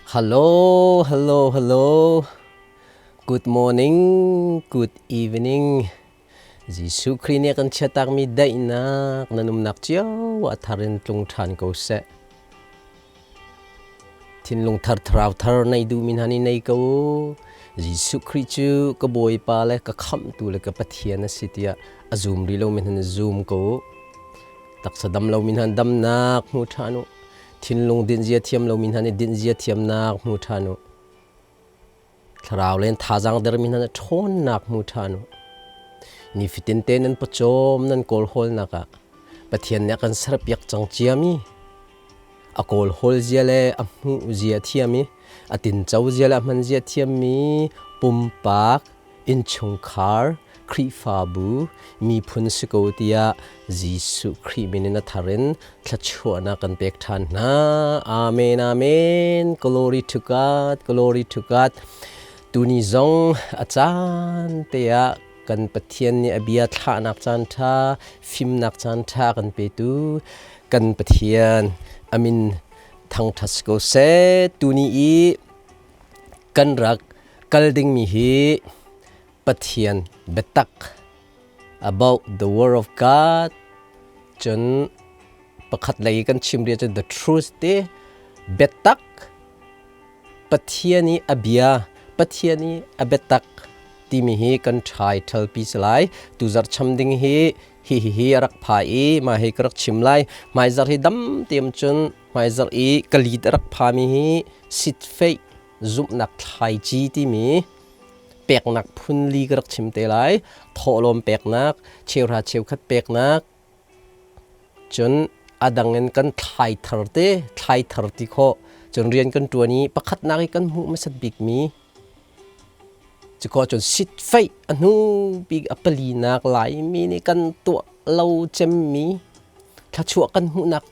Hello, hello, hello. Good morning, good evening. Jesuh Khrih nih kan chiatakmi daihnak nan umnak cio a thar in tlung ṭhan ko seh. Thinlung thar thlarau thar nei duhmi hna nih nei ko u. Jesuh Khrih cu ka Bawipa le ka khamhtu le ka Pathian a si tiah a zum rih lomi hna nih zum ko u. Taksa dam lomi hna damnak hmu ṭhan u. Thinlung dinhzia thiam lomi hna nih dinhzia thiamnak hmu ṭhan u. Thlarau len thazaang dermi hna nih ṭhawnnak hmu ṭhan u. Nifatin te nan pawcawm nan kawlhawlnak ah Pathian nih a kan serpiak cang ciami a kawlhawl zia le a hmuh zia thiam i a tinco zia le a hman zia thiammi pumpak innchungkhar, Khrihfabu, miphun si ko tiah Jesuh Khrih min in a thar in thluachuahnak kan pek ṭhan hna. Amen, amen. Glory to God, glory to God. Tuni zong a caan te ah kan Pathian nih a bia thlahnak caan ṭha, fimnak caan ṭha kan petu kan Pathian amin thangṭhat si ko seh. Tuni i kan rak kal dingmi hi Pathian biatak about the word of God cun pakhat lei kan chim ri cun the truth ti biatak Pathian i a bia Pathian i a biatak timi hi kan title pi si lai tuzarh cham ding hi hi hi hi a rak pha i mah hi ka rak chim lai hmaizarh hi dam team cun hmaizarh i ka lead a rak phami hi sitfeih zumhnak thlaici timi peknak phunli ka rak chim te lai thawhlawm peknak cheuhra cheukhat peknak cun a dang in kan thlai thar te thlai thar ti khawh cun rian kan ṭuan i pakhatnak i kan hmuh hmasat bikmi cukaw cun sitfeih a hnu bik a palinak Laimi nih kan tuah lo cemmi thluachuah kan hmuhnak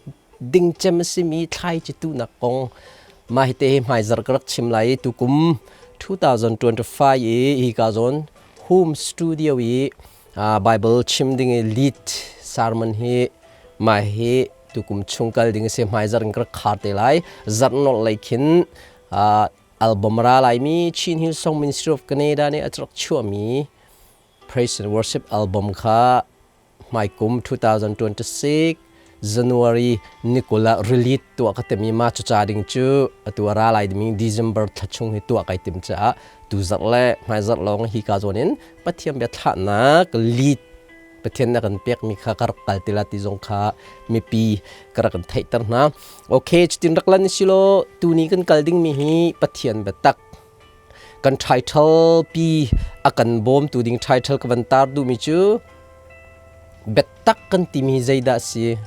ding cem a simi thlaici tuhnak kong mah hi te hi hmaizarh ka rak chim lai i tukum 2025 i hika zawn home studio i Bible chim ding i lead sermon hi mah hi tukum chung kal ding a si hmaizarh in ka rak khar te lai zarh nolh lei khin album ra laimi Chin Hill Song Ministry of Canada nih a rak chuahmi Praise and Worship album kha hmaikum 2026 January ni 20 ah release tuah ka timi ma cuca ding cu atu a ra lai dimi December thla chung hi tuah kai tim caah tu zarh le hmai zarh lawng hi ka zawn in Pathian bia thlahnak lead Pathian na kan pekmi kha ka rak kal tila ti zong kha mipi ka rak kan theihter hna. Okay, cutin rak lan silo tuni kan kal dingmi hi Pathian biatak kan title pi a kan bawmtu ding title ka van tar duhmi cu biatak kan timi zeidah a si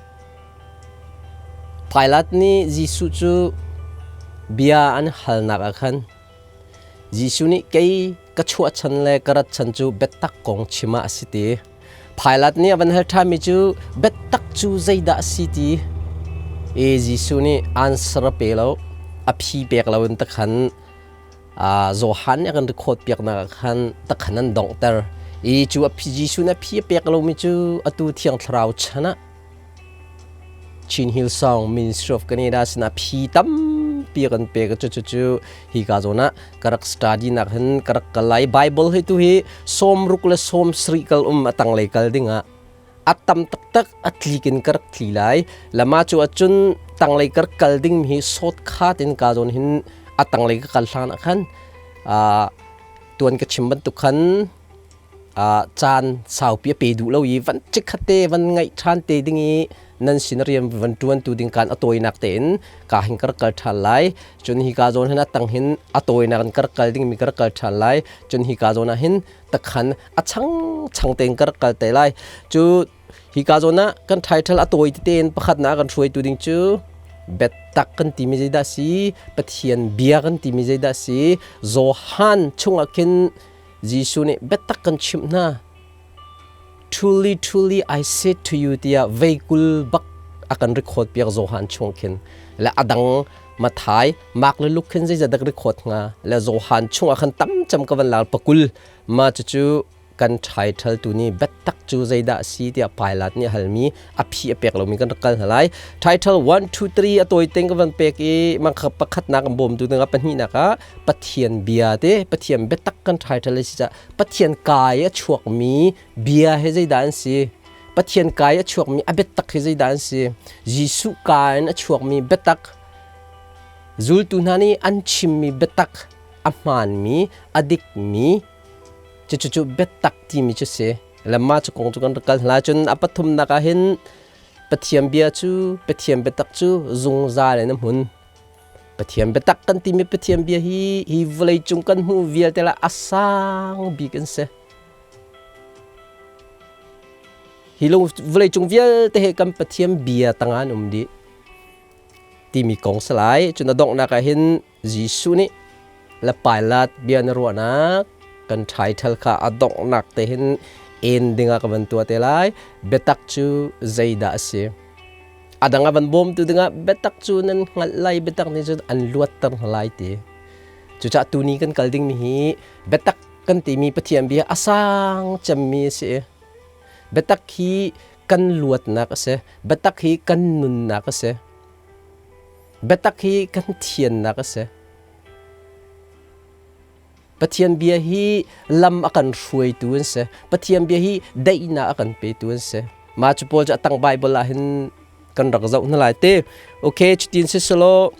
Pilate nih Jesuh cu bia an halnak ah khan Jesuh nih kei ka chuahchan le ka rat chan cu biatak kong chim ah a si ti Pilate nih a van hal ṭhanmi cu biatak cu zeidah a si ti e Jesuh nih answer a pe lo a phi pek lo in takhan Johan nih a kan record piaknak ah khan takhan an donghter i cu a phi Jesuh nih a phi a pek lomi cu atu Thiang Thlarau chan ah Chin Hill Song Ministry of Canada sinah phi tampi kan pek cu cu cu hi ka zawn ah ka rak study nak hin ka rak kal lai Bible hi tu hi 60 le 70 kal um a tanglei kal ding ah a tam taktak a tlik in ka rak tli lai lama cu acun tanglei ka rak kal ding mi hi sawt khat in ka zawn hin a tanglei ka kal hlan ah khan tuan ka chim bantuk khan caan saupi a pe duh lo i van chikkhat te van ngaih ṭhan te ding i nan sin rian van ṭuan tu ding kan a tawinak tein ka hin ka rak kal ṭhan lai cun hi ka zawn hin a tang hin a tawinak in ka rak kal ding mi ka rak kal ṭhan lai cun hi ka zawn ah hin takhan a chang chang tein ka rak kal te lai cu hi ka zawn ah kan title a tawi tete in pakhatnak kan hruaitu ding cu biatak kan timi zeidah si Pathian bia kan timi zeidah si Johan chungah khin Jesuh nih biatak kan chimh hna. Truly, truly, I say to you tiah veikul bak a kan record piak Johan chung khin. Le adang Mathai, Mark le Luke khin zeizat dak record hnga. Le Johan chung ah khan tam cam ka van lal pakul. Ma cucu Kan title tu nih biatak cu zeidah a si tiah Pilate nih a halmi a phi a pek lomi kan rak kal hna lai. Title 1 2 3 a tawi teng ka van pek i mangkha pakhatnak an bawmtu dingah pahnihnak ah Pathian bia te Pathian biatak kan title a si caah Pathian kai a chuakmi bia he zeidah an si? Pathian kai a chuakmi a biatak hi zeidah an si? Jesuh ka in a chuakmi biatak zultu hna nih an chimmi biatak a hmaanmi a dikmi cucu biatak timi cu si. Lamma cu kong cu kan rak kal hna cun a pathumnak ah hin Pathian bia cu Pathian biatak cu zungzal in a hmun. Pathian biatak kan timi Pathian bia hi hi vawlei cung kan hmuh vialte lah a sang bik an si. Hi lung vawlei cung vialte he kan Pathian bia tangah an um dih timi kong si lai. Cun a donghnak ah hin Jesuh nih le Pilate bia na ruahnak kan title kha a donghnak te hin en dingah ka van tuah te lai. Biatak cu zeidah a si? A dang a van bawmtu dingah biatak cu nan hngalh lai, biatak nih cun an luatter hna lai ti. Cucaah tuni kan kal dingmi hi biatak kan timi Pathian bia a sang cemmi a si. Biatak hi kan luatnak a si. Biatak hi kan nunnak a si. Biatak hi kan thiannak a si. Pathian bia hi lam a kan hruaitu an si. Pathian bia hi daihnak a kan petu an si. Mah cu pawl cu a tang Bible ah hin kan rak zoh hna lai te. Okay, cutin si selaw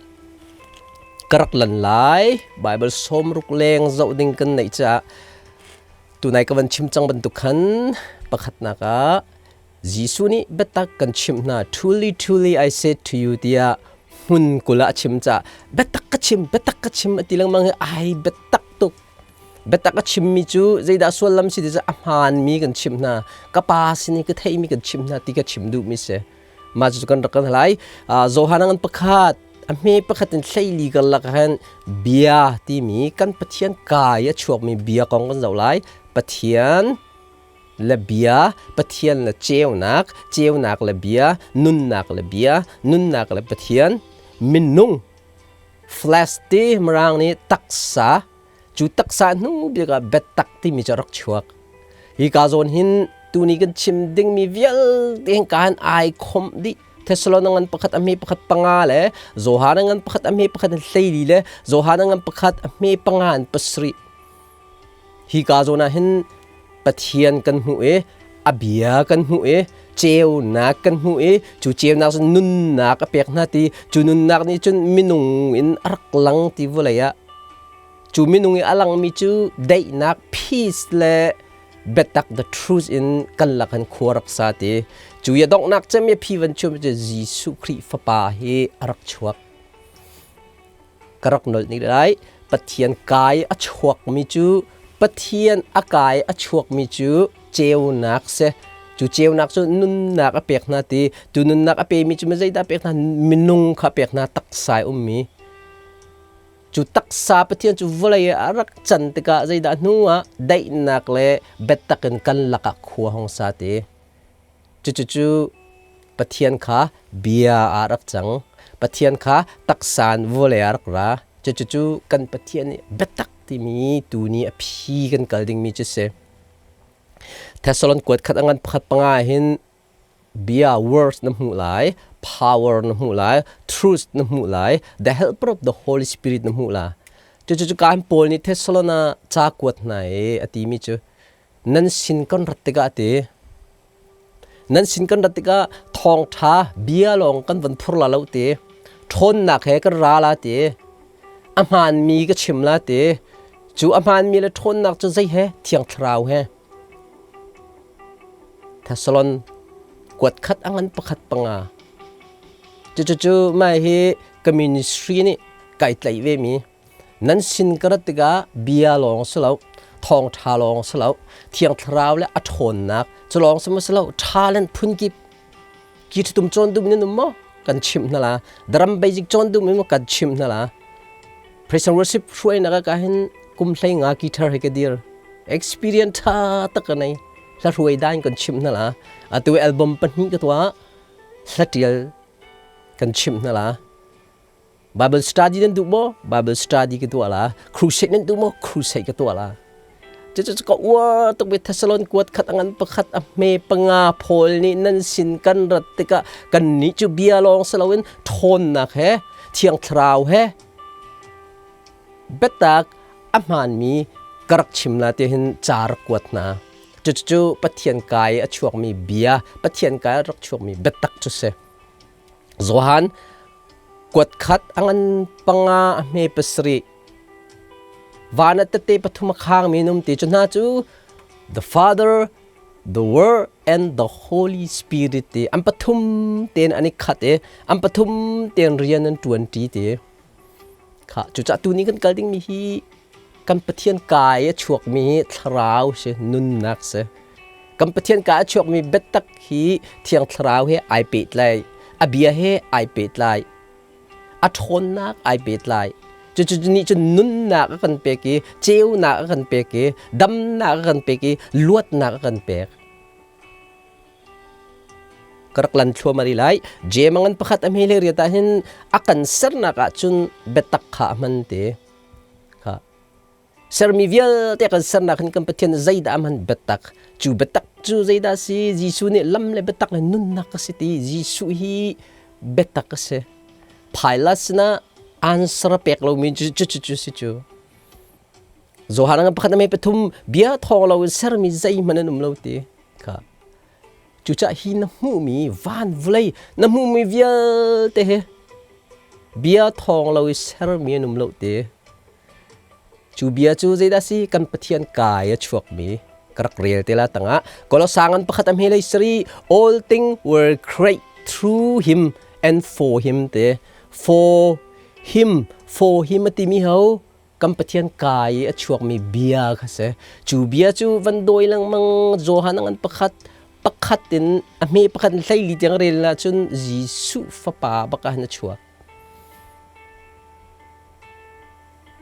ka rak lan lai. Bible 60 leng zoh ding kan neih caah tunai ka van chim cang bantuk khan pakhatnak ah Jesuh nih biatak kan chimh hna, truly, truly I said to you tiah hmun 20 ah a chim caah biatak ka chim, biatak ka chim a ti lengmang hi ai biatak tuk. Biatak a chimmi cu zeidah sullam si ti cu a hmaanmi kan chimh hna. Ka pa sin i ka theihmi kan chimh hna ti ka chim duhmi si. Mah cu kan rak kan lai. Johan ngan pakhat a hme pakhat in hleili karlak ah bia timi kan Pathian kai a chuakmi bia kong kan zoh lai. Pathian le bia, Pathian le ceunak, ceunak le bia, nunnak le bia, nunnak le Pathian, minung, flesh ti Mirang nih taksa, cu taksa hnu bik ah biatak timi cu a rak chuak. Hi ka zawn hin tuni kan chim dingmi vialte hin ka han ai khomh dih. Thessalon ngan pakhat a hme pakhat panga le Johan ngan pakhat a hme pakhat 12 le Johan ngan pakhat a hme panga an pasarih. Hi ka zawn ah hin Pathian kan hmuh i a bia kan hmuh i ceunak kan hmuh i cu ceunak cu nunnak a pek hna ti cu nunnak nih cun minung in a rak lang ti vawlei ah cu minung i a langmi cu daihnak peace le biatak the truth in kan lak han khua rak sa ti cu i a donghnak cem i phi van chum cu Jesuh Khrih fapa hi a rak chuak. Ka rak nolh ning lai. Pathian kai a chuakmi cu Pathian a kai a chuakmi cu ceunak si. Cu ceunak cu nunnak a pek hna ti. Tu nunnak a pemi cu zeidah a pek hna? Minung kha a pek hna taksa i ummi. Cu taksa Pathian cu vawlei ah a rak can tikah zeidah hnu ah daihnak le biatak in kan lakah khua hong sa ti. Cucucu Pathian kha bia ah rak cang. Pathian kha taksa in vawlei ah rak ra. Cucucu kan Pathian nih biatak timi tuni a phi kan kal dingmi cu si. Thessalon kuat khat a ngan pakhat panga hin bia words na hmuh lai, power na hmuh lai, truth na hmuh lai, the helper of the Holy Spirit na hmuh la. Cucucu kan Paul nih Thessalon ah ca kuat hna i a timi cu nan sin kan rat tikah ti nan sin kan rat tikah thawngṭha bia lawng kan van phur la lo ti ṭhawnnak he kan ra la ti a hmaanmi ka chim la ti cu a hmaanmi le ṭhawnnak cu zei he thiang thlarau he Thessalon kuat khat a ngan pakhat panga cucu mai hi ka ministry nih kai tlaih ve mi Nan sin ka rat tikah bia lawng si lo, thawngṭha lawng si lo, Thiang Thlarau le a ṭhawnnak cu lawng si maw si lo, talent phunkip ki ṭhitum cawn duh in um maw? Kan chimh hna la. Drum basic cawn duh maw? Kan chimh hna la. Praise and worship hruainak ah ka hin kum hlei nga guitar he ka dir. Experience ṭha tak ka nei. Hla hruai dan kan chimh hna la. Atu album pahnih ka tuah. Hla ṭial kan chimh hna la. Bible study nan duh maw? Bible study ka tuah la. Crusade nan duh maw? Crusade ka tuah la. Cucu ka uar tuk mi Thessalon kuat khat a ngan pakhat a hme panga Paul nih nan sin kan rat tikah kannih cu bia lawng si loin ṭhawnnak he Thiang Thlarau he biatak a hmaanmi ka rak chim la ti hin ca rak kuat hna. Cucu Pathian kai a chuakmi bia, Pathian kai a rak chuakmi biatak cu si. Johan kuat khat a ngan panga a hme pasarih van ah tette pathum a khangmi an um ti cu hna cu the Father, the Word and the Holy Spirit ti an pathum tein an i khat i an pathum tein rian an ṭuan ṭi ti. Kha cucaah tuni kan kal dingmi hi kan Pathian kai a chuakmi hi thlarau si nunnak si. Kan Pathian kai a chuakmi biatak hi Thiang Thlarau he ai pehtlai, a bia he ai pehtlai, a ṭhawnnak ai pehtlai. Cucu nih cun nunnak a kan pek i ceunak a kan pek i damnak a kan pek i luatnak a kan pek. Ka rak lan thluam ari lai. Jemangan pakhat a hme le riat ah hin a kan sernak ah cun biatak kha a hman te. Kha. Sermi vialte kan sernak hin kan Pathian zeidah a hman biatak. Cu biatak cu zeidah si? Jesuh nih lam le biatak le nunnak a si ti. Jesuh hi biatak a si. Pilate sinah answer a pek lomi cu cu cu si cu. Johan ngan pakhat a mei pathum bia thawng lo in sermi zeihmanh an um lo ti kha. Cucaah hi na hmuhmi van vawlei na hmuhmi vialte hi bia thawng lo i sermi an um lo ti. Cu bia cu zeidah si kan Pathian kai a chuakmi ka rak rel te la tangah Kolosa ngan pakhat a hme lei sari all thing were created through him and for him te for him for him a timi ho kan Pathian kaa i a chuakmi bia kha si. Cu bia cu van dawi lengmang Johan a ngan pakhat pakhat in a hme pakhat in hleili tiang rel ahcun Jesuh fapa bak ah hin a chuak.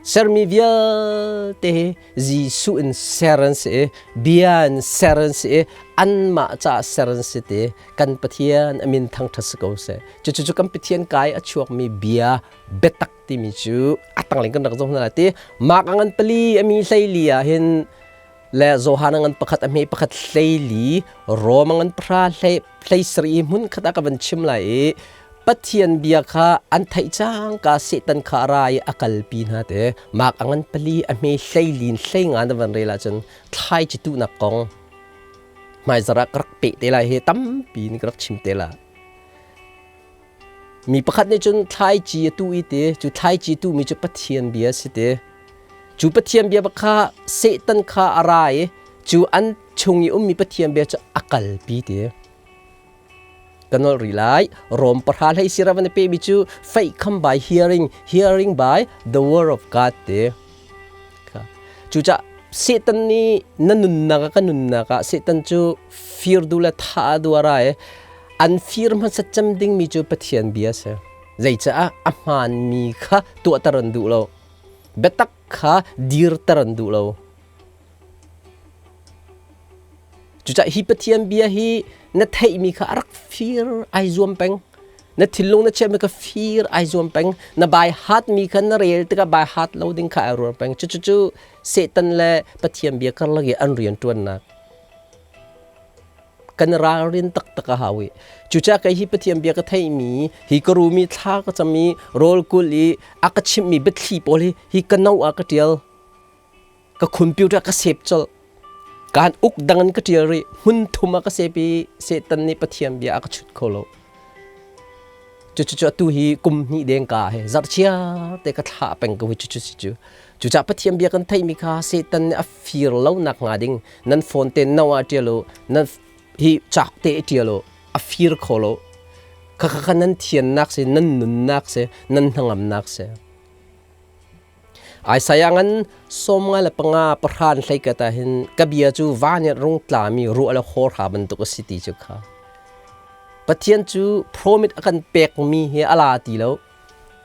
Sermi vialte hi Jesuh in ser an si i bia in ser an si i anmah caah ser an si ti kan Pathian a min thangṭhat si ko seh. Cucu cu kan Pathian kai a chuakmi bia biatak timi cu a tanglei kan rak zoh hna lai ti Mark a ngan pali a mi hleili ah hin le Johan a ngan pakhat a hme pakhat hleili Rom a ngan pahra hlei hlei sarih hmun khat ah ka van chim lai i Pathian bia kha an theih cang ka Satan kha a ra i a kalpi hna te Mark a ngan pali a hme hleilin hlei nga na van rel ahcun thlai ci tuhnak kong hmaizarh ah ka rak peh te lai hi tampi in ka rak chim te la Mi pakhat nih cun thlaici a tuh i ti, cu thlaici tuhmi cu Pathian bia a si ti. Cu Pathian bia kha Satan kha a ra i cu an chung i ummi Pathian bia cu a kalpi ti. Ka nolh rih lai. Rom pahra hlei sira van i pehmi cu faith come by hearing, hearing by the word of God ti. Cucaah Satan nih na nunnak ah ka nunnak ah Satan cu fir duh le thah a duh a ra i an fir hmasa cem dingmi cu Pathian bia a si. Zeicaah a hmaanmi kha tuahter an duh lo. Biatak kha dirter an duh lo. Cucaah hi Pathian bia hi na theihmi kha a rak fir ai zuam peng. Na thinlung na chiahmi kha fir ai zuam peng. Na bai hatmi kha na rel tikah bai hat lo ding kha ai ruar peng. Cucu Satan le Pathian bia karlak i an rianṭuannak. Kan ralrin taktak a hau i. Cucaah kei hi Pathian bia ka theihmi, hi ka rumi thla ka cam i rawl kul i a ka chimhmi biathli pawl hi hi ka no ah ka ṭial. Ka computer ka save colh. Kaan uk dang in ka ṭial rih. Hmun thum ah ka save i Satan nih Pathian bia a ka chut kho lo. Cucu atu hi kum hnih deng ka he zarhchiar te ka thlah peng ko hi cucu si cu. Cucaah Pathian bia kan theihmi kha Satan nih a fir lo nak hnga ding nan phone te no ah ṭial u, nan hi cak te ṭial u, a fir kho lo. Khakha kha nan thiannak si, nan nunnak si, nan hnangamnak si. Isaiah ngan 95 pahran hleikat ah hin ka bia cu van in rung tlami ruah le hawrha bantuk a si ti cu kha. Pathian cu promise a kan pekmi hi a la ti lo.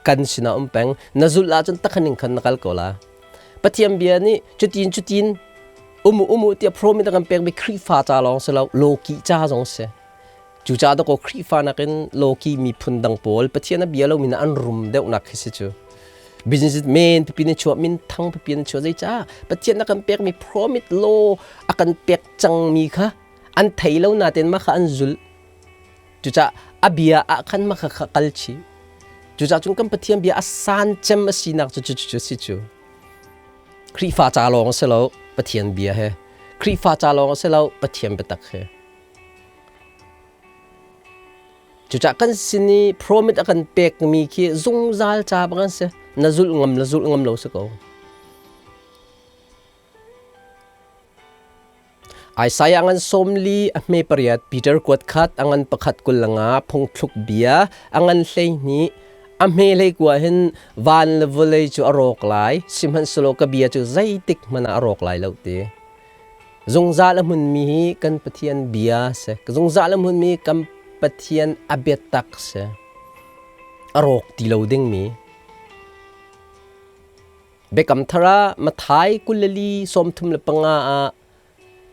Kan sinah um peng. Na zulh ahcun takhan in khan na kal ko la. Pathian bia nih cutin cutin umu umu tiah promise a kan pekmi Khrihfa ca lawng si lo, lawkih ca zong si. Cucaah dakaw Khrihfa nakin lawki miphun dang pawl Pathian a bia lomi an rum deuhnak khi si cu. Business men pipi na chuah, min thang pipi na chuah zeicah Pathian a kan pekmi promise law a kan pek cangmi kha an thei lo nain mah kha an zulh. Cucaah a bia ah khan mah kha kha kal chih. Cucaah cun kan Pathian bia a san cem a sinak cu cu cu si cu. Khrihfa ca lawng a si lo, Pathian bia he. Khrihfa ca lawng a si lo, Pathian biatak he. Cucaah kan sin i promise a kan pekmi khi zungzal ca bak an si. Na zulh ngam na zulh ngam lo si ko. Isaiah ngan 40 a hme 8, Peter kuat khat a ngan pakhat 25, phungthluk bia a ngan 12 a hme 19 hin van le vawlei cu a rawk lai, sihmanhsehlaw ka bia cu zeitik hmanh ah a rawk lai lo ti. Zungzal a hmunmi hi kan Pathian bia si. Zungzal a hmunmi kan Pathian a biatak si. A rawk ti lo dingmi. Biakam thar ah Matthai 24 35 ah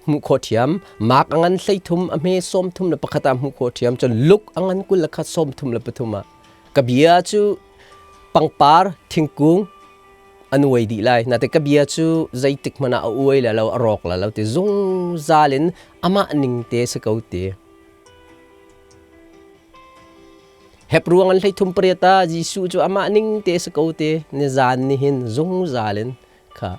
hmuh khawh ṭhiam. Mark a ngan 13 a hme 31 ah hmuh khawh ṭhiam. Cun Luke a ngan 21 33 ah. Ka bia cu pangpar thingkung an uai dih lai. Nate ka bia cu zeitik hmanh ah a uai la lo, a rawk la lo ti zungzal in amah ning te si ko ti. Hebru an 38 ah Jesuh cu amah ning te si ko ti nizan ni hin zungzal in kha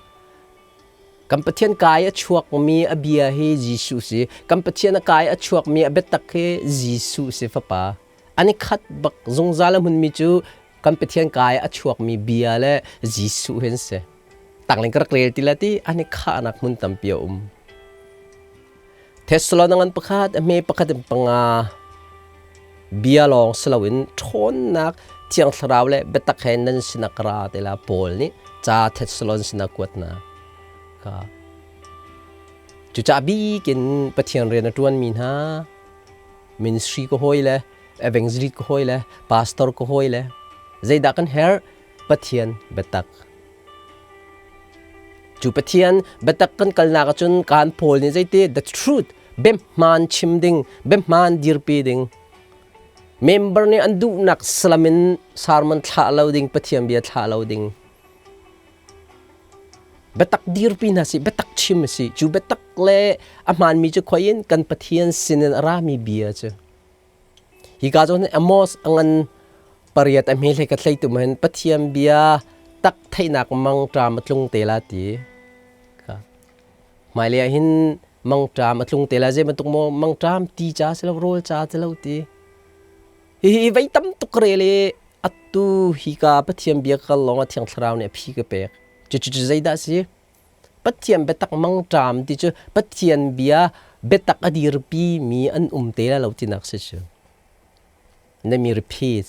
kan Pathian kai a chuakmi a bia hi Jesuh si. Kan Pathian a kai a chuakmi a biatak hi Jesuh si fapa. An i khat bak zungzal a hmunmi cu kan Pathian kai a chuakmi bia le Jesuh hin si. Tangling ka rak rel ti la ti an i khahnak hmun tampi a um. Thessalonian pakhat a hme pakhat in panga bia lawng si loin ṭhawnnak Thiang Thlarau le biatak he nan sinak ra te la Paul nih ca Thessalon sinah kuatnak ka cucaah bikin Pathian rian a ṭuanmi hna ministry ka hawi le evangelist ka hawi le pastor ka hawi le zeidah kan herh Pathian biatak cu Pathian biatak kan kalnak ahcun kan Paul nih zeiti the truth biahmaan chim ding biahmaan dirpi ding member nih an duhnak salam in sermon thlah lo ding Pathian bia thlah lo ding Biatak dirpi hna sih, biatak chim a si. Cu biatak le a hmaanmi cu khoi in kan Pathian sinin a rami bia cu. Hika zawn hin Amos a ngan 8 a hme hlei ka thlei tum hin Pathian bia tak theihnak mangṭam a tlung te la ti. Kha. Hmailei ah hin mangṭam a tlung te la zei bantuk maw mangṭam ti ca si lo rawl ca si lo ti. Hihi vei tam tuk rel i atu hika Pathian bia ka kal lawngah Thiang Thlarau nih a phi ka pek. Cucu zeidah a si? Pathian biatak mangṭam ti cu Pathian bia biatak a dirpi mi an um te lai lo tinak si cu. Let me repeat.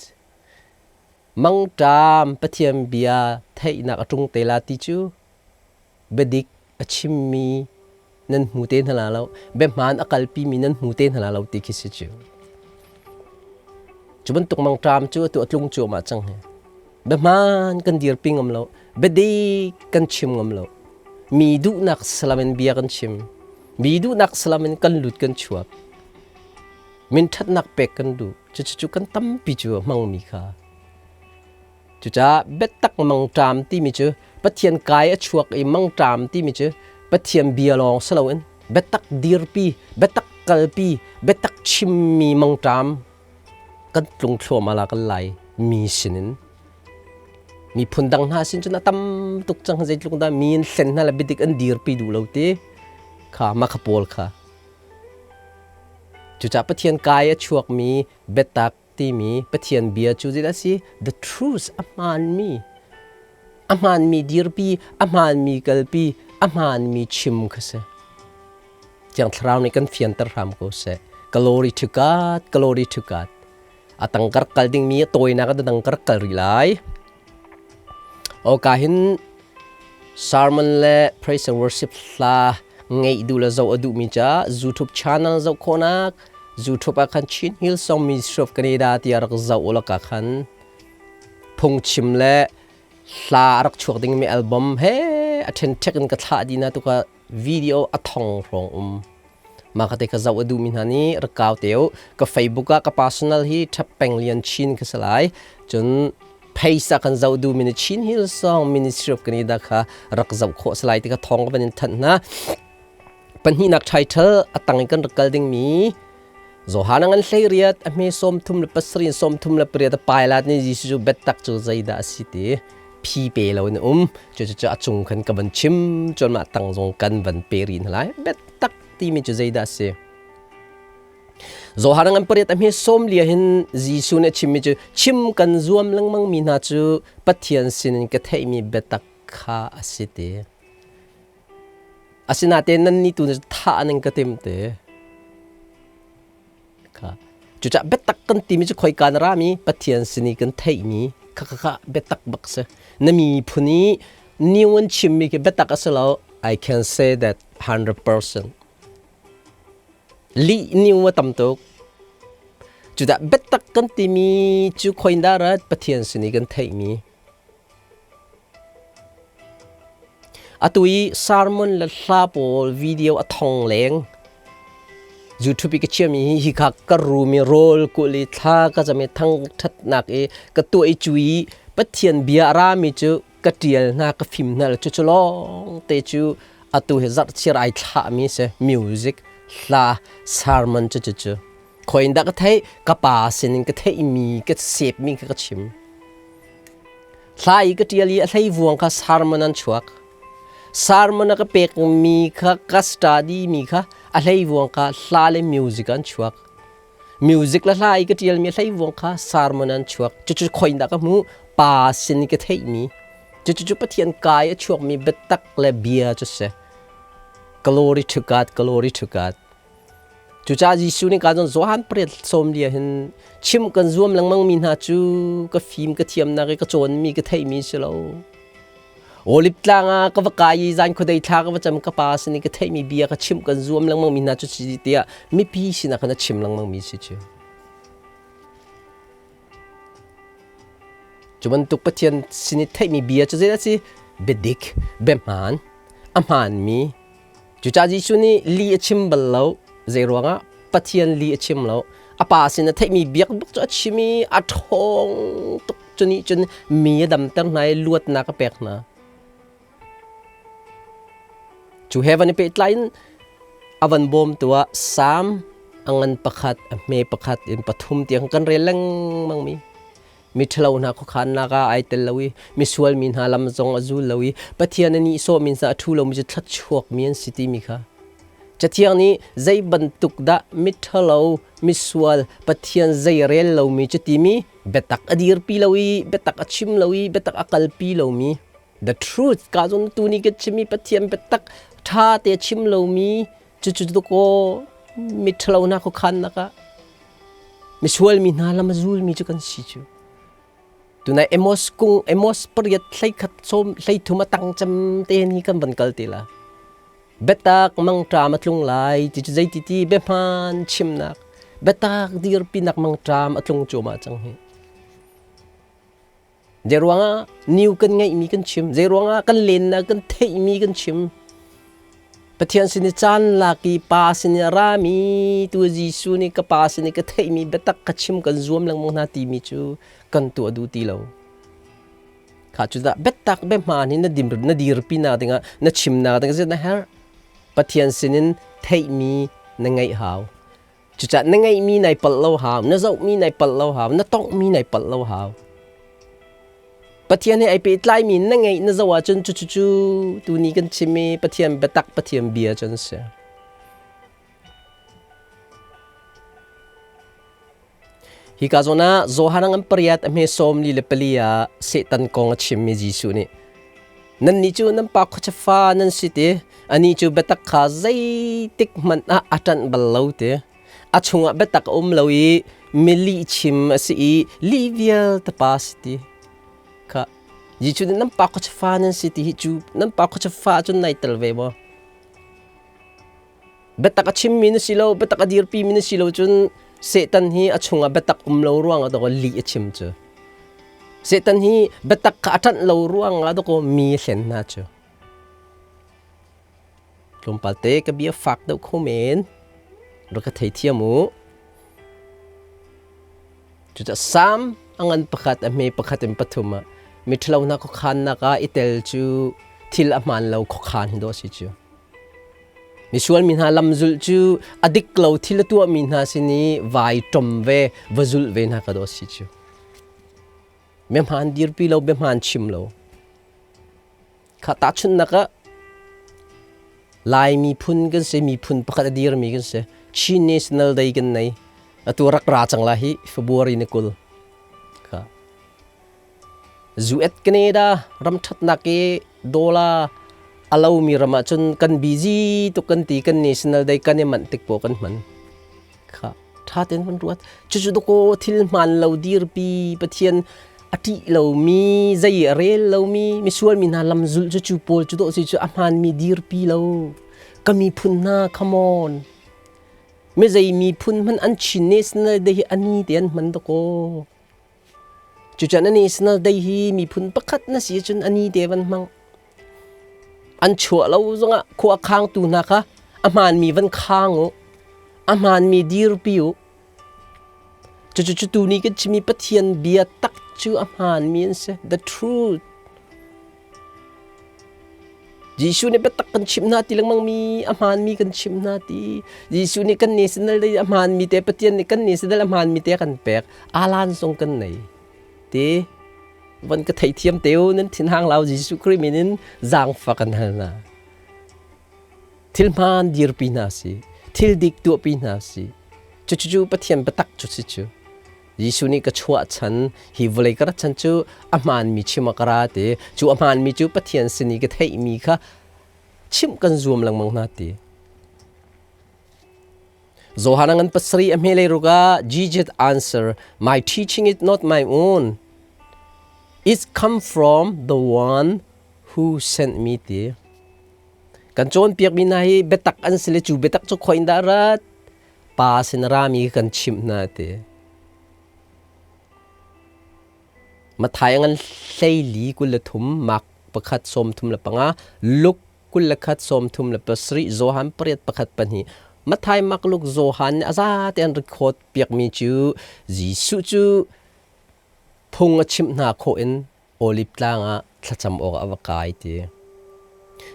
Mangṭam Pathian bia theihnak a ṭung te la ti cu biadik a chimmi nan hmu te hna la lo biahmaan a kalpimi nan hmu te hna la lo ti khi si cu cu bantuk mangṭam cu atu a tlung cuahmah cang hi biahmaan kan dirpi ngam lo biadik kan chim ngam lo mi duhnak salam in bia kan chim mi duhnak salam in kan lut kan chuak min ṭhatnak pek kan duh cucu kan tampi cu a hmangmi kha Cucaah biatak mangṭam timi cu Pathian kai a chuak i mangṭam timi cu Pathian bia lawng si loin biatak dirpi, biatak kalpi, biatak chimmi mangṭam kan tlung thluahmah la kan lai mi sinin miphun dang hna sin cun a tam tuk cang zeitluk dah mi in hlen hna le biadik an dirpi duh lo ti kha mah kha pawl kha cucaah Pathian kai a chuakmi biatak timi Pathian bia cu zeidah a si? The truth, a hmaanmi. A hmaanmi dirpi, a hmaanmi kalpi, a hmaanmi chim kha si. Thiang Thlarau nih kan fianter hram ko seh. Glory to God, glory to God. A tang kar kal dingmi a tawinak a dang kar kal rih lai. O ka hin sermon le praise and worship hla ngeih duh le zoh a duhmi ca YouTube channel zoh khawhnak YouTube ah khan Chin Hillsong Ministry of Canada tiah rak zoh u ka khan phungchim le hla a rak chuak dingmi album he a ṭhenṭhek in ka thlah dih na tuka video a thong hrawng um mah ka te ka zoh a duhmi hna nih rak kau te u ka Facebook ah ka personal hi Ṭhap Peng Lian Chin ka si lai cun. Phaisa kan zoh duhmi nih Chin Hillsong Ministry of Canada kha rak zoh khawh a si lai ti kha thawng ka van in thanh hna. Pahnihnak title a tang in kan rak kal dingmi Johan a ngan 18 a hme 37 38 a Pilate nih Jesuh cu biatak cu zeidah a si ti phi pe lo in a um. Cucu a cung khan ka van chim cun mah tang zong kan van pe rih hna lai. Biatak timi cu zeidah a si? Johan a ngan pariat a hme sawm lia hin Jesuh nih a chimmi cu chim kan zuam lengmang mi hna cu Pathian sinin ka theihmi biatak kha a si ti. Asinain nannih tu nih thah nan ka tim te. Kha. Cucaah biatak kan timi cu khoika na rami Pathian sin i kan theihmi kha kha kha biatak bak si. Na miphun i new an chimmi khi biatak a si lo. I can say that 100%. Lih new a tam tuk. Cucaah biatak kan timi cu khoindah rat Pathian sin i kan theihmi. Atu i sermon le hla pawl video a thong leng. YouTube i ka chiami hi hika ka rum i rawl kulh i thla ka cam i thangṭhatnak i ka tuah i cu i Pathian bia a rami cu ka ṭial hna ka fim hna le cucu lawng te cu atu hi zarhchir ai thlahmi si music hla sermon cu cucu khoi in dah ka theih ka pa sinin ka theihmi ka sepmi kha ka chim. Hla i ka ṭial i a hleivuang kha sermon an chuak. Sermon a ka pekmi kha ka study mi kha a hleivuang kha hla le music an chuak. Music le hla i ka ṭialmi a hleivuang kha sermon an chuak. Cucu khoin dah ka hmuh? Pa sin i ka theihmi. Cucu Pathian kai a chuakmi biatak le bia cu si. Glory to God, glory to God. Cucaah Jesuh nih ka cun Johan pariat sawm lia hin chim kan zuam lengmang mi hna cu ka fim ka thiamnak i ka cawnmi ka theihmi si lo. Olive tlang ah ka va kai i zan khuadei thla ka va cam ka pa sin i ka theihmi bia ka chimh kan zuam lengmang mi hna cu si tiah mipi sinah khan a chim lengmang mi si cu. Cu bantuk Pathian sin i theihmi bia cu zeidah a si? Biadik, biahmaan, a hmaanmi, Cucaah Jesuh nih li a chim bal lo. Zeiruangah? Pathian li a chim lo. A pa sin a theihmi biak bak cu a chim i a ṭhawng tuk. Cu nih cun mi a damter hna i luatnak a pek hna. Cu he van i pehtlai in a van bawmtu ah Salm a ngan pakhat, a hme pakhat in pathum tiang kan rel lengmangmi. Miṭhalo hna khuakhannak ah ai tel lo i misual mi hna lam zong a zul lo i Pathian a nihsawh mi hna a ṭhu lomi cu thluachuakmi an si timi kha Cathiang nih zei bantuk dah miṭhalo, misual, Pathian zei rel lomi cu timi biatak a dirpi lo i biatak a chim lo i biatak a kalpi lomi the truth ka zon tu ni ka chimmi Pathian biatak ṭha te a chim lomi cucu tukaw miṭhalo hna khuakhannak ah misual mi hna lam a zulmi cu kan si cu tunai Amos kung Amos pariat 11 sawm 13 a tang cem te ni kan van kal te la biatak mangṭam a tlung lai ti cu zeiti ti biahmaan chimnak biatak dirpinak mangṭam a tlung cuahmah cang hi Zeiruangah new kan ngeihmi kan chim, zeiruangah kan lennak kan theihmi kan chim. Pathian sin i caan lak i Pa sin i a rami tu Jesuh nih ka Pa sin i ka theihmi biatak ka chim kan zuam lengmang hna timi cu kan tuah duh ti lo. Kha cu dah biatak biahmaan hi na dim na dirpi nak dingah na chimnak ding na herh. Pathian sinin theihmi na ngeih hau. Cucaah na ngeihmi nai palh lo hau, na zohmi nai palh lo hau, na tonghmi nai palh lo hau. Pathian he ai pehtlaimi na ngeih na zoh ahcun cucu tuni kan chim i Pathian biatak Pathian bia cu an si. Hika zawn ah Johan ngan pariat a hme 44 ah Satan kong a chimmi Jesuh nih Nannih cu nan pa khuachafa nan si ti, anih cu biatak kha zeitik hmanh ah a ṭanh bal lo ti. A chungah biatak a um lo i mi lihchim a si i lih vialte pa a si ti. Kha Jesuh nih nan pa khuachafa nan si ti hi cu nan pa khuachafa cun nai tel ve maw? Biatak a chimmi na si lo, biatak a dirpimi na si lo cun Satan hi a chungah biatak um lo ruangah dawkaw lih a chim cu. Satan hi biatak kha a ṭanh lo ruangah dawkaw mi a hlen hna cu. Tlawmpal te ka bia fak deuh kho men. Rak ka theithiam u. Cucaah Salm A ngan pakhat, a hme pakhat in pathum ah miṭhalo hna khuakhannak ah i tel cu thil a hmaan lo khuakhan hi dawh si cu. Misual mi hna lam zulh cu a dik lo thil a tuahmi hna sin i vai ṭom ve, va zulh ve hna ka dawh si cu. Biahmaan dirpi lo, biahmaan chim lo. Kha tahchunhnak ah Lai miphun kan si, miphun pakhat a dirmi kan si. Chin National Day kan nei. Atu rak ra cang la hi February ni 20. Kha. US Canada ram ṭhatnak i dollar a lomi ram ahcun kan busy tuk kan ti kan National Day kan i manh tik paoh kan hman. Kha ṭha tein van ruat. Cucu dakaw thil hmaan lo dirpi Pathian a ṭih lomi, zei a rel lomi, misual mi hna lam zulh cu cu pawl cu dawh si cu a hmaanmi dirpi lo. Ka miphun hna, come on. Mi zei miphun hmanh an Chin National Day hi ani te an hman dakaw. Cucun a National Day hi miphun pakhat na si ahcun a ni te van hmang. An chuah lo zongah khua khangtu hna kha a hmaanmi van khang u. A hmaanmi dirpi u. Cucu cu tuni kan chimmi Pathian bia tak cu a hmaanmi an si. The truth. Jesuh nih biatak kan chimh hna ti lengmang mi a hmaanmi kan chimh hna ti. Jesuh nih kan national day a hmaanmi te Pathian nih kan national a hmaanmi te kan pek. Alan zong kan nei. Ti van ka theithiam te u nan thinhang lau Jesuh Khrih min in zaangfa kan hal hna. Thil hmaan dirpi hna si. Thil dik tuahpi hna si. Cucu Pathian biatak cu si cu. Jesuh nih ka chuah chan hi vawlei ka rat chan cu a hmaanmi chim ah ka ra ti. Cu a hmaanmi cu Pathian sin i ka theihmi kha chimh kan zuam lengmang hna ti. Johan ngan pasarih a hmelei ruk ah Jesus answer, My teaching is not my own. It's come from the one who sent me ti. Kan cawnpiakmi hna hi biatak an si le cu biatak cu khoi in dah rat? Pa sin rami kan chimh hna ti. Mathai ngan 14 23 Mark 1 35 Luke 21 37 Johan 8 1 2 Mathai Mark Luke Johan nih a zate an record piakmi cu Jesuh cu phung a chimh hna khawh in Olive tlang ah thlacam awk a va kai ti.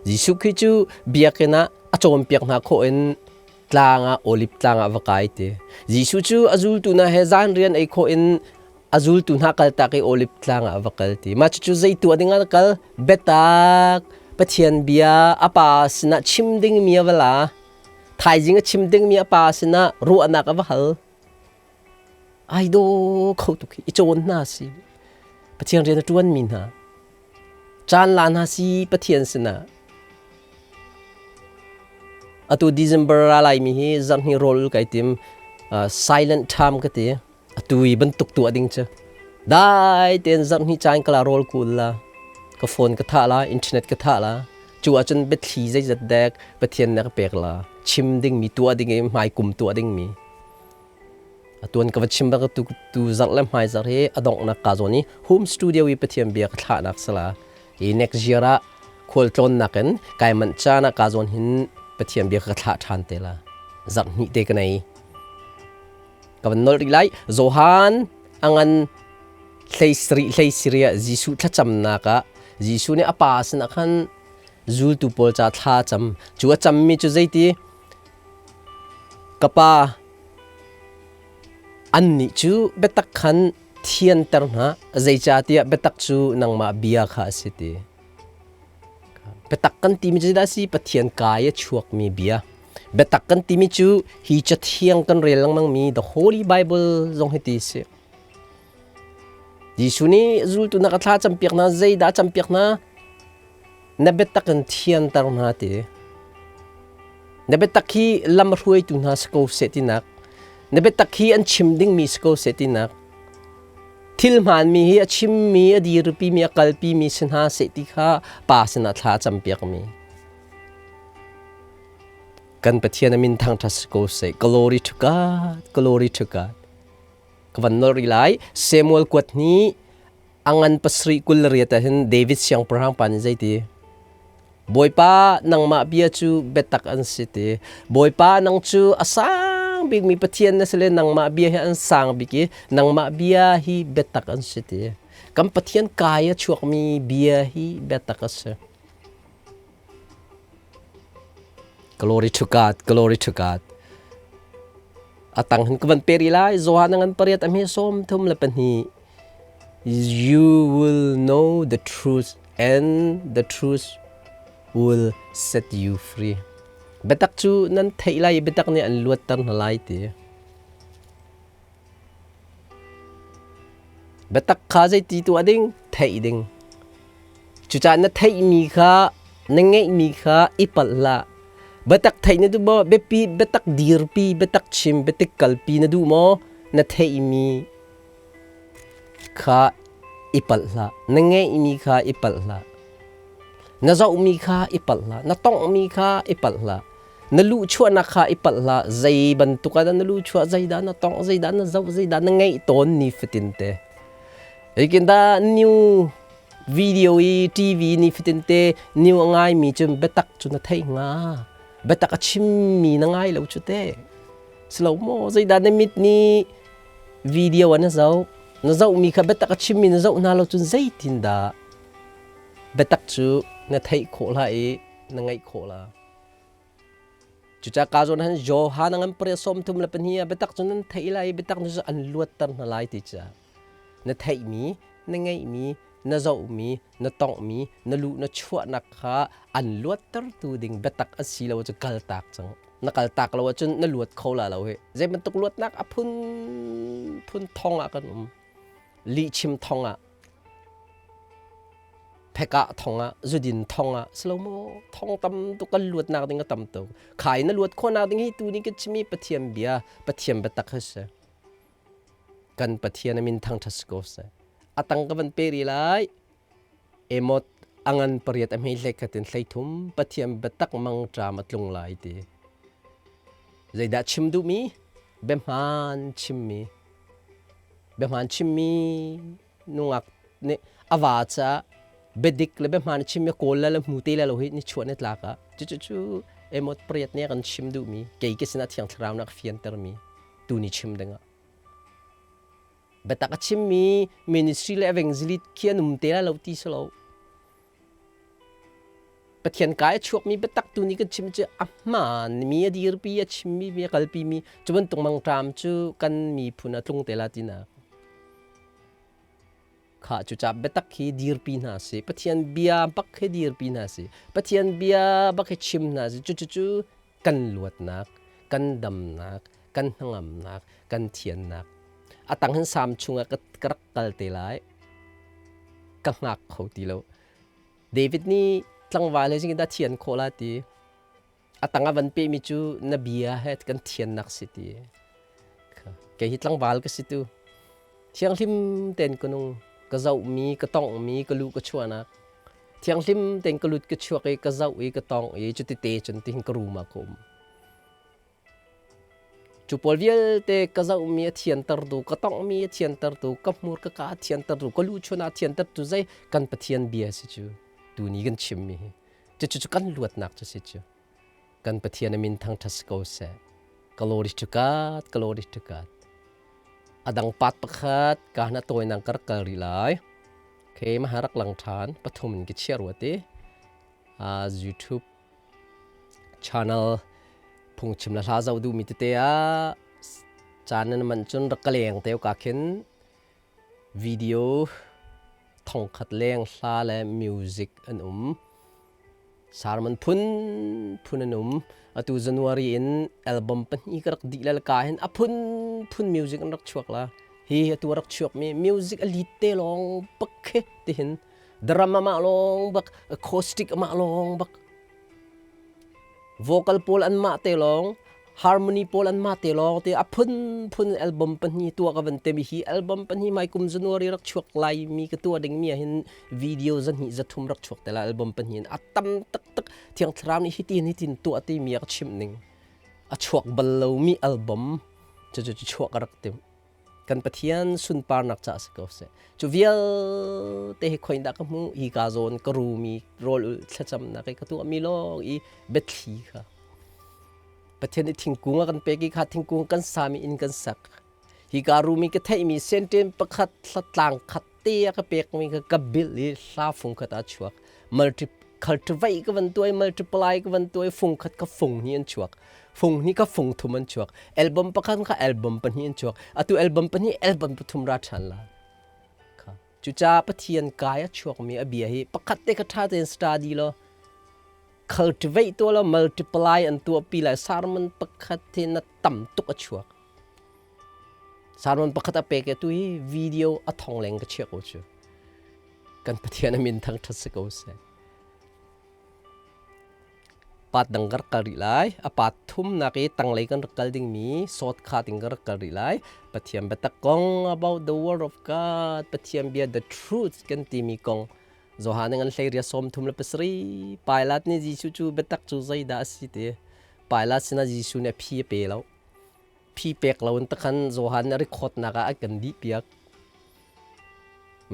Jesuh Khrih cu biakinn ah a cawnpiak hna khawh in tlang ah Olive tlang ah va kai ti. Jesuh cu a zultu hna he zan rian ei khawh in a zultu hna kaltak i Olive tlang ah a va kal ti. Mah cucu zei tuah ding ah kal? Biatak Pathian bia a pa sinah chim dingmi a va la. Thaizing a chim dingmi a pa sinah ruahnak a va hal. Ai daw kho tuk hi i cawn hna si. Pathian rian a ṭuanmi hna. Caan la hna si Pathian sinah. Atu December ra laimi hi zarhni rawl kai tim silent time ka ti. Atu i bantuk tuah ding cu. Dai tein zarhni caan kala rawl kul la. Ka phone ka thah la, internet ka thah la. Cu ahcun biathli zeizat dek Pathian nih a ka pek la. Chim dingmi, tuah ding i hmaikum tuah dingmi. Atuan ka va chim bak tu tu zarh le hmai zarh hi a donghnak ka zawn i home studio i Pathian bia ka thlahnak sala i next year ah khual tlawnnak in kai manh caan ah ka zawn hin Pathian bia ka thlah ṭhan te la zarh hnih te ka nei ka van nol rih lai Johan angan hlei sarih hlei siria Jesuh thlacamnak ah Jesuh nih a pa sinah khan zultu pawl ca thla cam cu a cammi cu zeiti Ka pa, annih cu biatak khan thianter hna, zeicahtiah biatak cu nangmah bia kha a si ti. Biatak kan timi cu zeidah a si? Pathian kaa i a chuakmi bia. Biatak kan timi cu hi Cathiang kan rel lengmangmi The Holy Bible zong hi ti a si. Jesuh nih zultu hna ka thla campiak hna, zeidah a campiak hna? Na biatak in thianter hna ti. Na biatak hi lam a hruaitu hna si ko seh tinak. Na biatak hi an chim dingmi si ko seh tinak. Thil hmaanmi hi a chimmi, a dirpimi, a kalpimi si hna seh ti kha Pa sinah thla a campiakmi. Kan Pathian a min thangṭhat si ko seh. Glory to God, glory to God. Ka van nolh rih lai. Samuel kuat hnih a ngan pasarih 28 ah hin David siangpahrang pa nih zeiti? Bawipa nangmah bia cu biatak an si ti. Bawipa nang cu a sang. bikmi Pathian na si le nangmah bia hi an sang bik i nangmah bia hi biatak an si ti. Kan Pathian kai a chuakmi bia hi biatak a si. Glory to God, glory to God. A tang hin ka van peri lai Johan ngan pariat a hme 32. You will know the truth and the truth will set you free. Biatak cu nan theih lai i biatak nih an luatter hna lai ti. Biatak kha zeiti tuah ding? Theih ding. Cucaah na theihmi kha na ngeihmi kha i palh hlah. Biatak theih na duh maw? Biapi biatak dirpi, biatak chim, biatak kalpi na duh maw? Na theihmi kha i palh hlah. Na ngeihmi kha i palh hlah. Na zohmi kha i palh hlah. Na tonghmi kha i palh hlah. Na luhchuahnak kha i palh hlah. Zei bantuk ah dah na luhchuah, zeidah na tongh, zeidah na zoh, zeidah na ngeih tawn ni fatin te. Zeitindah new video i TV ni fatin te new a ngaimi cun biatak cu na theih hnga. Biatak a chimmi na ngai lo cu te. Silo maw zeidah na mit nih video ah na zoh na zohmi kha biatak a chimmi na zoh hna lo cun zeitindah biatak cu na theih khawh la i na ngaih khawh la cucaah ka zawn han Johan ngan pare 32 ah biatak cu nan theih lai i biatak nu cu an luatter hna lai ti ca na theihmi na ngeihmi na zohmi na tonghmi na luh na chuahnak kha an luattertu ding biatak a si lo cu kaltak cang na kaltak lo ahcun na luat kho la lo hi zei bantuk luatnak a phun phun thong ah kan um lihchim thong ah phekah thong ah zudin thong ah silo maw thong tam tuk kan luatnak ding a tam tuk khai na luat khawhnak ding hi tu ni kan chimi Pathian bia Pathian biatak hi si kan Pathian a min thangṭhat si ko seh a tang ka van pe rih lai Emot a ngan pariat a hmei hlei khat in 33 Pathian biatak mangṭam a tlung lai ti. Zeidah chim duhmi? Biahmaan chimmi. Biahmaan chimmi nungak nih a va caah biadik le biahmaan chimmi kawl le le hmu te le lo hi ni chuah ni tlak ah cucu cu Emot pariat nih a kan chim duhmi kei ka sinah Thiang Thlarau nih a ka fiantermi tu ni chim dingah. Biatak a chimmi ministry le evangelist khi an um te lai lo ti si lo. Pathian kai a chuakmi biatak tu nih kan chim cu a hmaanmi a dirpi a chimmi mi a kalpi mi cu bantuk mangṭam cu kan miphun a tlung te la tinak. Kha cu ca biatak hi dirpi hna si. Pathian bia bak hi dirpi hna si. Pathian bia bak hi chim hna si. Cu cu cu kan luatnak, kan damnak, kan hnangamnak, kan thiannak. A tang hin sam chungah ka, ka rak kal te lai. Ka hngak kho ti lo. David nih tlangval he zing dah thian khawh la ti. A tang a van pehmi cu na bia he kan thiannak si ti. Kei hi tlangval ka si tu. Thianghlim ten ka nung, ka zohmi, ka tonghmi, ka lu ka chuahnak. Thianghlim ten ka lut ka chuak i ka zoh i ka tong i cuti te cun tihin ka room ah ka um. Cu pawl vialte ka zohmi a thiantertu, ka tonghmi a thiantertu, ka hmur ka ka a thiantertu, ka luchun a thiantertu zei kan Pathian bia si cu tuni kan chimmi hi. Cucu cu kan luatnak cu si cu. Kan Pathian a min thangṭhat si ko seh. Glory to God, glory to God. A dang pat pakhat ka hna tawinak ka rak kal rih lai. Okay, maha rak lang ṭhan pathum in ka chiah rua ti. Uh, YouTube channel phungchim le hla zoh duhmi tete ah caan nan man cun rak ka leng te ka khin video thongkhat leng hla le music an um sermon phun phun an um atu January in album pahnih ka rak dih le ka hin a phun phun music an rak chuak la hi atu rak chuak mi music a lead te lawng bak khi ti hin drum amah lawng bak acoustic amah lawng bak vocal pawl anmah te lawng harmony pawl anmah te lawng te a phunphun album pahnih tuah ka van temi hi album pahnih mai kum January rak chuak lai mi ka tuah ding mi ah hin video zahnih zathum rak chuak te la album pahnih in a tam taktak thiang thlarau nih hitin hitin tuah ti mi a ka chimh ning a chuak bal lo mi album cu cu chuak ka rak tim kan Pathian sunparnak caah si ko seh. Cu vialte hi khoin dah ka hmuh? Hi ka zawn ka rumi rawl ulh thlacamnak i ka tuahmi lawng i biathli kha. Pathian nih thingkung a kan pek i kha thingkung kan sami inn kan sak. Hi ka rumi ka theihmi senten pakhat hlatlang khat te a ka pekmi kha ka bilh i hla fung khat a chuak. Multi cultivate ka van tuai, multiply ka van tuai, fung khat ka fung hi an chuak. Fung hi ka fung thum an chuak. Album pakhat kha album pahnih an chuak. Atu album pahnih album pathum ra ṭhan la. Kha. Cucaah Pathian kai a chuakmi a bia hi pakhat te kha ṭha tein study law cultivate tuah law multiply an tuahpi lai sermon pakhat hi na tam tuk a chuak. Sermon pakhat a pek i tu hi video a thong leng ka chiah ko cu. Kan Pathian a min thangṭhat si ko seh. Pat dang ka rak kal rih lai. A pat thumnak i tanglei kan rak kal dingmi sawt kha ting ka rak kal rih lai. Pathian biatak kong about the word of God, Pathian bia the truth kan timi kong. Johan ngan hlei ria 37 Pilate nih Jesuh cu biatak cu zeidah a si ti Pilate sinah Jesuh nih a phi a pe lo. Phi pek lo in takhan Johan nih a record nak ah a kan dih piak.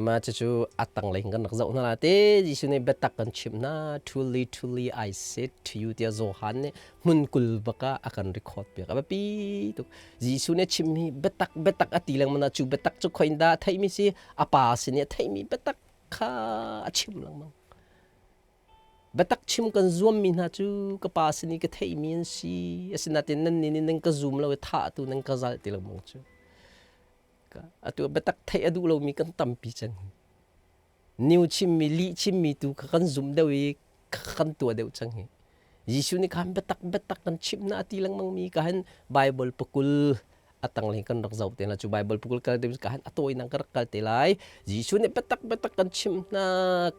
Mah cucu a tanglei kan rak zoh hna la te Jesuh nih biatak kan chimh hna truly truly I said to you tiah Johan nih hmun kul bak ah a kan record piak a biapi tuk Jesuh nih chimmi biatak biatak a ti lengmang na cu biatak cu khoin dah a theihmi si a pa sin i a theihmi biatak kha a chim lengmang biatak chim kan zuammi hna cu ka pa sin i ka theihmi an si asinain nan nih nan ka zum lo i thah tu nan ka zalh ti lengmang cu Atu biatak theih a duh lomi kan tampi cang. New chimmi, lih chimmi tu kha kan zum deuh i kan tuah deuh cang hi. Jesuh nih khan biatak biatak kan chimh na ti lengmang mi ka hin Bible pakul a tanglei kan rak zoh te la cu Bible pakul kal te ka hin a tawinak ka rak kal te lai. Jesuh nih biatak biatak kan chimh hna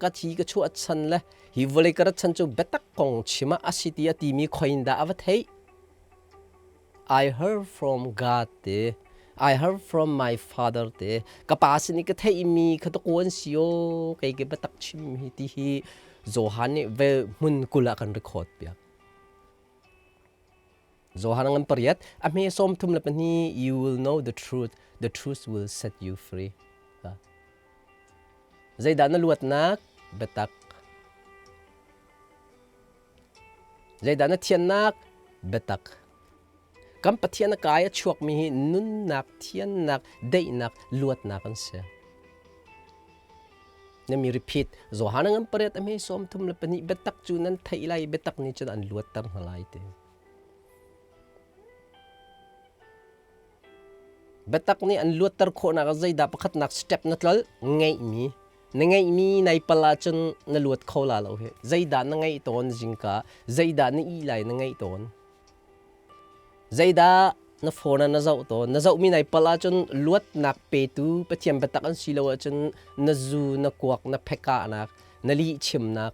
ka thi ka chuah chan le hi vawlei ka rat chan cu biatak kong chim ah a si ti a timi khoin dah a va theih. I heard from God te I heard from my father te ka pa sin i ka theihmi kha ta an si aw kei ke biatak chim hi ti hi Johan nih ve hmun 20 ah kan record piak Johan ngan pariat a hme 32 you will know the truth the truth will set you free zeidah na luatnak biatak Zeidah na thiannak? Biatak. Kan Pathian a kai a chuakmi hi nunnak, thiannak, daihnak, luatnak an si. Na mi repeat, Johan ngan pariat a hme 32 biatak cu nan theih lai, biatak nih cun an luatter hna lai ti. Biatak nih an luatter khawhnak ah zeidah pakhatnak step na tlolh? Ngeihmi. Na ngeihmi nai pal ahcun na luat kho la lo hi. Zeidah na ngeih tawn zingka? Zeidah na ih lai na ngeih tawn? Zeidah na phone ah na zoh tawn? Na zohmi nai pal ahcun luatnak petu Pathian biatak an si lo ahcun na zu, na kuak, na phekahnak, na lihchimnak,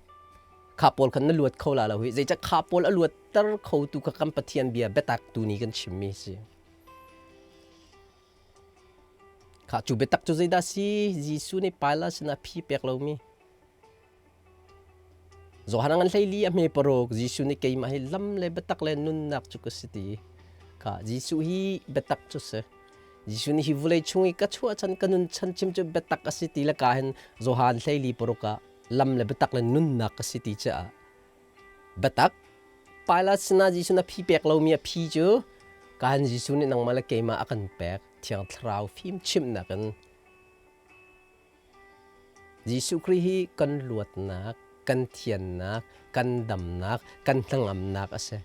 kha pawl khan na luat kho la lo hi. Zeicah kha pawl a luatter khotu kha kan Pathian bia biatak tu nih kan chimmi si. Kha cu biatak cu zeidah si? Jesuh nih Pilate sinah phi pek lomi. Johan ngan 14 a hme paruk Jesuh nih keimah hi lam le biatak le nunnak cu ka si ti. Kha Jesuh hi biatak cu si. Jesuh nih hi vulei chung i ka chuah chan ka nun chan chim cu biatak a si ti le ka hin Johan 14 paruk ah lam le biatak le nunnak ka si ti caah biatak Pilate sinah Jesuh na phi pek lomi a phi cu kan Jesuh nih nangmah le keimah a kan pek Thiang Thlarau fim chimhnak in Jesuh Khrih hi kan luatnak, kan thiannak, kan damnak, kan hnangamnak a si.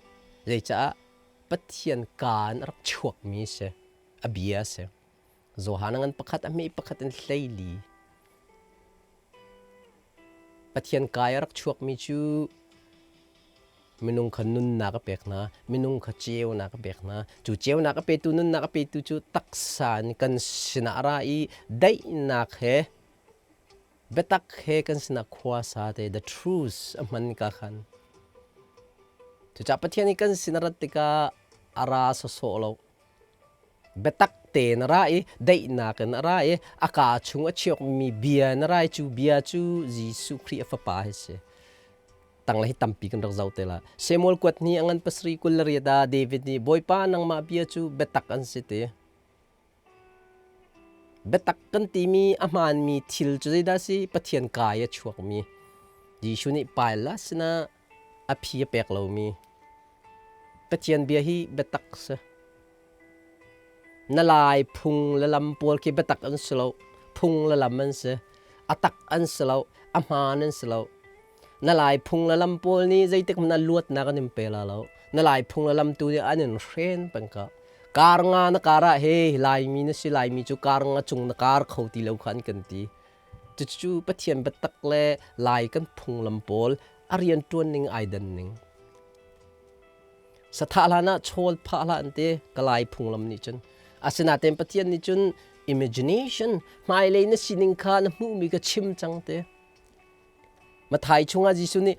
Zeicah Pathian kaan a rak chuakmi a si, a bia a si. Johan ngan pakhat a hme pakhat in 14. Pathian kai a rak chuakmi cu minung kha nunnak a pek hna, minung kha ceunak a pek hna. Cu ceunak a petu nunnak a petu cu taksa in kan sinah a ra i daihnak he biatak he kan sinah khua sa te the truth a hman ka khan. Cucaah Pathian i kan sin a rat tikah a ra sawsawh lo. Biatak tein a ra i daihnak in a ra i a kaa chung a chiakmi bia in a ra i cu bia cu Jesuh Khrih a fapa hi si. Tanglei hi tampi kan rak zoh te la. Samuel kuat ni a ngan pasarih 28 ah David nih Bawipa nangmah bia cu biatak an si ti. Biatak kan timi a hmaanmi thil cu zeidah si? Pathian kai a chuakmi. Jesuh nih Pilate sinah a phi a pek lomi. Pathian bia hi biatak si. Na lai phung le lam pawl khi biatak an si lo. Phung le lam an si. A tak an si lo. A hmaan an si lo. Na lai phung le lam pawl nih zeitik hmanh ah luatnak an in pe la lo. Na lai phung le lam tu nih an in hren peng ka. Kar nga na kar ah he Laimi na si Laimi cu kar nga cung na kar kho ti lo kha an kan ti. Cucu Pathian biatak le Lai kan phunglam pawl a rianṭuan ning ai dan ning. Sathah hlan ah chawl phah hlah an ti ka Lai phunglam nih cun. Asinain Pathian nih cun imagination hmailei na sining kha na hmuhmi ka chim cang te. Mathai chungah Jesuh nih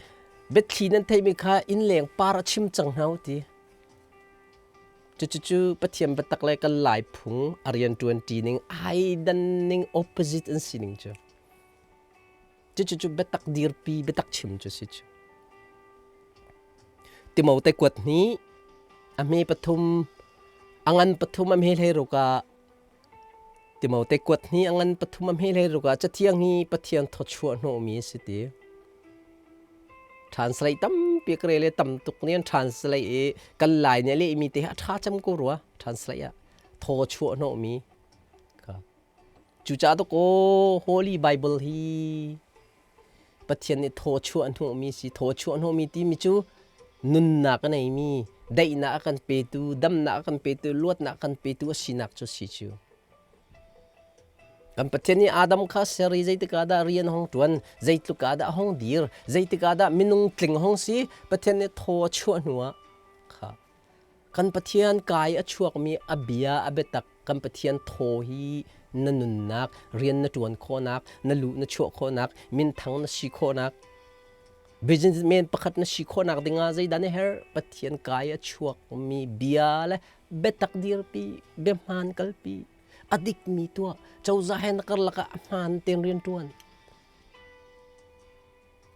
biathli nan theihmi kha innleng par a chim cang hna u ti. Cucucu Pathian biatak le kan Lai phung a rianṭuanṭi ning ai dan ning opposite an si ning cu. Cucucu biatak dirpi biatak chim cu si cu. Timote kuat hnih a hme pathum a ngan pathum a hme hlei ruk ah Timote kuat hnih a ngan pathum a hme hlei ruk ah Cathiang hi Pathian thawchuah hnawhmi a si ti. Translate tampi ka rel i tam tuk nih an translate i kan Lai nih a lehmi te hi a ṭha cem ko rua translate ah thaw chuah hnawhmi kha. Cucaah dakaw Holy Bible hi Pathian nih thaw chuah hnawhmi si thaw chuah hnawhmi timi cu nunnak a neimi daihnak a kan petu damnak a kan petu luatnak a kan petu a sinak cu si cu. Kan Pathian nih Adam kha ser i zeitik ah dah rian hong ṭuan, zeitluk ah dah hong dir, zeitik ah dah minung tling hong si, Pathian nih thaw a chuah hnuah kha kan Pathian kai a chuakmi a bia a biatak kan Pathian thaw hi na nunnak, rian na ṭuan khawhnak, na luh na chuah khawhnak, minthang na si khawhnak, businessman pakhat na si khawhnak dingah zeidah na herh? Pathian kai a chuakmi bia le biatak dirpi, biahmaan kalpi. A dikmi tuah cozah he na karlak ah a hmaan tein rian ṭuan.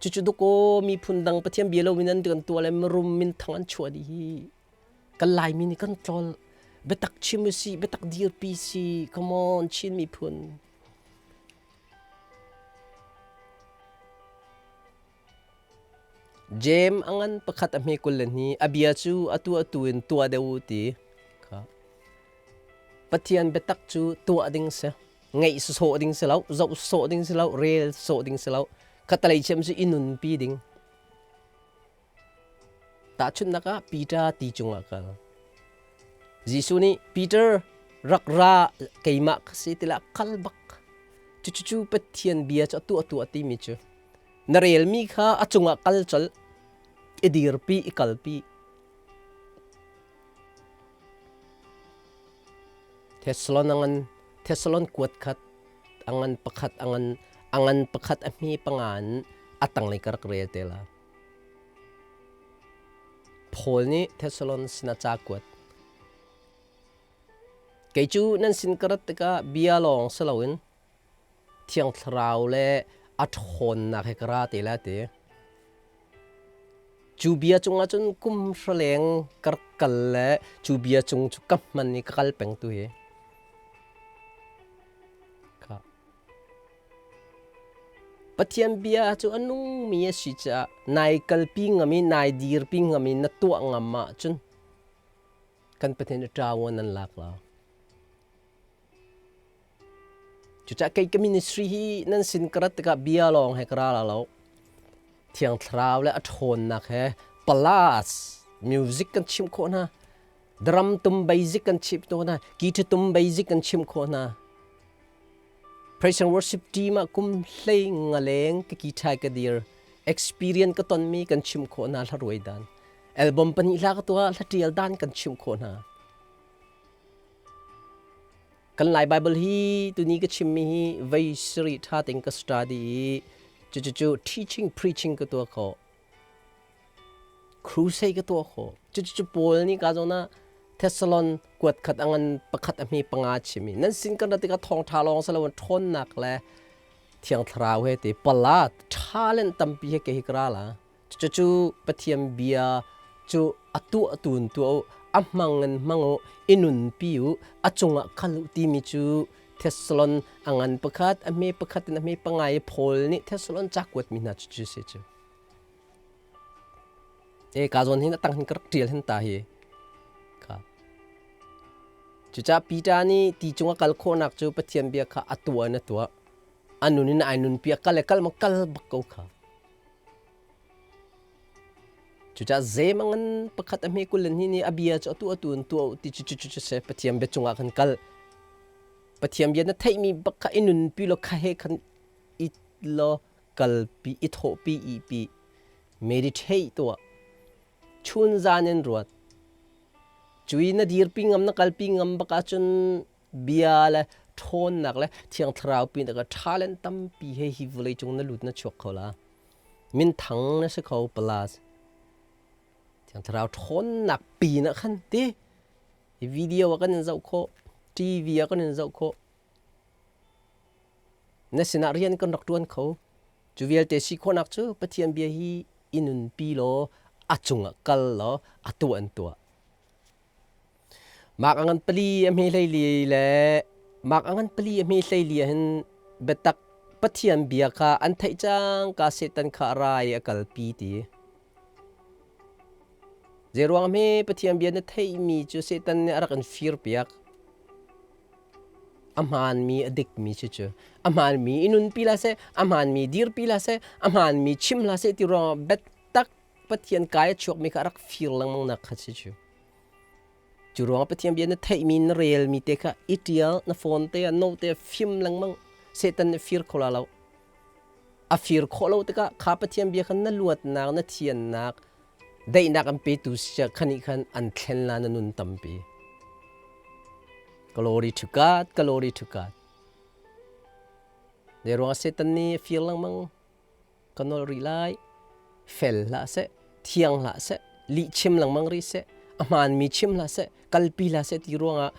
Cucu dukaw miphun dang Pathian bia loin an kan tuah le mirum minthang an chuah dih hi kan Laimi nih kan tlol. Biatak chim usih, biatak dirpi si, come on Chin miphun. Jeim a ngan pakhat a hme 22 a bia cu atu atu in tuah deuh u ti kha. Pathian biatak cu tuah ding si. Ngaih sawh ding si lo, zoh sawh ding si lo, rel sawh ding si lo. Khatalei cem cu i nunpi ding. Tahchunhnak ah Peter ti cungah kal. Jesuh nih Peter rak ra keimah ka si tilah kal bak. Cucu Pathian bia cu a tuah tuah timi cu. Na relmi kha a cungah kal colh, i dirpi, i kalpi. Thessalon angan Thessalon kuat khat angan pakhat angan angan pakhat a hmi pangan a tanglei ka rak rel te la. Paul nih Thessalon sinah ca kuat. Kei cu nan sin ka rat tikah bia lawng si loin Thiang Thlarau le a ṭhawnnak he ka ra te lai ti. Cu bia cungah cun kum hra leng ka rak kal le cu bia cung cu ka hman i ka kal peng tu hi. Kha. Pathian bia cu a nungmi a si caah nai kalpi ngam i nai dirpi ngam i na tuah ngam ahcun kan Pathian i ṭawan nan lak lo. Cucaah kei ka ministry hi nan sin ka rat tikah bia lawng he ka ra la lo. Thiang Thlarau le a ṭhawnnak he plus music kan chimh khawh hna. Drum tum basic kan chimh khawh hna. Guitar tum basic kan chimh khawh hna. Praise and worship team ah kum hlei nga leng ka guitar ka dir. Experience ka tonmi kan chimh khawh hna hla ruai dan. Album pahnih hla ka tuah hla ṭial dan kan chimh khawh hna. Kan Lai Bible hi tuni ka chimmi hi vei sarih ṭha tein ka study i cucucu teaching preaching ka tuah khawh. Crusade ka tuah khawh. Cucucu Paul nih ka zawn ah Thessalon kuat khat a ngan pakhat a hme panga chim i nan sin kan rat tikah thawngṭha lawng si loin ṭhawnnak le Thiang Thlarau he ti pala talent tampi he ke hi ka ra la. Cucu Pathian bia cu a tuah tu in tuah u, a hmang in hmang u, i nunpi u, a cungah kal u timi cu Thessalon a ngan pakhat, a hme pakhat in a hme panga i Paul nih Thessalon ca kuatmi hna cu si cu. E ka zawn hin a tang hin ka rak ṭial hin ta hi. Cucaah Peter nih ti cung a kal khawhnak cu Pathian bia kha a tuah in a tuah. A nun in ai nunpi a kal le kal ma kal bak ko kha. Cucaah zemang in pakhat a hme kul in hi nih a bia cu atu atu in tuah u ti cu cu cu se Pathian bia cungah khan kal. Pathian bia na theihmi bak kha i nunpi law kha he khan i law kalpi i thawhpi i pi meditate tuah. Chun zan in ruat. Cui na dirpi ngam na kalpi ngam bak ahcun bia le ṭhawnnak le thiang thlarau pi na ka talent tampi he hi vawlei cung na lut na chuak kho la. Minthang na si kho plus. Thiang thlarau ṭhawnnak pi na khan ti. Hi video ah kan in zoh khawh, TV ah kan in zoh khawh. Na sinah rian kan rak ṭuan kho. Cu vialte si khawhnak cu Pathian bia hi i nunpi law a cungah kal law a tuah an tuah. Mak a ngan pali a hme hleili le mak a ngan pali a hme hleili ah hin biatak Pathian bia kha an theih cang ka Satan kha a ra i a kalpi ti. Zeiruang hme Pathian bia na theihmi cu Satan nih a rak in firpiak. A hmaanmi a dikmi cu cu a hmaanmi i nunpi hlah seh, a hmaanmi dirpi hlah seh, a hmaanmi chim hlah seh ti ruangah biatak Pathian kai a chuakmi kha a rak fir lengmang nak kha si cu. Cu ruangah Pathian bia na theihmi na relmi te kha i ṭial na phone te ah note te ah fim lengmang Satan nih fir kho la lo. A fir khawh lo tikah kha Pathian bia khan na luatnak na thiannak daihnak an petu si khan nih khan an thlen la na nun tampi. Glory to God, glory to God. Ne ruangah Satan nih a fir lengmang. Ka nol rih lai. Fel hlah seh, thiang hlah seh, lih chim lengmang rih seh, a hmaanmi chim hlah seh, kalpi hlah seh ti ruangah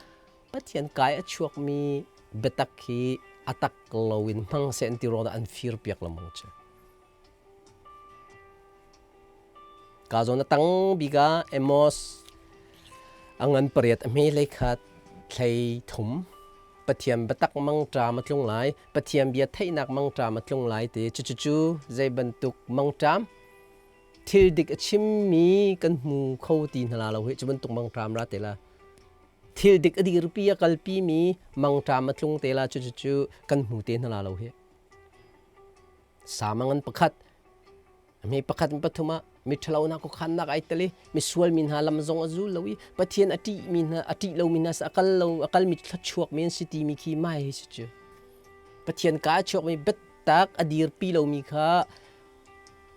Pathian kai a chuakmi biatak hi a tak loin hmang seh an ti ruangah an fir piak lengmang cu. Ka zawn a tang bik ah Amos a ngan pariat a hme hlei khat thlei thum Pathian biatak mangṭam a tlung lai Pathian bia theihnak mangṭam a tlung lai ti cucu zei bantuk mangṭam thil dik a chimmi kan hmu kho ti hna la lo hi cu bantuk mangṭam ra te la thil dik a dirpi a kalpi mi mangṭam a tlung te la cucu kan hmu te hna la lo hi Samangan pakhat mi pakhat mi pathum ah mi ṭhalonak khuakhannak ai tel i misual mi hna lam zong a zul lo i Pathian a ṭih mi hna a ṭih lomi hna a kal lo a kalmi thluachuak mi an si timi khi mai hi si cu Pathian ka a chuakmi biatak a dirpi lomi kha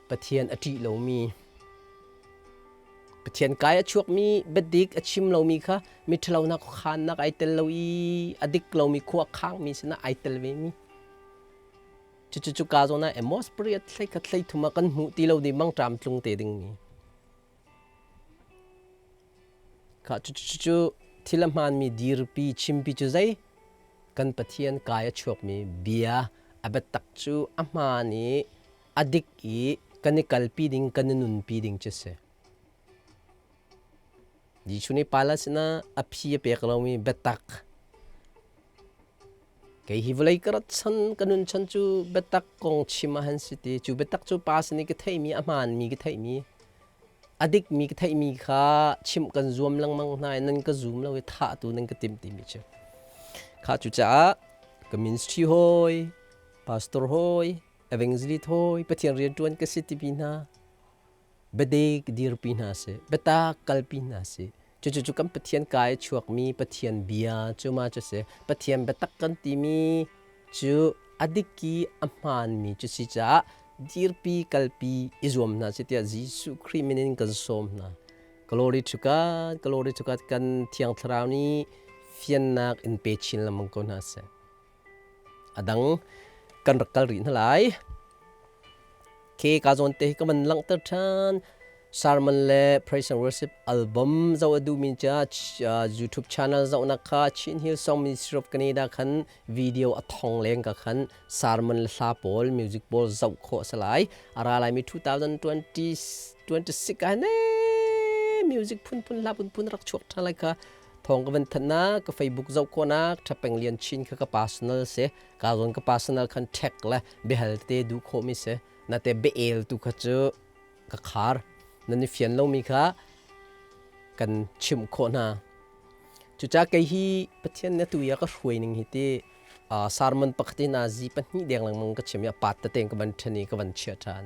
Pathian a ṭih lomi Pathian kai a chuakmi biadik a chim lomi kha mi ṭhalonak khuakhannak ai tel lo i a dik lomi khua khangmi sinah ai tel ve mi Cucu cuka zawn ah Amos pariat hlei khat hlei thum ah kan hmuh ti lo ding mangṭam tlung te dingmi. Kha cucu cucu thil a hmaanmi dirpi chimpi cu zei kan Pathian kai a chuakmi bia a biatak cu a hmaan i a dik i kan i kalpi ding kan i nunpi ding cu si. Jesuh nih Pilate sinah a phi a pek lomi biatak Kei hi vawlei ka rat chan ka nun chan cu biatak kong chim ah han si ti cu biatak cu pa sin i ka theihmi a hmaanmi ka theihmi a dikmi ka theihmi kha chimh kan zuam lengmang hna i nan ka zum lo i thah tu nan ka timh timi cu kha cucaah ka ministry hawi pastor hawi evangelist hawi Pathian rianṭuan ka si timi hna biadik dirpi hna sih, biatak kalpi hna sih. Cucu cu kan Pathian kai a chuakmi Pathian bia cu ma cu si. Pathian biatak kan timi cu a dik i a hmaanmi cu si caah dirpi kalpi i zuam hna sih tiah Jesuh Khrih min in kan sawm hna. Glory to God, glory to God kan Thiang Thlarau nih fiannak in pe chin lengmang ko hna seh. A dang kan rak kal rih hna lai. Ke ka zawn te hi ka van langhter ṭhan. Sermon le Praise and Worship album zoh a duhmi ca YouTube channel zohnak kha Chin Hill Song Ministry of Canada khan video a thong leng ka khan sermon le hla pawl music pawl zoh khawh a si lai. A ra laimi 2026 ah ne music phunphun hla phunphun rak chuak ṭhan lai kha thawng ka van thanh ka Facebook zoh khawhnak Ṭhapeng Lian Chin kha ka personal si ka zawn ka personal khan ṭhek le biahal te duh khawhmi si nate biael tu kha cu ka khar nan i fian lomi kha kan chimh khawh hna. Cucaah kei hi Pathian nih atu i a ka hruai ning hi ti sermon pakhat in zi pahnih deng lengmang ka chim i a pat tete in ka van ṭhen i ka van chiah ṭhan.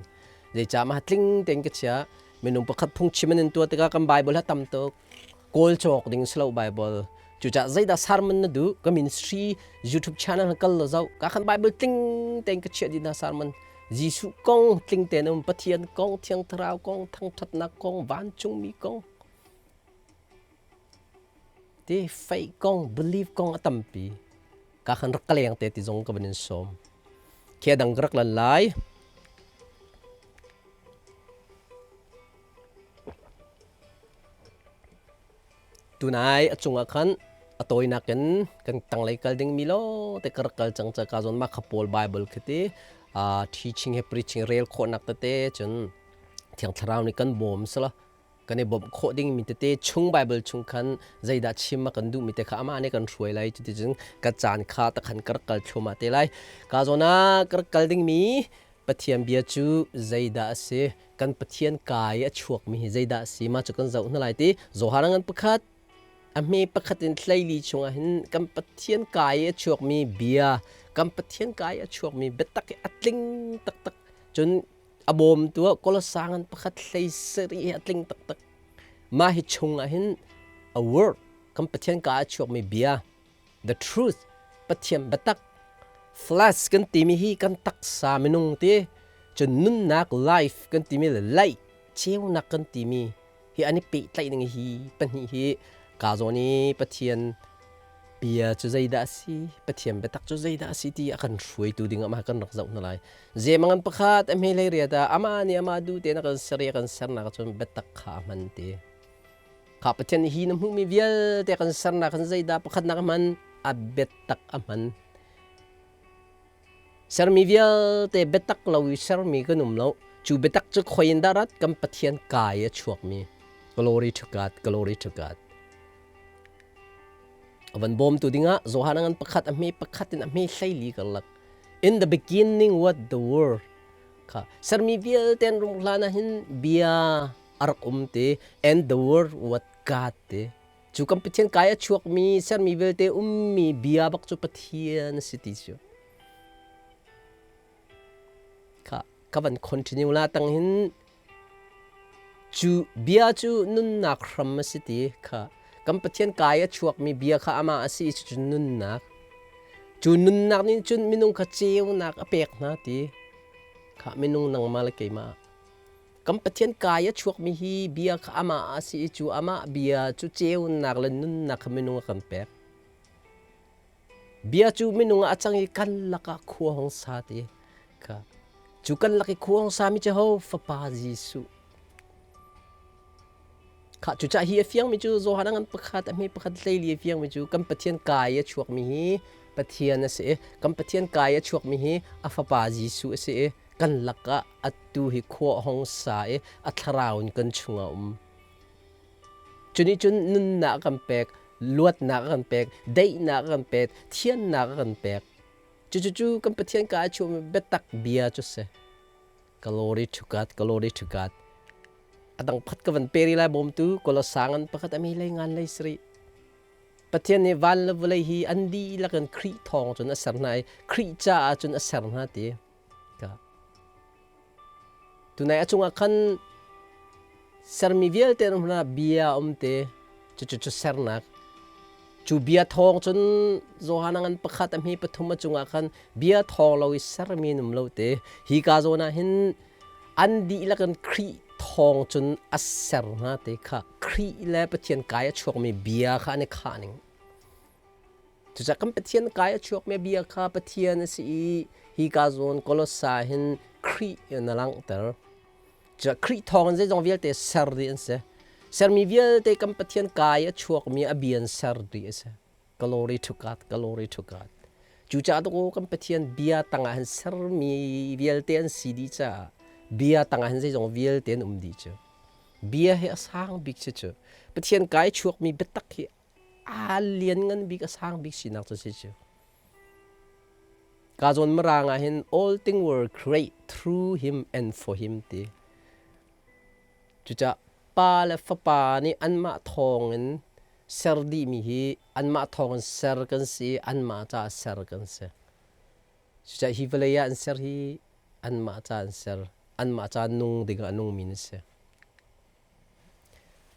Zeicah mah tling tein ka chia. Minung pakhat phungchim an in tuah tikah kan Bible ha tam tuk. Kawl cawk ding si lo Bible. Cucaah zeidah sermon na duh? Ka ministry YouTube channel kal lo zoh. Ka khan Bible tling tein ka chiah dih hna sermon. Jesuh kong tling tein um, Pathian kong, Thiang Thlarau kong, thangṭhatnak kong, vancungmi kong. Ti faith kong, belief kong a tampi. Ka khan rak ka leng te ti zong ka van in sawm. Khi dang ka rak lan lai. Tunai a cungah khan a tawinak in kan tanglei kal ding mi lo te ka rak kal cang ca ka zawn ma kha pawl Bible khi ti teaching he preaching rel khawhnak tete cun Thiang Thlarau nih kan bawm sala kan i bawmh khawh ding mi tete chung Bible chung khan zeidah chim a kan duh mi te kha amah nih kan hruai lai cuti cun ka caan kha takhan ka rak kal thluahmah te lai ka zawn ah ka rak kal ding mi Pathian bia cu zeidah a si? Kan Pathian kaa i a chuakmi hi zeidah a si? Mah cu kan zoh hna lai ti. Johan ngan pakhat a hme pakhat in hleili chungah hin kan Pathian kaa i a chuakmi bia, kan Pathian kaa i a chuakmi biatak hi a tling taktak. Cun a bawmtu ah Kolosa ngan pakhat hlei sarih hi a tling taktak. Mah hi chungah hin a word kan Pathian kaa a chuakmi bia the truth Pathian biatak flesh kan timi hi kan taksa minung ti cun nunnak life kan timi le light ceunak kan timi hi an i pehtlaih ning hi pahnih hi ka zawn i Pathian bia cu zeidah a si Pathian biatak cu zeidah a si ti a kan hruaitu ding ah kan rak zoh hna lai zemangan pakhat a hme hlei riat ah amah nih amah duh tein a kan ser i a kan sernak cun biatak kha a hman ti Kha Pathian hi na hmuhmi vialte kan sernak kan zeidah pakhatnak a hman? A biatak a hman. Sermi vialte biatak lo i sermi kan um lo. Cu biatak cu khoi in dah rat? Kan Pathian kai a chuakmi. Glory to God, glory to God. A van bawmtu dingah Johan ngan pakhat a hme pakhat in a hme hleili karlak. In the beginning what the word kha sermi vialte an rum hlan ah hin bia a rak um ti and the word what God ti cu kan Pathian kai a chuakmi sermi vialte ummi bia bak cu Pathian a si ti cu kha ka van continue la tang hin cu bia cu nunnak hram a si ti kha kan Pathian kai a chuakmi bia kha amah a si cu nunnak cu nunnak nih cun minung kha ceunak a pek hna ti kha minung nangmah le keimah Kan Pathian kai a chuakmi hi bia kha amah a si i cu amah bia cu ceunak le nunnak kha minung a kan pek. Bia cu minung ah a cang i kan lakah khua hong sa ti kha. Cu kan lak i khua hong sami cu ho Fapa Jesuh. Kha cucah hi a fiangmi cu Johan a ngan pakhat a hme pakhat hleili a fiangmi cu kan Pathian kai a chuakmi hi Pathian a si i kan Pathian kai a chuakmi hi a Fapa Jesuh a si i kan lakah atu hi khua a hong sa i a thlarau in kan chungah a um. Cu nih cun nunnak a kan pek, luatnak a kan pek, daihnak a kan pek, thiannak a kan pek. Cucu kan Pathian ka a chuahmi biatak bia cu si. Glory to God, glory to God. A dang pakhat ka van peri lai bawmtu kolosangan pakhat ami lei ngan lei sri. Pathian nih van le vawlei hi an dihlak in Khrih thawng cun a ser hna i Khrih caah cun a ser hna ti. Tunai a cungah khan sermi vialte an hna bia um te cucu cu sernak cu bia thawng cun Johan ngan pakhat a hmi pathum a cungah khan bia thawng lo i sermi an um lo te hi ka zawn ah hin an dihlak in Khrih thawng cun a ser hna te kha Khrih le Pathian kai a chuakmi bia kha an i khah ning Cucaah kan Pathian kai a chuakmi bia kha Pathian a si i hi ka zawn Kolossa hin Khrih in a langhter. Cucaah Khrih thawng in zeizong vialte ser dih an si. Sermi vialte kan Pathian kai a chuakmi a bia in ser dih a si. Glory to God, glory to God. Cucaah tuk kan Pathian bia tangah hin sermi vialte an si dih caah bia tangah hin zeizong vialte an um dih cu. Bia hi a sang bik si cu. Pathian kai chuakmi biatak hi aa lianngan bik a sang bik sinak cu si cu. Ka zawn mirang ah hin all thing were create through him and for him ti. Cucaah pa le fapa nih anmah thawng in Ser dihmi hi anmah thawng in ser kan si, anmah caah ser kan si. Cucaah hi vawlei ah an ser hi anmah caah an ser, anmah caah nung ding ah a nungmi an si.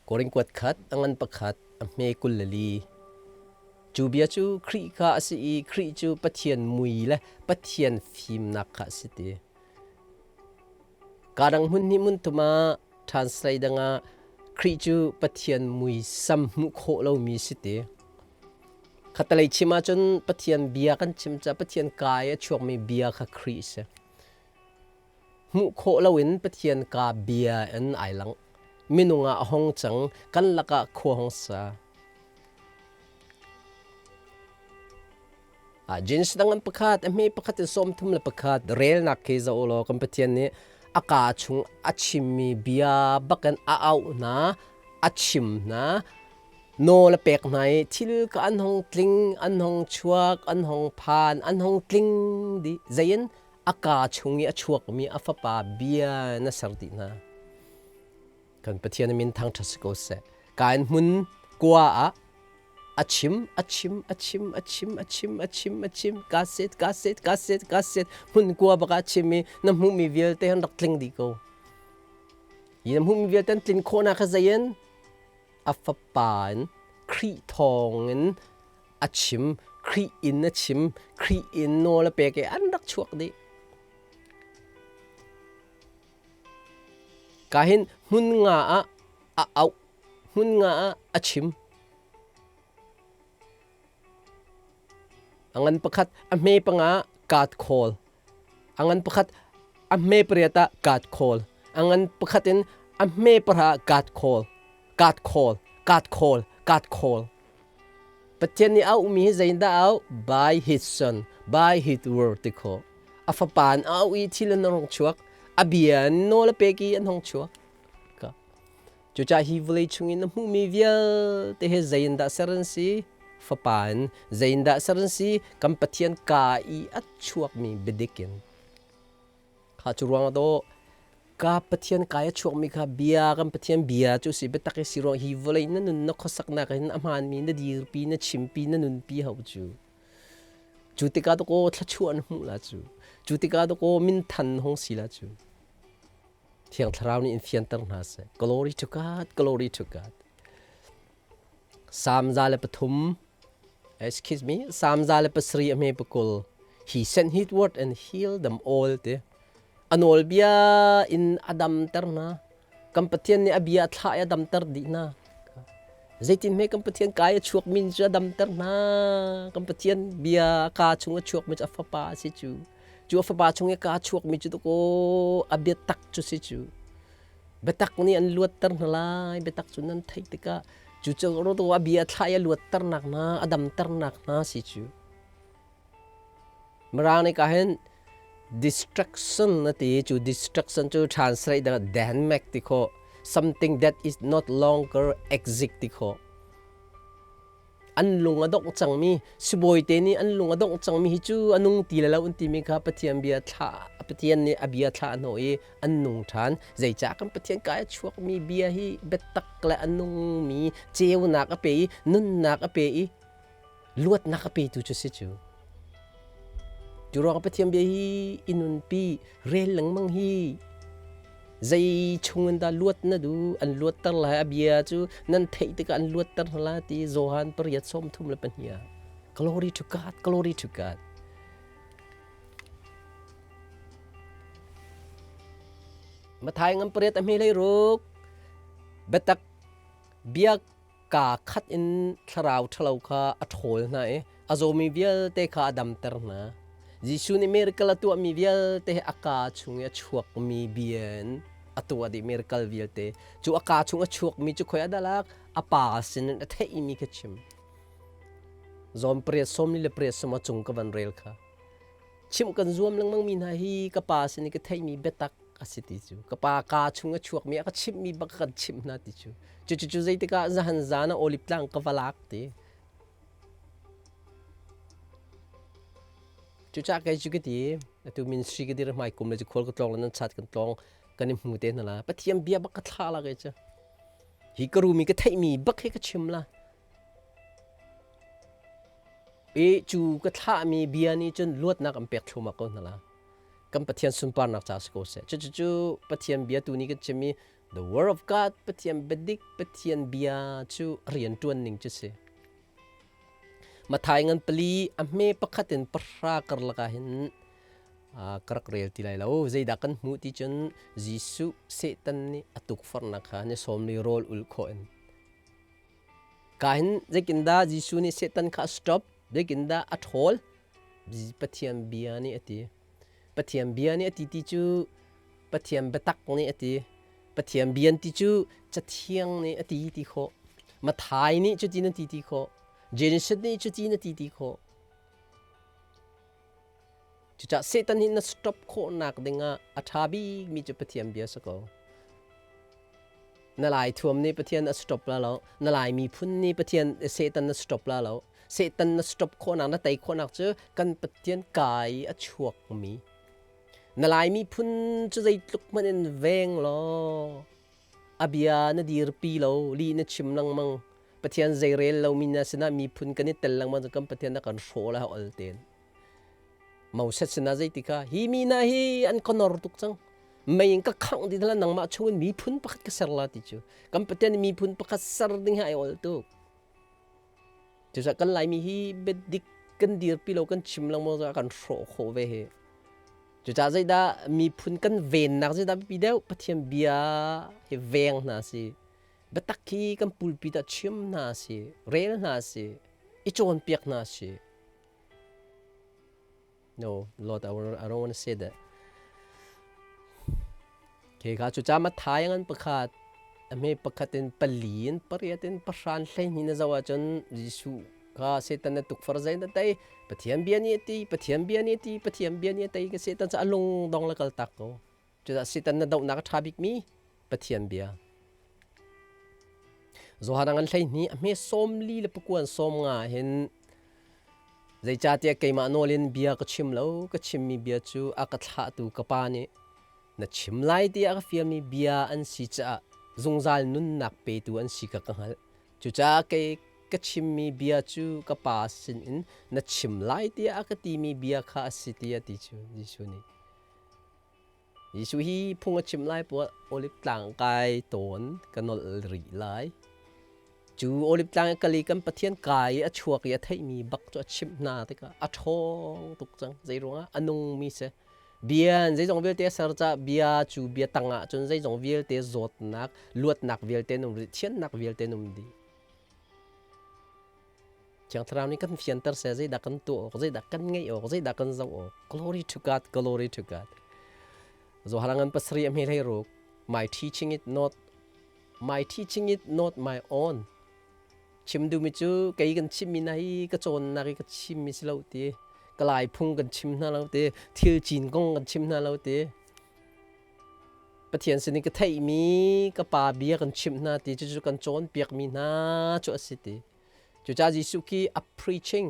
Korin kuat khat, a ngan pakhat, a hme 24. Cu bia cu Khrih kha a si i Khrih cu Pathian mui le Pathian fimnak kha a si ti. Kaa dang hmun hnih hmun thum ah translate dang ah Khrih cu Pathian muisam hmuh khawh lomi si ti. Khattelei chim ahcun Pathian bia kan chim caah Pathian kaa i a chuakmi bia kha Khrih a si. Hmuh khawh loin Pathian kaa bia in ai lang. Minung ah a hong cang, kan lakah khua hong sa. Jeans dang an pakhat, a hme pakhat in 31 relnak khi zoh law kan Pathian nih a kaa chung a chimmi bia bakin a auh hna, a chim hna, nawl a pek hna i thil ka an hong tling, an hong chuak, an hong phan, an hong tling dih. Zei in a kaa chung i a chuakmi a fapa bia na ser dih hna. Kan Pathian min thangṭhat si ko seh. Kain hmun kua ah a chim, a chim, a chim, a chim, a chim, a chim, a chim, ka set, ka set, ka set, ka set, hmun kua bak ah a chim i na hmuhmi vialte han rak tling dih ko. Hi na hmuhmi vialte an tlin khawhnak kha zei in? A fapa in Khrih thawng in a chim, Khrih in a chim, Khrih in nawl a pek i an rak chuak dih. Ka hin hmun nga ah a auh, hmun nga ah a chim. A ngan pakhat a hme panga kaat khawl. A ngan pakhat a hme pariat ah kaat khawl. A ngan pakhat in a hme pahra ah kaat khawl. Kaat khawl, kaat khawl, kaat khawl. Pathian nih a auhmi hi zeidah a auh? By his son, by his word ti khawh. A fapa in a auh i thil an hong chuak. A bia in nawl a pek i an hong chuak. Cucaah hi vawlei chung in a hmuhmi vialte hi zei in dah ser an si? Fapa in zei in dah ser an si? Kan Pathian kaa i a chuakmi biadik in. Kha cu ruang ah dawh ka Pathian kai a chuakmi kha bia kan Pathian bia cu si biatak i si ruang hi vawlei na nun na khuasaknak hin a hmaanmi na dirpi na chimpi na nunpi hau cu. Cu tikah dawkaw thluachuah na hmuh la cu. Cu tikah dawkaw minthan hong si la cu. Thiang Thlarau nih in fianter hna seh. Glory to God, glory to God. Psalm 103, excuse me, Psalm 107 a hme pakul. He sent his word and healed them all ti. A nawlbia in a damter hna. Kan Pathian nih a bia a thlah i a damter dih hna. Zeitin hme kan Pathian kai a chuak min cu a damter hna. Kan Pathian bia ka chung a chuak mi cu a fapa a si cu. Cu a fapa chung i ka chuak mi cu dakaw a biatak cu si cu. Biatak nih an luatter hna lai. Biatak cu nan theih tikah cu cu a bia thlah i a luatternak hna, a damternak hna si cu. Mirang nih ka hin distraction na ti cu distraction cu translate dang Denmark ti khawh something that is not longer exist ti khawh an lung a dongh cangmi sibawi te nih an lung a dongh cangmi hi cu a nung ti le lo an timi kha Pathian bia thlah Pathian nih a bia thlah hnawh i an nung ṭhan zeicah kan Pathian ka a chuakmi bia hi biatak le a nungmi ceunak a pe i nunnak a pe i luatnak a petu cu si cu cu ruang Pathian bia hi i nunpi rel lengmang hi zei chung in dah luat na duh an luatter lai a bia cu nan theih tikah an luatter hna lai ti Johan 8:32 glory to God glory to God Mathai ngam pariat a hme lei ruk biatak bia kaa khat in thlarau ṭhalo kha a ṭhawl hna i a zawmi vialte kha a damter hna. Jesuh nih miracle a tuahmi vialte hi a kaa chung i a chuakmi bia in a tuah dih miracle vialte. Cu a kaa chung a chuakmi cu khoi a dah lak? A pa sinin a theihmi kha chim. Zawm pariat sawmli le pariat sama cung ka van rel kha. Chimh kan zuam lengmangmi hna hi ka pa sin i ka theihmi biatak a si ti cu ka pa kaa chung a chuakmi a ka chimhmi bak ka kan chimh hna ti cu cucu zeitikah zahan zan ah olive tlang ka va lak ti cucah kei cu ka ti atu ministry ka dir hmai kum le cu khual ka tlawng le nan chat kan tlawng kan i hmu te hna la pathian bia bak ka thla la kei cu hi ka rumi ka theihmi bak hi ka chim la. I cu ka thlahmi bia nih cun luatnak an pek thluahmah ko hna la. Kan Pathian sunparnak ca si ko seh. Cucu Pathian bia tu nih kan chimmi the word of God Pathian biadik Pathian bia cu rian ṭuan ning cu si. Mathai ngan pali a hme pakhat in pahra karlak ah hin ka rak rel ti lai lo. Zeidah kan hmuh ti cun Jesuh Satan nih a tukforhnak kha ni sawmli rawl ul khawh in Ka hin zeitindah Jesuh nih Satan kha a stop, zeitindah a ṭhawl? Pathian bia nih a ti. Pathian bia nih a ti ti cu Pathian biatak nih a ti. Pathian bia ti cu Cathiang nih a ti ti khawh. Mathai nih cutin a ti ti khawh. Genesis nih cutin a ti ti khawh. Cucaah Satan hi na stop khawhnak dingah a ṭha bikmi cu Pathian bia si ko. Na lai thuam nih Pathian a stop la lo. Na lai miphun nih Pathian Satan na stop la lo. Satan na stop khawhnak na tei khawhnak cu kan Pathian kai a chuakmi. Na lai miphun cu zeitluk hmanh in veng law a bia na dirpi lo, lih na chim lengmang. Pathian zeirel lomi na sinah miphun kan i tel lengmang cu kan Pathian na kan hrawh la ol ten. Moses sinah zeiti kha hi mi hna hi an ka nor tuk cang mei in ka khangh dih hna nangmah chungin miphun pakhat ka ser la ti cu kan Pathian nih miphun pakhat ser ding hi ai ol tuk cucaah kan Laimi hi biadik kan dirpi lo kan chim lengmang zong kan hrawh khawh ve hi cucaah zeidah miphun kan vennak zeidah biapi deuh Pathian bia hi veng hna si biatak hi kan pulpit ah chim hna si rel hna si i cawnpiak hna si No, Lord, I, I don't want to say that. Ke kha cu ca Matthai ngan pakhat a hme pakhat in pali in pariat in pahran hleihnih na zoh ahcun Jesuh kha Satan na tukfar zei na tei Pathian bia nih a ti Pathian bia nih a ti Pathian bia nih a tei ka Satan cu a lung dong le kal tak ko cucaah Satan na dohnak a ṭha bikmi Pathian bia Johan ngan 12 a hme 40 le pakuan 50 hin zeicahtiah keimah nawl in bia ka chim lo ka chimmi bia cu a ka thlahtu ka pa nih na chim lai tiah a ka fialmi bia an si caah zungzal nunnak petu an si kha ka hngalh cucaah kei ka chimmi bia cu ka pa sinin na chim lai tiah a ka timi bia kha a si tiah ti cu Jesuh nih Jesuh hi phung a chim lai poah Olive tlang kai tawn ka nolh rih lai. Cu Olive tlang i kal i kan Pathian kai i a chuak i a theihmi bak cu a chimh hna tikah a ṭhawng tuk cang. Zei ruangah a nungmi si. Bia in zeizong vialte a ser caah bia cu bia tangah cun zeizong vialte zawtnak, luatnak vialte an um dih, thiannak vialte an um dih. Thiang Thlarau nih kan fianter seh zeidah kan tuah awk, zeidah kan ngeih awk, zeidah kan zoh awk. Glory to God, glory to God. Zohar ngan pasarih a hme hlei ruk. My teaching is not my teaching is not my own. Chim duhmi cu kei kan chimmi na hi ka cawnnak i ka chimmi si lo ti. Ka lai phung kan chim hna lo ti. Thil cin kong kan chim hna lo ti. Pathian sin in ka theihmi ka pa bia kan chimh hna ti cucu kan cawnpiakmi hna cu a si ti. Cucaah Jesuh khi a preaching,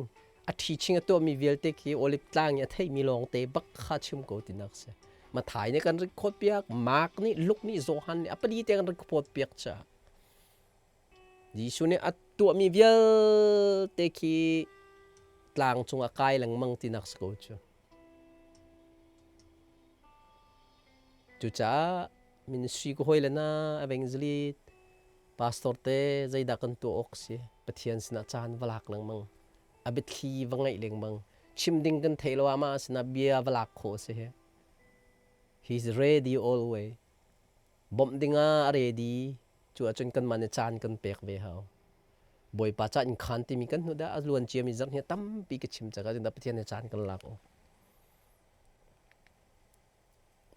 a teaching a tuahmi vialte khi Olive tlang i a theihmi lawngte bak kha chim ko tinak a si. Mathai nih kan record piak, Mark nih, Luke nih, Johan nih a pali te kan record piak caah. Jesuh nih a tuahmi vialte khi tlang cung a kai lengmang tinak si ko cu. Cucaah ministry ka hawi le na evangelist pastor te zeidah kan tuah awk si Pathian sinah caan va lak lengmang a biathli va ngaih lengmang chim ding kan theih lo ah mah sinah bia va lak khawh si hi he's ready always bawmh dingah a ready cu ahcun kanmah nih caan kan pek ve hau Bawipa ca in khan timi kan hnu dah a luan ciami zarh hi tampi ka chim cang ah Pathian nih caan kan lak awk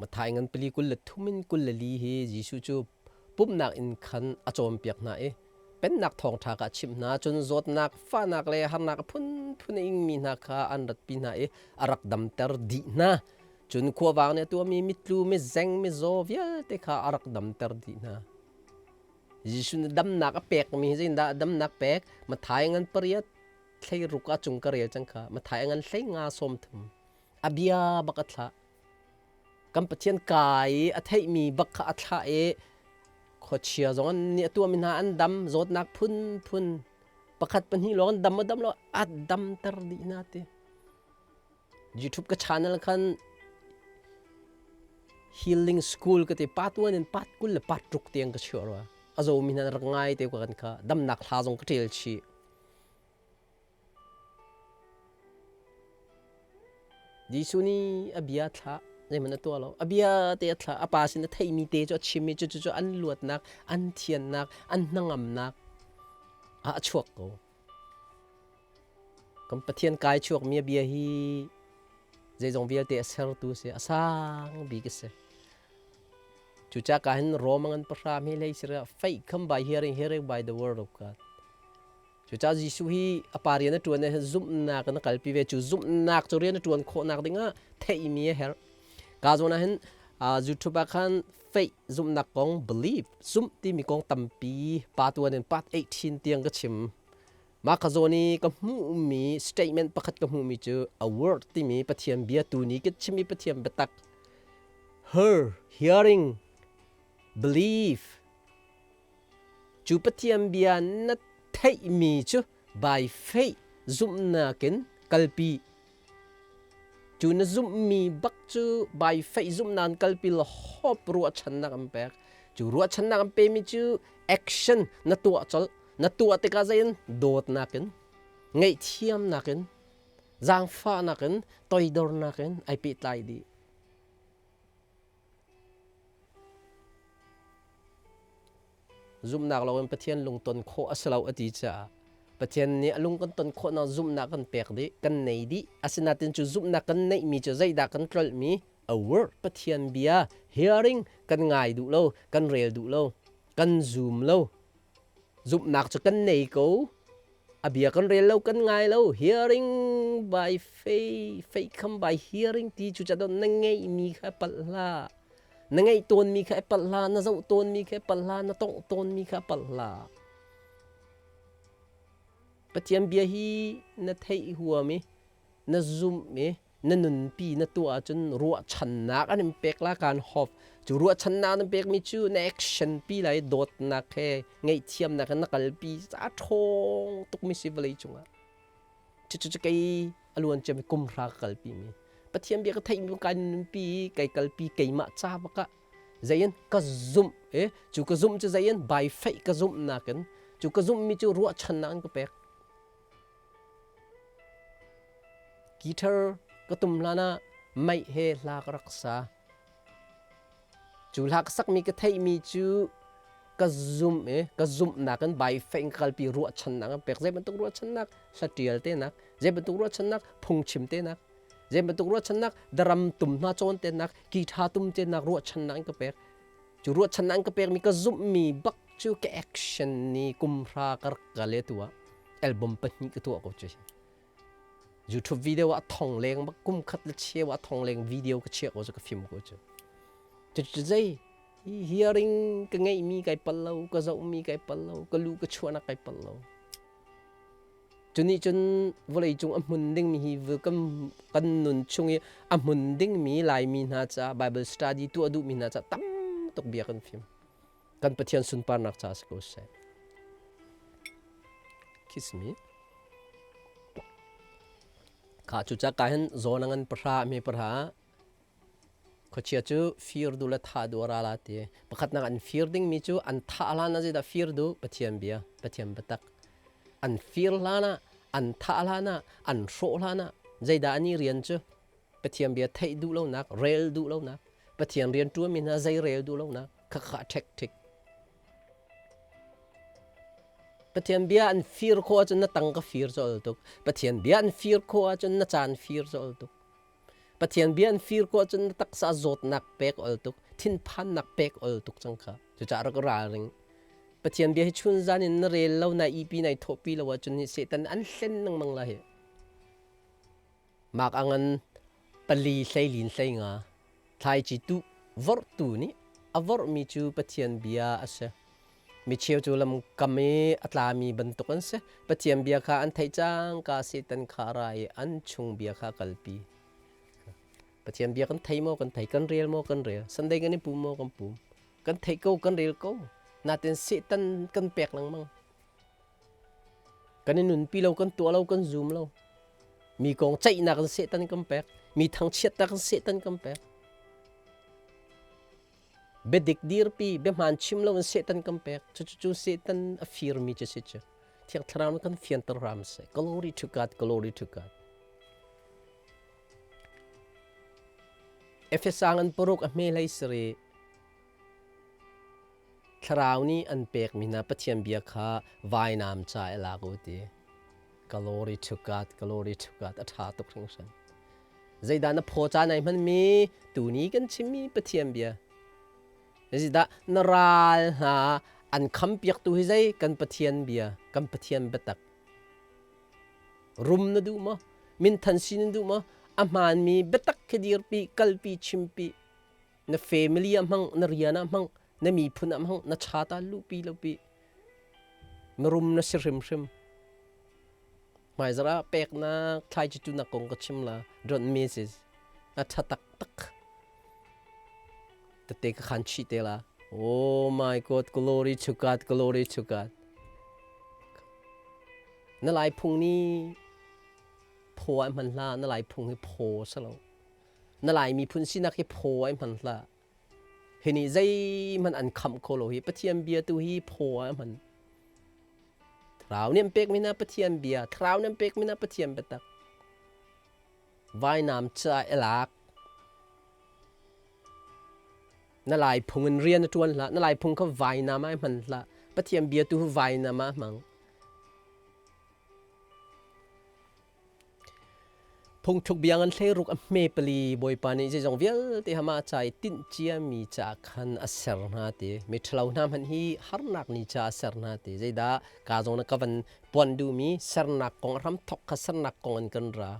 Matthai ngan pali 23 in 24 hi Jesuh cu pumhnak inn khan a cawnpiak hna i pennak thawngṭha kha a chimh hna. Cun zawtnak, fahnak le harnak a phunphun a ingmi hna kha an ratpi hna i a rak damter dih hna. Cun khuavang nih a tuahmi mitlu, mizeng, mizaw vialte kha a rak damter dih hna. Jesuh nih damnak a pekmi hi zeitindah damnak pek? Matthai ngan pariat thleiruk ah cung ka rel cang kha. Matthai ngan hleinga 30. A bia bak a thlah. Kan Pathian kai i a theihmi bak kha a thlah i khuachia zong an nih a tuahmi hna an dam zawtnak phunphun. Pakhat pahnih lawng dam a dam lo a damter dih hna ti. YouTube ka channel khan healing school ka ti part 1 in part 20 le part 3 tiang ka chuah rua. A zo mi hna rak ngai te kan kha damnak hla zong ka ṭial chih. Jesuh nih a bia thlah zeihmanh a tuah lo. A bia te a thlah. A pa sin a theihmi te cu a chim i cucu cu an luatnak, an thiannak, an hnangamnak ah a chuak ko. Kan Pathian kai chuakmi a bia hi zeizong vialte a sertu a si, a sang bik a si. Cucaah ka hin Rom ngan pahra mi hlei sira faith come by hearing, hearing by the word of God. Cucaah Jesuh hi a pa rian a ṭuan i zumhnak in a kalpi ve. Cu zumhnak cu rian a ṭuan khawhnak dingah theihmi a herh. Ka zawn ah hin YouTube ah khan faith zumhnak kong belief zumh timi kong tampi pa tuan in part 18 tiang ka chim. Mah ka zawn i ka hmuhmi statement pakhat ka hmuhmi cu a word timi Pathian bia tu nih ka chimmi Pathian biatak her hearing belief Cu Pathian bia na theihmi cu by faith zumhnak in kalpi. Cu na zumhmi bak cu by faith zumhnak in kalpi la hope ruahchannak an pek. Cu ruahchannak an pemi cu action na tuah colh. Na tuah tikah zeiin dawtnak in, ngaihthiamnak in, zaangfahnak in, toidornak in ai pehtlai dih. Zumhnak loin Pathian lungton khawh a si lo a ti caah Pathian nih a lung kan ton khawhnak zumhnak kan pek dih, kan nei dih. Asinain cu zumhnak kan neihmi cu zeidah kan tlolhmi? A word, Pathian bia, hearing kan ngai duh lo, kan rel duh lo, kan zum lo. Zumhnak cu kan nei ko, a bia kan rel lo, kan ngai lo. Hearing by faith, faith come by hearing ti cu ca na ngeihmi kha palh hlah. Na ngeih tawnmi kha i palh hlah, na zoh tawnmi kha i palh hlah, na tongh tawnmi kha palh hlah. Pathian bia hi na theih huam i na zumh i na nunpi na tuah ahcun ruahchannak an in pek la kan hope. Cu ruahchannak an pekmi cu na action pi lai dawtnak he ngaihthiamnak he na kalpi a ṭhawng tukmi si vawlei cungah. Cucu cu kei a luan ciami kum hra ka kalpi mi. Pathian bia ka theihmi kai nunpi kai kalpi keimah ca bak ah zein ka zumh e cu ka zumh cu zein by faith ka zumhnak in cu ka zumhmi cu ruahchannak in ka pek. Guitar ka tum hlan ah meih he hla ka rak sa. Cu hla ka sakmi ka theihmi cu ka zumh i ka zumhnak in by faith in ka kalpi ruahchannak in pek. Zei bantuk ruahchannak? Hlatial tenak, zei bantuk ruahchannak? Phungchim tenak, zei bantuk ruahchannak? Daram tum hna cawn tenak, guitar tum tenak ruahchannak in ka pek. Cu ruahchannak in ka pekmi ka zumhmi bak cu ka action ni kum hra ka rak kal i atu ah album pahnih ka tuah ko cu. YouTube video ah thong leng bak kum khat le cheu ah thong leng video ka chiah ko cu ka film ko cu. Cu zei hearing ka ngeihmi kai pal lo, ka zohmi kai pal lo, ka lu ka chuahnak kai pal lo. Cu nih cun vawlei cung a hmun dingmi hi kan, kan nun chung i a hmun dingmi Laimi hna ca Bible study tuah duhmi hna ca tam tuk bia kan fim. Kan Pathian sunparnak ca si ko seh. Kiss me. Kha cu ca ka hin zawn a ngan pahra mi pahra khuachia cu fir du le tha du ra la ti pakhatnak an fir dingmi cu an thah hlan ah zeidah fir du Pathian bia Pathian biatak an fir hlan ah an thah hlan ah an hrawh hlan ah zeidah an i rian cu Pathian bia theih duh lonak rel duh lonak Pathian rian ṭuanmi hna zei rel duh lonak khakha ṭhek ṭhik Pathian bia an fir khawh ahcun na tang ka fir colh tuk. Pathian bia an fir khawh ahcun na caan fir colh tuk. Pathian bia an fir khawh ahcun na taksa zawtnak pek ol tuk, thinphannak pek ol tuk cang kha. Cucaah rak ralring. Pathian bia hi chun zan in na rel lo, na ipi nai thawhpi lo ahcun hi Satan an hlen lengmang la hi. Mak a ngan pali hleilin hleinga thlaici tuh vorhtu nih a vorhmi cu Pathian bia a si. Micheu cu lamkam i a tlami bantuk an si. Pathian bia kha an theih cangka Satan kha a ra i an chung bia kha a kalpi. Pathian bia kan thei maw kan thei, kan rel maw kan rel, Sunday kan i pum maw kan pum. Kan theih ko, kan rel ko. Natin Satan kan pek lengmang. Kan i nunpi lo, kan tuah lo, kan zum lo. Mi kong ceihnak in Satan kan pek. Mi thangchiatnak in Satan kan pek. Biadik dirpi, biahmaan chim lo in Satan kan pek. Cucu Satan a firmi cu si cu. Thiang Thlarau nih kan fianter hram seh. Glory to God, glory to God. Efesa ngan paruk a hme hlei sari Thlarau nih an pekmi hna Pathian bia kha vainam ca i lak u ti. Glory to God, glory to God. A ṭha tuk hringhran. Zeidah na phaw caan ai hmanmi tuni kan chimmi Pathian bia. Zeidah na ral hna an khampiaktu hi zei kan Pathian bia, kan Pathian biatak. Rum na duh maw? Minthan si na duh maw? A hmaanmi biatak khi dirpi, kalpi, chimpi. Na family ah hmang, na rian ah hmang, na miphun ah hmang, na cha ta luhpi lopi. Mirum na si hrimhrim. Hmaizarh ah peknak thlaici tunak kong ka chim la. Don't miss it. A ṭha taktak. Tete ka khan chih te la. Oh my God, glory to God, glory to God. Na lai phung ni phaw ai hman hlah, na lai phung hi phaw si lo. Na lai miphun sinak hi phaw ai hman hlah. Hi nih zeihmanh an khamh kho lo hi Pathian bia tu hi phaw ah hman. Thlarau nih an pekmi hna Pathian bia, Thlarau nih an pekmi hna Pathian biatak. Vainam ca i lak. Na lai phung in rian a ṭuan hlah, na lai phung kha vainam ah i hman hlah. Pathian bia tu hi vainam ah hmang. Phungthluk bia ngan hleiruk a hme pali Bawipa nih zeizong vialte hamah ca i tinh ciami caah khan a ser hna ti. Miṭhalo hna hmanh hi harnak ni ca a ser hna ti. Zeidah ka zong na ka van puan duhmi sernak kong a hramthok kha sernak kong in kan ra.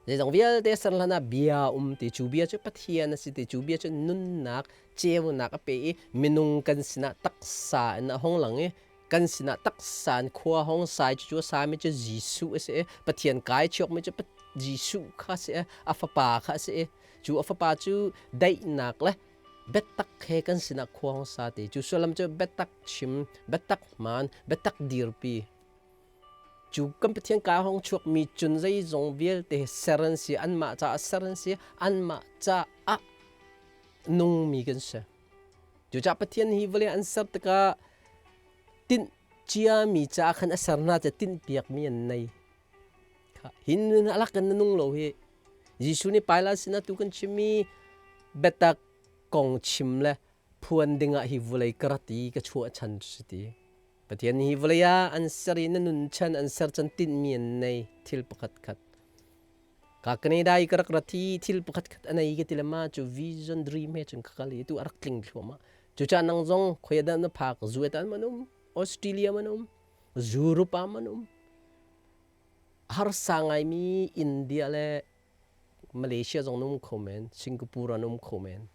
Zeizong vialte ser hlan ah bia um ti cu bia cu Pathian a si ti cu bia cu nunnak ceunak a pe i minung kan sinah taksa in a hung lang i kan sinah taksa in khua hong sai cu a sami cu Jesuh a si i Pathian kai chuakmi cu Jesuh kha a si i a fapa kha a si i cu a fapa cu daihnak le biatak he kan sinah khua hong sa ti cu sullam cu biatak chim biatak hmaan biatak dirpi cu kan Pathian ka hong chuakmi cun zeizong vialte ser an si anmah caah ser an si anmah caah nungmi kan si. Cucaah Pathian hi vawlei an ser tikah tinh ciami caah khan a ser hna cu tinhpiakmi an nei. Hi nun a lak in na nung lo hi. Jesuh nih Pilate sinah tu kan chimmi biatak kong chim le phuan dingah hi vawlei ka rat i ka chuah chan cu si ti. Pathian hi vawlei ah an ser i na nun chan an ser chan tinhmi an nei thil pakhat khat. Ka Canada i ka rak rat hi thil pakhat khat a nei ka ti le ma cu vision dream he cun ka kal i tu a rak tling thluahmah. Cucaah nang zong khoi dah na phak Zuet ah man um, Australia man um, Europe ah man um. Harsa ngaimi India le Malaysia zong na um kho men, Singapore ah na um kho men.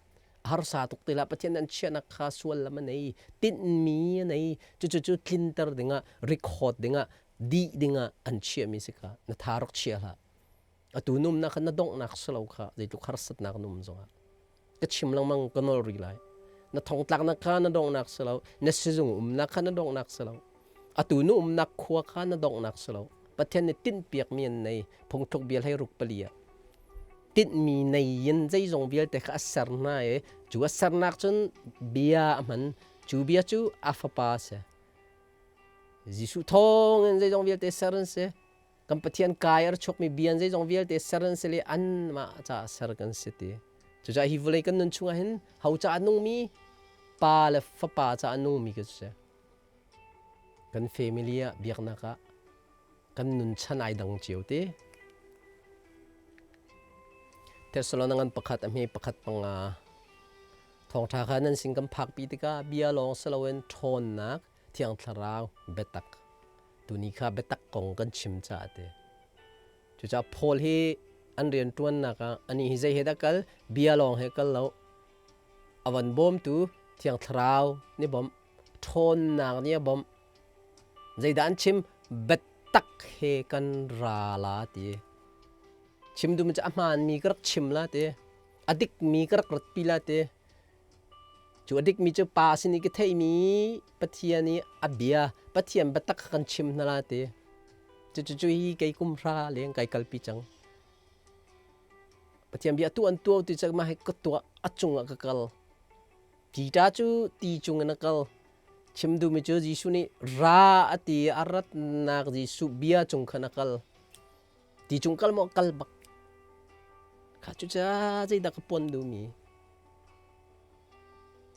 Harsa tuk te lah Pathian an chiahnak kha sual lam a nei, tinhmi a nei. Cucu cu tlinter dingah, record dingah dih dingah an chiahmi si kha na tha rak chia hlah. Atu numnak kha na donghnak si lo kha zeitluk harsatnak na um zongah ka chim lengmang ka nol rih lai. Na thongtlaknak kha na donghnak si lo, na sizung umnak kha na donghnak si lo, atu na umnak khua kha na donghnak si lo. Pathian nih tinhpiakmi an nei phungthluk bia hlei ruk pali ah tinhmi nei in zeizong vialte kha a ser hna i cu a sernak cun bia a hman cu bia cu a fapa a si. Jesuh thawng in zeizong vialte ser an si. Kan Pathian kai a chuakmi bia in zeizong vialte ser an si le anmah caah ser kan si ti. Cucaah hi vawlei kan nun chungah hin ho caah nungmi pa le fapa caah nungmi kan si. Kan family ah biaknak ah kan nun chan ai dang cio te. Thessalonian pakhat a hme pakhat panga Thawngṭha kha nan sin kan phakpi tikah bia lawng si loin ṭhawnnak Thiang Thlarau biatak tuni kha biatak kong kan chim caah ti. Cucaah Paul hi an rianṭuannak ah anih hi zei he dah kal bia lawng he kal lo a van bawmtu Thiang Thlarau nih bawmh ṭhawnnak nih a bawmh zeidah an chim biatak he kan ra la ti chim duhmi cu a hmaanmi ka rak chim la ti a dikmi ka rak ratpi la ti cu a dikmi cu pa sin i ka theihmi Pathian i a bia Pathian biatak kha kan chim hna la ti. Cucu hi kei kum hra leng kai kalpi cang. Pathian bia tu an tuau ti cang mah hi ka tuah a cungah ka kal. Peter cu ti cung in a kal. Chim duhmi cu Jesuh nih ra a ti i a ratnak Jesuh bia cung khan a kal. Ti cung kal maw kal bak. Kha cucaah zeidah ka puan duhmi?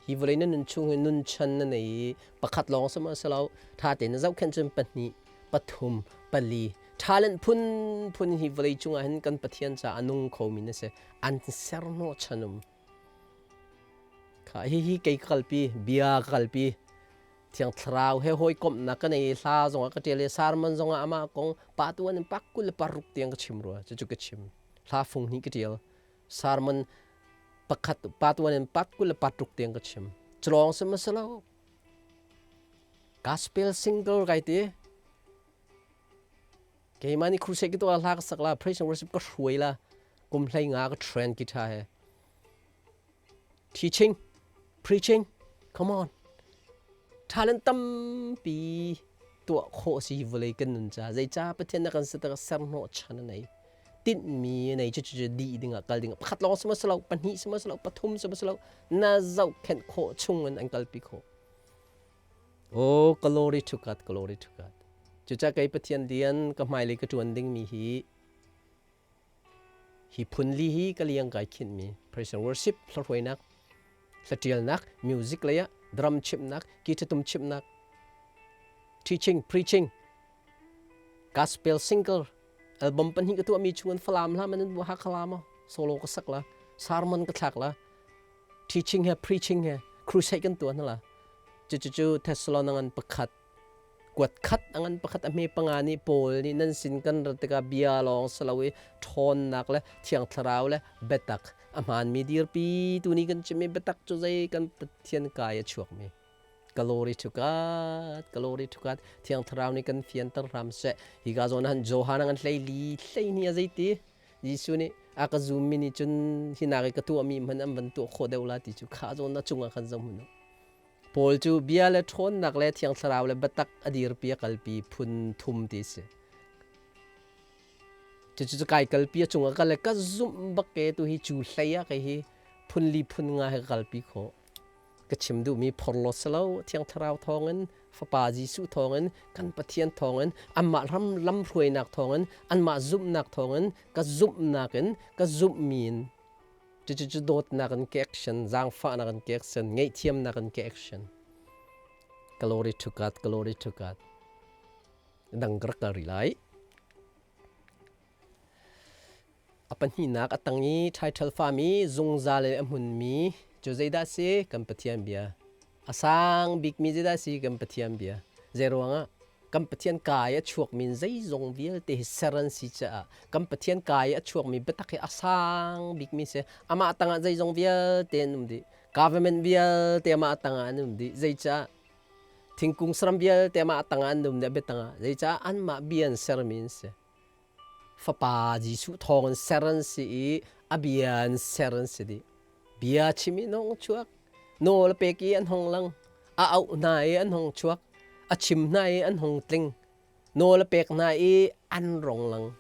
Hi vawlei na nun chung hi nun chan na nei i pakhat lawng sihmanhsehlaw ṭha tein na zohkhenh cun pahnih, pathum, pali, talent phunphun hi vawlei cungah hin kan Pathian caah a nung khomi na si. An ser hnawhchan um. Kha hihi kei ka kalpi, bia ka kalpi. Thiang Thlarau he hawikomhnak ka nei i hla zongah ka ṭial i sermon zongah amah kong pa tu an in pak 26 tiang ka chim rua. Cucu ka chim. Hla fung hnih ka ṭial. Sermon pakhat part 1 in part 26 tiang ka chim. Culawng sihmanhsehlaw gospel single kai ti. Keimah nih crusade ka tuah hla ka sak la, praise and worship ka hruai la, kum hlei nga ka train guitar he. Teaching, preaching, come on. Talent tampi tuah khawh si vawlei kan nun ca zeica Pathian na kan ser ser hnawh chan a nei tinhmi nei cu cu dih dingah kal dingah pakhat lawng sihmanhsehlaw pahnih sihmanhsehlaw pathum sihmanhsehlaw na zohkhenh khawh chung in an kalpi khawh. Oh, glory to God, glory to God. Cucaah kei Pathian lian ka hmailei ka ṭuan dingmi hi hi phun li hi ka liang kai khinhmi praise and worship hlahruainak hlaṭialnak music lei ah drum chimhnak guitar tum chimhnak teaching preaching gospel singer album pahnih ka tuahmi chung in Falam hla man in Hakha la maw solo ka sak la sermon ka thlak la teaching he preaching he crusade kan tuah hna la cucu Thessalonian pakhat kuat khat angan pakhat a hme panga nih Paul nih nan sin kan rat tikah bia lawng salo i ṭhawnnak le thiang thlarau le biatak a hmaanmi dirpi tu ni kan chimmi biatak cu zei kan Pathian kai a chuakmi Glory to God, glory to God. Thiang Thlarau nih kan fianter hram seh. Hi ka zawn han Johan an hlei li hlei ni a zeiti. Jesuh nih a ka zummi nih cun hi nak i ka tuahmi hmanh an van tuah khawh deuh la ti cu kha zawn na cungah khan zoh hmanh u. Paul cu bia le ṭhawnnak le Thiang Thlarau le biatak a dirpi a kalpi phun thum ti si. Cucu cu kai kalpi a cungah kal le ka zumh bak ke tu hi cu hlei ah kei hi phun li phun nga he ka kalpi khawh. Ka chim duhmi phorhlawt si lo, Thiang Thlarau thawngin, Fapa Jesuh thawngin, kan Pathian thawngin, anmah ram lamhruainak thawngin, anmah zumhnak thawngin, ka zumhnak in, ka zumhmi in, cucu cu dawtnak in ka action, zaangfahnak in ka action, ngaihthiamnak in ka action. Glory to God, glory to God. Dang ka rak kal rih lai. A pahnihnak a tang i ṭhaiṭhal fami zungzal in a hmunmi cu zeidah a si? Kan Pathian bia. A sang bikmi zeidah a si? Kan Pathian bia. Zeiruangah? Kan Pathian kaa i a chuakmi in zeizong vialte hi ser an si caah kan Pathian kaa i a chuakmi biatak hi a sang bikmi si. Amah tangah zeizong vialte an um dih. Government vialte amah tangah an um dih. Zeicah? Thingkung saram vialte amah tangah an um dih a biatang ah. Zeicah? Anmah bia an sermi an si. Fapa Jesuh thawngin ser an si i a bia in ser an si dih. Bia chim in hong chuak, nawl a pek i an hong lang, a auh hna i an hong chuak, a chim hna i an hong tling, nawl a pek hna i an rong lang.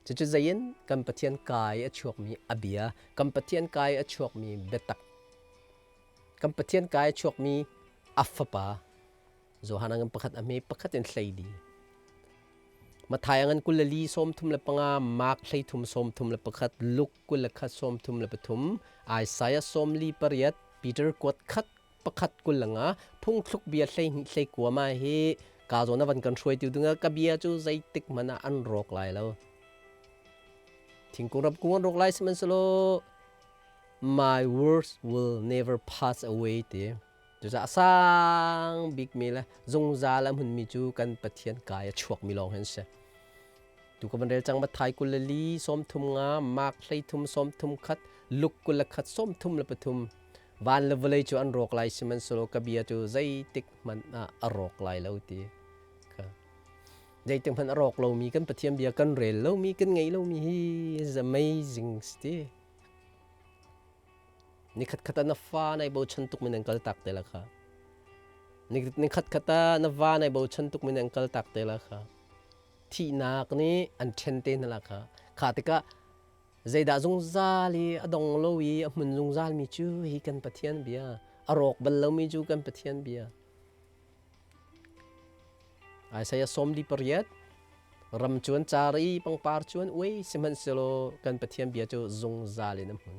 Cucu zei in kan Pathian kai a chuakmi a bia, kan Pathian kai a chuakmi biatak, kan Pathian kai a chuakmi a fapa Johan ngan pakhat a hme pakhat in hlei di. Matthai ngan 24 35, Mark 33 31, Luke 21 33, Isaiah 48, Peter kuat khat pakhat 25, phungthluk bia 12 hlei ma hi ka zawn a van kan hruai tu dinga ka bia cu zeitik hmanh ah an rawk lai lo. Thingkung ramkung an rawk lai sihmanhsehlaw my words will never pass away ti. Cucaah a sang bikmi le zungzal a hmunmi cu kan Pathian kai a chuakmi lawng hi an si. Tu ka van rel cang Matthai 24 33, Mark 33 31, Luke 21 33. Van le vawlei cu an rawk lai sihmanhsehlaw ka bia cu zeitik hmanh ah a rawk lai lo ti. Kha. Zeitik hmanh a rawk lomi kan Pathian bia kan rel lomi kan ngei lomi hi is amazing ti. Nikhat khat ah na fa nai bochan tuk mi nan kal tak te la kha. Nikhat khat ah na va nai bochan tuk mi nan kal tak te la kha. Thihnak nih an ṭhen te hna la kha. Kha tikah zeidah zungzal i a dong lo i a hmun zungzalmi cu hi kan Pathian bia. A rawk bal lomi cu kan Pathian bia. Isaiah 48 ram cu an car i pangpar cu an uai sihmanhsehlaw kan Pathian bia cu zungzal in a hmun.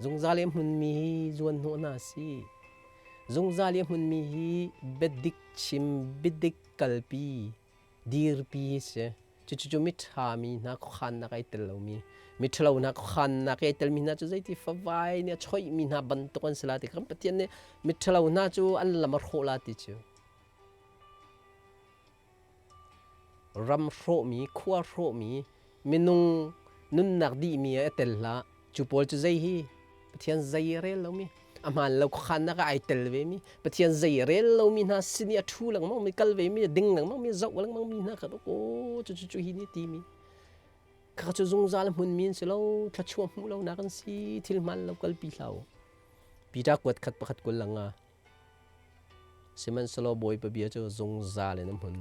Zungzal i a hmunmi hi zuan hnawh hna si. Zungzal i a hmunmi hi biadik chim, biadik kalpi, dirpi si. Cucu miṭha mi hna khuakhannak ai tel lomi, miṭhalo hna khuakhannak i ai telmi hna cu zeiti favai nih a choihmi hna bantuk an si la ti kan Pathian nih miṭhalo hna cu an lam a hrawh la ti cu. Ram hrawhmi, khua hrawhmi, minung nunnak dihmi ah i tel hlah. Cu pawl cu zei hi Pathian zei a rel lomi, a hmaan lo khuakhannak ah ai tel vemi, Pathian zei a rel lomi hna sin i a ṭhu lengmang mi, kal vemi, a ding lengmang mi, zoh lengmang mi hna kha aw cu cu hi nih timi. Kha cu zungzal hmunmi an si lo, thluachuah hmuh lonak an si, thil hmaan lo kalpi hlah u. Peter kuat khat pakhat kul langa. Sihmanhsehlaw Bawipa bia cu zungzal in a hmun.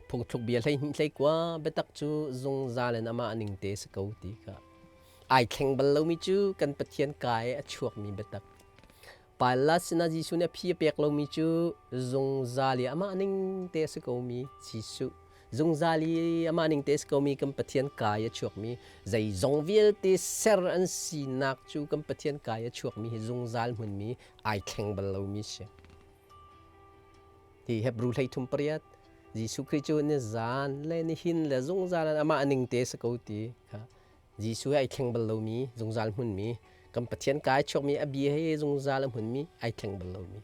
Phungthluk bia 12 hleikua biatak cu zungzal in amah ning te si ko ti kha. Ai thleng bal lomi cu kan Pathian ka i a chuakmi biatak. Pala sinah Jesuh nih a phi a pek lomi cu zungzal i amah ning te a si komi Jesuh. Zungzal i amah ning te a si komi kan Pathian ka i a chuakmi zeizong vialte ser an sinak cu kan Pathian ka i a chuakmi hi zungzal hmunmi ai thleng bal lomi si. Hi Hebrew 38 Jesuh Khrih cu ni zan le nihin le zungzal in amah ning te si ko ti kha Jesuh hi ai thleng bal lomi zungzal hmunmi kan Pathian kai chuakmi a bia he zungzal a hmunmi ai thleng bal lomi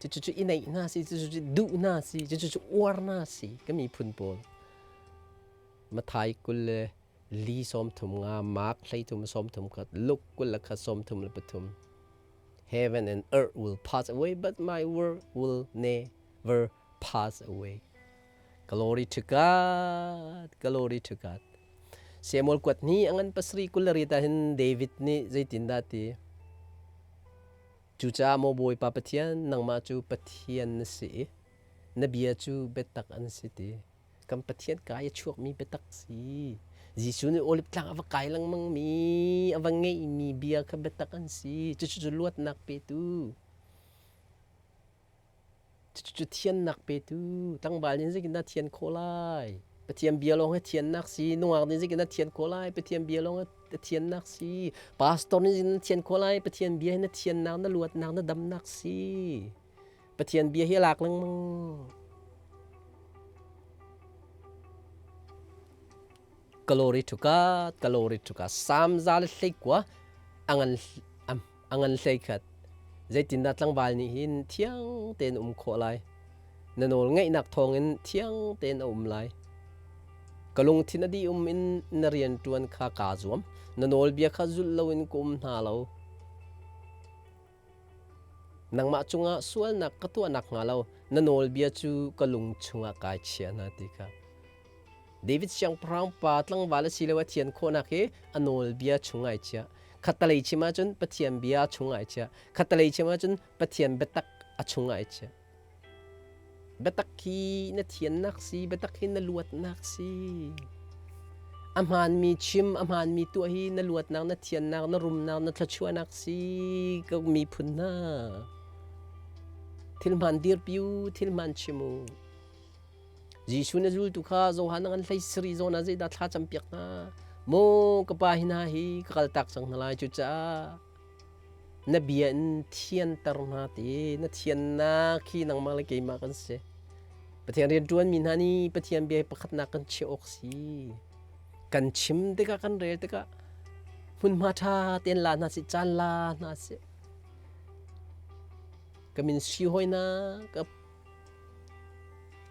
cucu cu i neih hna si cucu cu duh hna si cucu cu uar hna si ka miphun pawl Mathai 20 le li 33 Mark 13 31 Luke 21 33 Heaven and earth will pass away, but my word will never pass away. Glory to God, glory to God. Samuel kuat ni angan pasri kulari ta hin David nih zeitindah ti? Cucaah maw Bawipa Pathian, nangmah cu Pathian na si i na bia cu biatak an si ti. Kan Pathian kai a chuakmi biatak si. Jesuh nih Olive tlang a va kai lengmang mi, a va ngeihmi bia kha biatak an si. Cucu cu luatnak petu. Cucu cu thiannak petu. Tlangval nih zeitindah thian khawh lai? Pathian bia lawng hi thiannak si. Nungak nih zeitindah thian khawh lai? Pathian bia lawng hi thiannak si. Pastor nih zeitindah thian khawh lai? Pathian bia hi na thiannak, na luatnak, na damnak si. Pathian bia hi a lak lengmang. Glory to God, glory to God. Sam za le hlei kua angan angan hlei khat. Zeitindah tlangval nih hin thiang tein um khawh lai. Na nawl ngaihnak thawngin thiang tein a um lai. Ka lungthin a dih um in na rian ṭuan kha kaa zuam. Na nawlbia kha zulh loin ka um hna lo. Nangmah cungah sualnak ka tuah nakhnga lo na nawlbia cu ka lung chungah kai chia hna ti kha. David siangpahrang pa tlangval a si lo a thian khawhnak hi a nawlbia chung ai chia. Khattalei chim ahcun Pathian bia chung ai chia. Khattalei chim ahcun Pathian biatak a chung ai chia. Biatak hi na thiannak si, biatak hi na luatnak si. A hmaanmi chim, a hmaanmi tuah hi na luatnak, na thiannak, na rumnak, na thluachuahnak si ka miphun hna. Thil hmaan dirpi u, thil hmaan chim u. Jesuh na zultu kha Johan an hlei sari zawn ah zeidah thla campiak hna? Maw ka pa hi hna hi ka kaltak cang hna lai cucaah Na bia in thianter hna ti na thiannak hi nangmah le keimah kan si. Pathian rianṭuanmi hna nih Pathian bia hi pakhatnak kan chiah awk si. Kan chim tikah kan rel tikah hmunhma ṭha tein la hna sih, caan la hna sih. Ka min si hawi hna, ka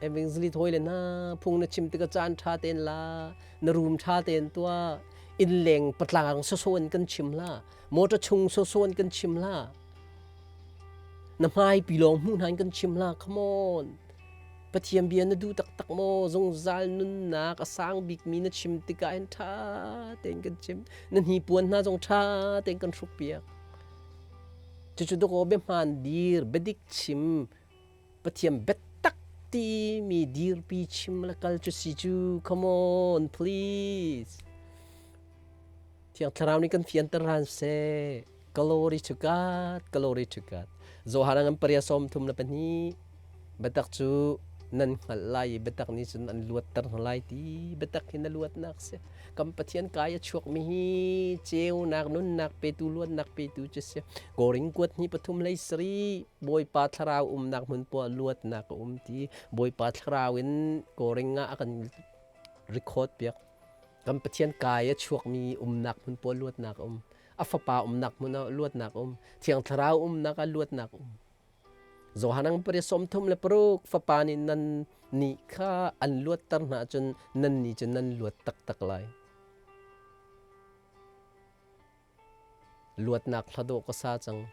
Evangelist hawi le hna phung na chim tikah caan ṭha tein la, na room ṭha tein tuah, innleng patlang sawsawh in kan chim hlah, motor chung sawsawh in kan chim hlah, na hmaipi lawng hmuh hna in kan chim hlah, come on. Pathian bia na duh taktak maw? Zungzal nunnak a sang bikmi na chim tikah hin ṭha tein kan chim. Na hnipuan hna zong ṭha tein kan hrukpiak. Cucu dawkaw biahmaan dir, biadik chim, Pathian biatak. Timi dirpi chim le kal cu si cu. Come on, please. Thiang Thlarau nih kan fianter hlan seh. Glory to God, glory to God. Johan ngan paria 32. Biatak cu nan hngalh lai i biatak nih cun an luatter hna lai ti biatak hi na luatnak si. Kan Pathian kai a chuakmi hi ceunak nunnak petu luatnak petu cu si. Korin kuat hnih pathum hlei sarih Bawipa thlarau umnak hmun poah luatnak a um ti. Bawipa thlarau in Koring ah a kan record piak. Kan Pathian kai a chuakmi umnak hmun pawl luatnak a um. A fapa umnak hmun ah luatnak a um. Thiang Thlarau umnak ah luatnak a um. Johan ang pari 36 fapa nih nan nih kha an luatter hna ahcun nan nih cu nan luat taktak lai. Luatnak hladawh ka sa cang.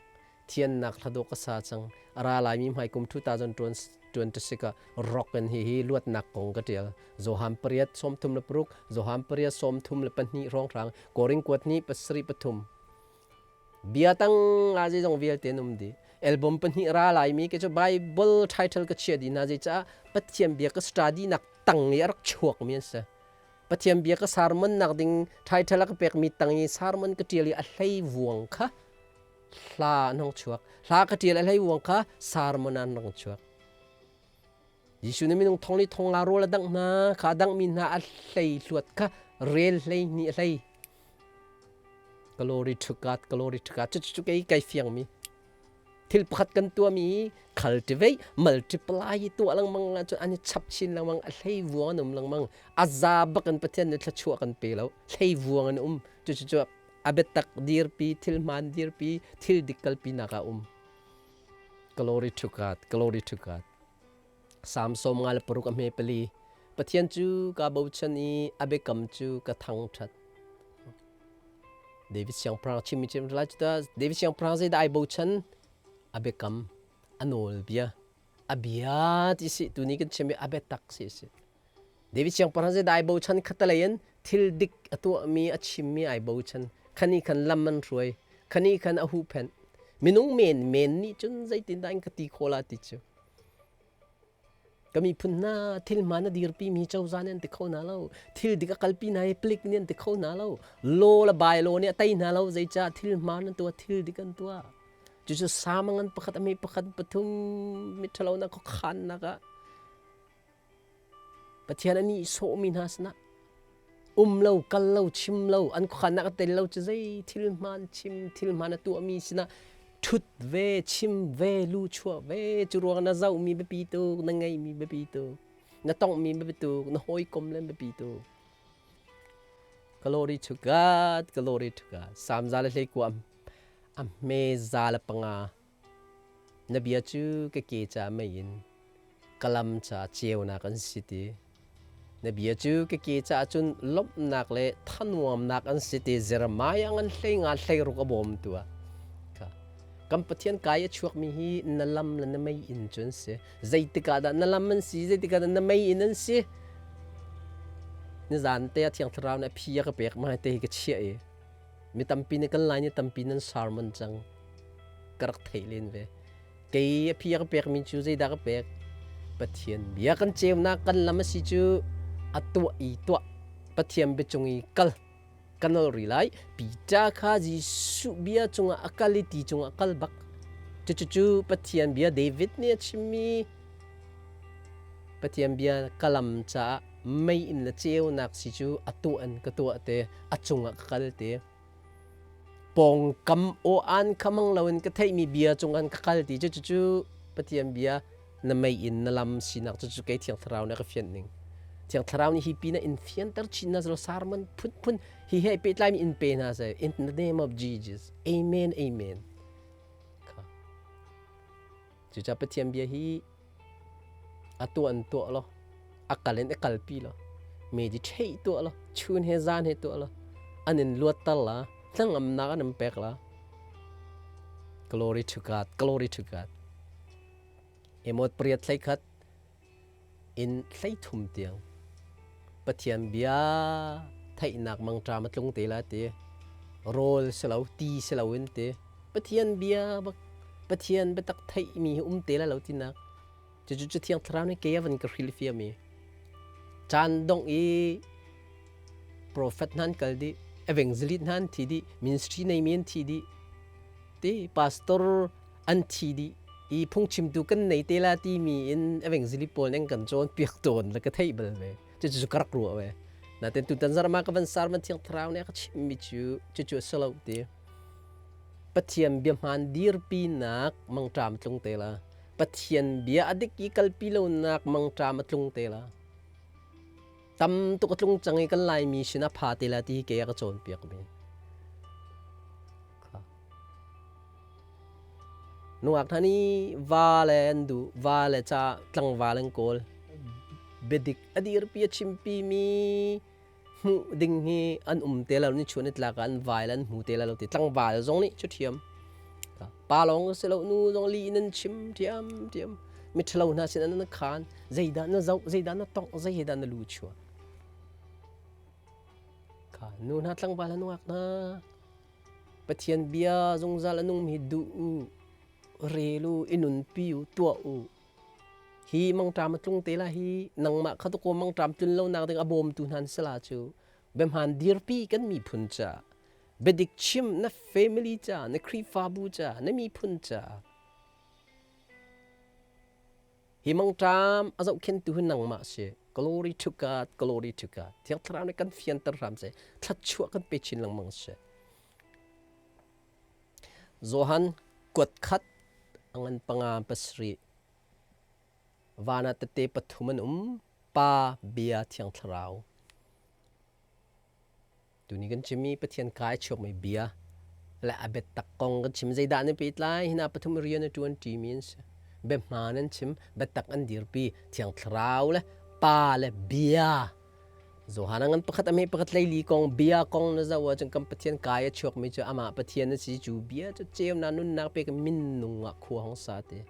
Thiannak hladawh ka sa cang. A ra laimi hmaikum 2026 ah rock in hihi luatnak kong ka ṭial. Johan pariat 36, Johan pariat 32 hrawnghrang, Korin kuat hnih pasarih pathum. Bia tang ah zeizong vialte an um dih. Album pahnih ra laimi ke cu Bible title ka chia dih hna zeicah Pathian bia ka study nak tang i a rak chuakmi an si. Pathian bia ka sermon nak ding title a ka pekmi tang i sermon ka ṭial i a hlei vuang kha hla an hong chuak. Hla ka ṭial a hlei vuang kha sermon an rong chuak. Jesuh nih minung thong li thong nga rawl a dangh hna kha a danghmi hna a hlei hluat kha rel hlei hnih a hlei. Glory to God, glory to God. Cucu kei kai fiangmi. Thil pakhat kan tuahmi cultivate, multiply tuah lengmang ahcun an i chap chin lengmang, a hlei vuang an um lengmang. A za bak in Pathian nih thluachuah kan pe lo. Hlei vuang an um. Cucu a biatak dirpi, thil hmaan dirpi, thil dik kalpi nak ah um. Glory to God, glory to God. Psalm 56 a hme pali. Pathian cu kaa bochan i a biakam cu ka thangṭhat. David siangpahrang chimmi chim lai cu ta David siangpahrang zeidah ai bochan? A biakam, a nawlbia, a bia ti si tuni kan chim i a biatak si si. David siangpahrang zeidah ai bochan khatalei in thil dik a tuahmi a chimmi ai bochan. Khani khan lam an hruai, khani khan a huhphenh. Minung men men nih cun zeitindah in ka ti khawh la ti cu. Ka miphun hna thil hmaan a dirpimi cozah nih an ti kho hna lo. Thil dik a kalpi hna i palik nih an ti kho hna lo. Law le bylaw nih a tei hna lo. Zeicah thil hmaan an tuah, thil dik an tuah. Cucu samang an pakhat a mi pakhat pathum miṭhalo nak khuakhannak ah Pathian a nihsawhmi hna sinah um lo, kal lo, chim lo, an khuakhannak a tel lo cu zei thil hmaan chim, thil hmaan a tuahmi sinah ṭhut ve, chim ve, lu chuah ve, cu ruang na zohmi biapi tuk, na ngeihmi biapi tuk, na tonghmi biapi tuk, na hawikom le biapi tuk. Glory to God, glory to God. Psalm za le hlei kua a hme za le panga. Na bia cu ka ke ca mei in ka lam ca ceunak an si ti. Na bia cu ka ke caah cun lawmhnak le thanuamnak an si ti Jeremiah ngan hlei nga hlei ruk a bawmtu ah. Kan Pathian kai a chuakmi hi na lam le na mei inn cu an si. Zeitik ah dah na lam an si, zeitik ah dah na mei inn an si. Nizan te ah Thiang Thlarau nih a phi a ka pek ma te hi ka chiah i mi tampi nih kan lai ni tampi nan sermon cang ka rak theih len ve kei a phi a ka pekmi cu zeidah ka pek Pathian bia kan ceunak kan lam a si cu a tuah i tuah Pathian bia cung i kal ka nol ri lai Peter kha Jesuh bia cungah a kal i ti cungah kal bak cucu Pathian bia David nih a chimmi Pathian bia ka lam caah mei in le ceunak si cu a tuah in ka tuah te a cungah ka kal te pawngkam aw an kha mang loin ka theihmi bia cungah ka kal ti cu cucu Pathian bia na mei in na lam sinak cucu kei Thiang Thlarau nih a ka fianh ning Thiang Thlarau nih hi pin ah in fianter chin hna selaw sermon phunphun hi he pehtlaimi in pe hna seh in the name of Jesus amen amen kha cucaah Pathian bia hi A tuah in tuah law, a kal in i kalpi law, meditate tuah law, chun he zan he tuah law, an in luatter la, hnangamnak an in pek la. Glory to God, glory to God. Emot pariat hlei khat in hlei thum tiang Pathian bia theihnak mangṭam a tlung te la ti rawl si lo ti si lo in ti Pathian bia bak Pathian biatak theihmi hi um te la lo tinak. Cucu cu Thiang Thlarau nih kei a van ka hrilhfiah mi. Caan dongh i profet hna an kal dih, evangelist hna an thi dih, ministry neimi an thi dih, ti pastor an thi dih i phungchimtu kan nei te la timi in evangelist pawl nih an kan cawn piak tawn le ka theih bal ve. Cucu ka rak ruah ve. Natin tutan zarh ma ka van sar man Thiang Thlarau nih a ka chimmi cu cucu a si lo ti. Pathian bia hmaan dirpinak mangṭam tlung te la. Pathian bia a dik i kalpi lonak mangṭam a tlung te la. Tam tuk a tlung cang i kan Laimi sin a pha te la ti hi kei a ka cawnpiak mi. Nungak hna nih va le an duh, va le ca tlangval an kawl. Biadik a dirpi a chimpi mi hmuh ding hi an um te lo ni chuan i tlak ah an vai le an hmu te lo ti tlangval zong nih cu thiam pa lawng si lo nu zong li in an chim thiam thiam miṭhalo hna sin an khan zeidah na zoh zeidah na tongh zeidah na lu chuah kha nu hna tlangval an uak hna Pathian bia zungzal a nungmi duh u rel u i nunpi u tuah u Hi mangṭam a tlung te lai hi nangmah kha tukaw mangṭam tlun lonak ding a bawmtu hna an si la cu biahmaan dirpi kan miphun ca biadik chim na family ca na Khrihfabu ca na miphun ca hi mangṭam a zohkhentu hi nangmah si. Glory to God, glory to God. Thiang Thlarau nih kan fianter hram seh, thluachuah kan pe chin lengmang seh. Johan kuat khat a ngan panga pasarih van ah tete pathum an um Pa Bia Thiang Thlarau. Tuni kan chimmi Pathian kai chuakmi bia le a biatak kong kan chim zeidah nan pehtlai hina pathum rian a ṭuan ṭimi an si. Biahmaan an chim, biatak an dirpi, Thiang Thlarau le Pa le Bia Johan a ngan pakhat a hme pakhat leili kong bia kong na zoh ahcun kan Pathian kai a chuakmi cu amah Pathian a si cu bia cu ceunak nunnak pek minung ah khua hong sa ti.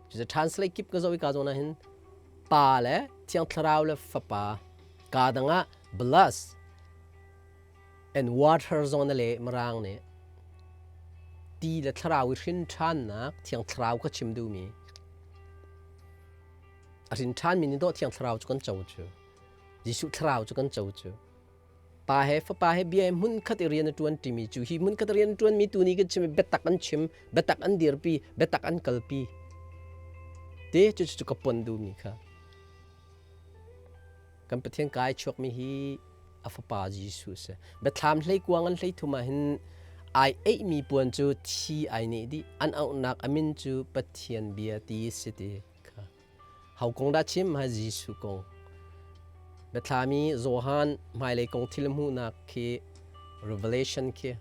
Cucu translate kip ka zoh i ka zawn ah hin Pa le Thiang Thlarau le Fapa ka dang ah bless and water zong na le Mirang nih ti le thlarau i hrin ṭhannak Thiang Thlarau ka chim duhmi a hrin ṭhanmi nih dawh Thiang Thlarau cu kan co cu Jesuh Thlarau cu kan co cu Pa he Fapa he bia he hmunkhat i rian a ṭuan ṭimi cu hi hmunkhat i rian a ṭuanmi tu nih kan chim i biatak an chim biatak an dirpi biatak an kalpi te cu cu ka pon duhmi kha kan Pathian kai chuakmi hi a fapa Jesuh a si biathlam hleikuang an hleithum ah hin ai eihmi puan cu thi ai neh dih an auhnak a min cu Pathian bia ti si ti kha Ho kong dah chim? Ha Jesuh kong. Biathlami Johan hmailei kong thil hmuhnak khi Revelation khi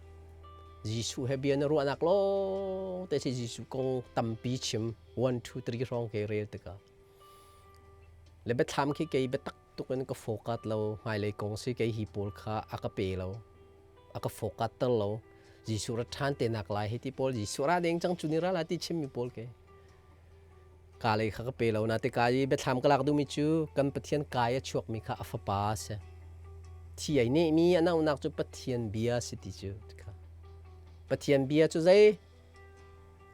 Jesuh he bia na ruahnak lawng te si Jesuh kong tampi chim 1 2 3 hrawng ke rel tikah le biathlam khi kei biatak tuk in ka focus lo hmailei kong si kei hi pawl kha a ka pe lo a ka focus ter lo Jesuh ra ṭhan te nak lai hi ti pawl Jesuh ra deng cang cu ni ra la ti chimmi pawl ke Ka lei kha ka pe lo na te ka i biathlam ka lak duhmi cu kan Pathian kai a chuakmi kha a fapa a si. Thi ai nehmi a naunak cu Pathian bia si ti cu kha. Pathian bia cu zei?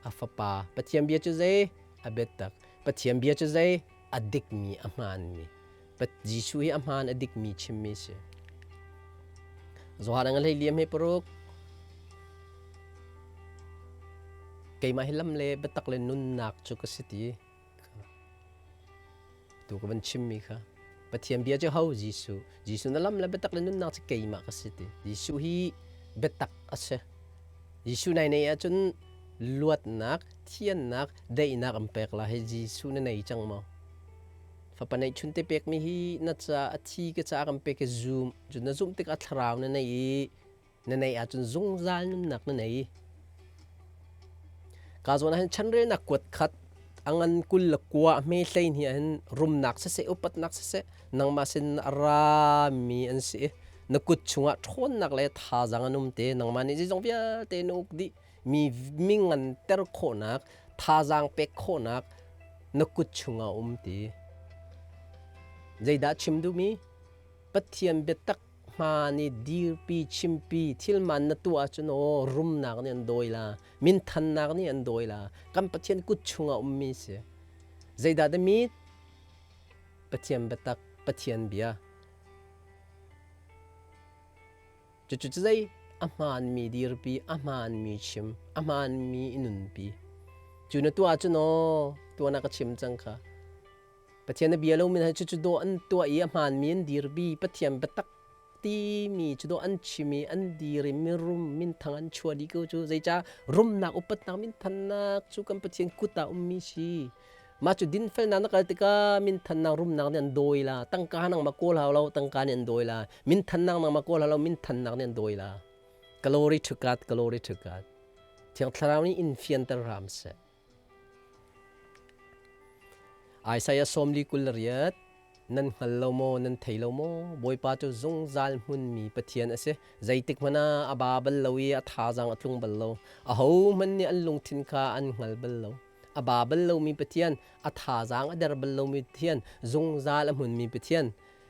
A fapa. Pathian bia cu zei? A biatak. Pathian bia cu zei? A dikmi, a hmaanmi. Jesuh hi a hmaan a dikmi chimmi si. Johan a hlei liam he paruk. Keimah hi lam le biatak le nunnak cu ka si ti. Tu ka van chimmi kha. Pathian bia cu ho Jesuh. Jesuh na lam le biatak le nunnak cu keimah ka si ti. Jesuh hi biatak a si. Jesuh nai nei ahcun luatnak, thiannak, daihnak an pek la hi Jesuh na nei cang maw? Fapa neihchun te pekmi hi na ca a thi ka ca kan pek i zum cun na zumh tikah thlarau na nei i na neih ahcun zungzal nunnak na nei. Ka zawn ah hin chanrelnak kuat khat a ngan 29 a hme hlei hnih ah hin rumnak siseh upatnak siseh nangmah sin a rami an si i na kut chungah ṭhawnnak le thazaang an um te nangmah nih zeizong vialte na uk dih mi mi nganter khawhnak thazaang pek khawhnak na kut chungah um ti zeidah chim duhmi Pathian biatak hma nih dirpi chimpi thil man na tuah ahcun aw rumnak nih an dawi la minthannak nih an dawi la kan Pathian kut chungah ummi si. Zeidah the mit? Pathian biatak, Pathian bia. Cucu cu zei? A hmaanmi dirpi, a hmaanmi chim, a hmaanmi i nunpi. Cu na tuah ahcun aw, tuan ah ka chim cang kha. Pathian a bia lomi hna cucu dawh an tuah i a hmaanmi an dirpi, Pathian biatak timi cu dawh an chim i an dir i mirum minthang an chuah dih ko cu. Zeicah rumnak upatnak minthannak cu kan Pathian kut ah ummi si. Mah cu dinfelnak na kal tikah minthannak rumnak nih an dawi la. Tangka nangmah kawl hau lo, tangka nih an dawi la. Minthannak nangmah kawl hau lo, minthannak nih an dawi la. Glory to God, glory to God. Thiang Thlarau nih in fianter hram seh. Isaiah 48 nan hngal lo maw nan thei lo maw Bawipa cu zungzal hmunmi Pathian a si zeitik hmanh ah a ba bal lo i a thazaang a tlung bal lo ahohmanh nih an lungthin kha an hngal bal lo a ba bal lomi Pathian a thazaang a der bal lomi Pathian zungzal a hmunmi Pathian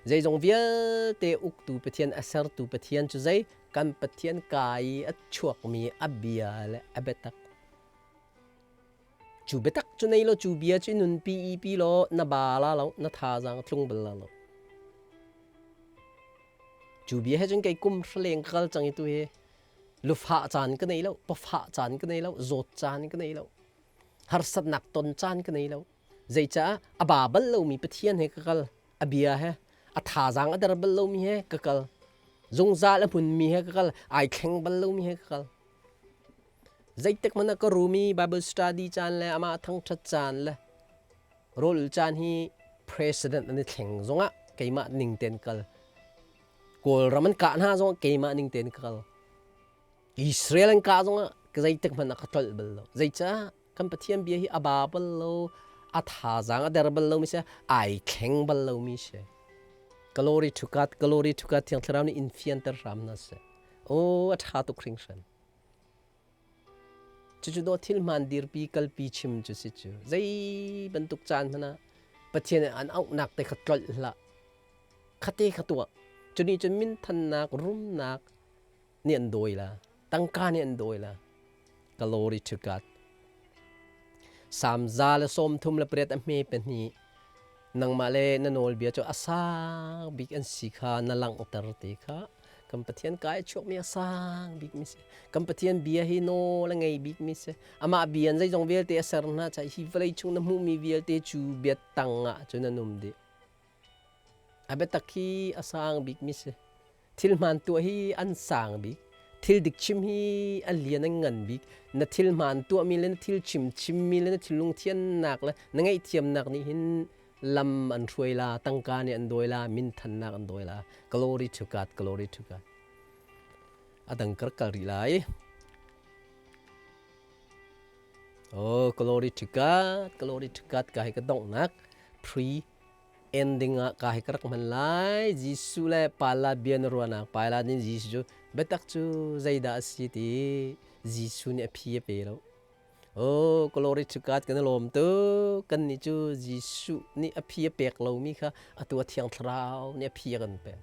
zeizong vialte uktu Pathian a sertu Pathian cu zei kan Pathian ka i a chuakmi a bia le a biatak Cu biatak cu nei law cu bia cu nunpi i pi law na ba la lo na thazaang tlung bal la lo. Cu bia he cun kei kum hraleng ka kal cang i tu hi lufah caan ka nei lo, pawfah caan ka nei lo, zawt caan ka nei lo, harsatnak ton caan ka nei lo. Zeicah a ba bal lomi Pathian he ka kal, a bia he, a thazaang a der bal lomi he ka kal, zungzal a hmunmi he ka kal, ai thleng bal lomi he ka kal. Zeitik hmanh ah ka rum i Bible study caan le amah thangṭhat caan le rawl caan hi president an i thleng zongah keimah ning tein kal. Kawlram an kah hna zongah keimah ning tein ka kal. Israel an kah zongah zeitik hmanh ah ka tlolh bal lo. Zeicah kan Pathian bia hi a ba bal lo, a thazaang a der bal lomi si, ai thleng bal lomi si. Glory to God, glory to God, Thiang Thlarau nih in fianter hram hna seh. Oh, a ṭha tuk hringhran. Cucu dawh thil hmaan dirpi kalpi chim cu si cu. Zei bantuk caan hmanh ah Pathian an auhnak te kha tlolh hlah. Khate kha tuah. Cu nih cun minthannak, rumnak nih an dawi la. Tangka nih an dawi la. Glory to God. Salm 138 a hme pahnih nangmah le na nawlbia cu a sang bik an si kha na langhter ti kha kan Pathian kai chuakmi a sang bikmi si kan Pathian bia hi nawl a ngei bikmi si amah bia in zeizong vialte a ser hna caah hi vawlei chung na hmuhmi vialte cu bia tang ah cun an um dih a biatak hi a sang bikmi si Thil hmaan tuah hi an sang bik. Thil dik chim hi an lian an ngan bik. Na thil hmaan tuahmi le na thil chim chimmi le na thinlung thiannak le na ngaihthiamnak nih hin lam an hruai la, tangka nih an dawi la, minthannak an dawi la. Glory to God, glory to God. A dang kar kal rih lai. Oh, glory to God, glory to God ka hi ka donghnak pre ending ah ka hi ka rak hman lai Jesuh le Pala bia na ruahnak Pala nih Jesuh cu biatak cu zeidah a si ti Jesuh nih a phi a pe lo Oh glory to God kan i lawm tuk kan nih cu Jesuh nih a phi a pek lomi kha atu a thiang thlarau nih a phi a kan pek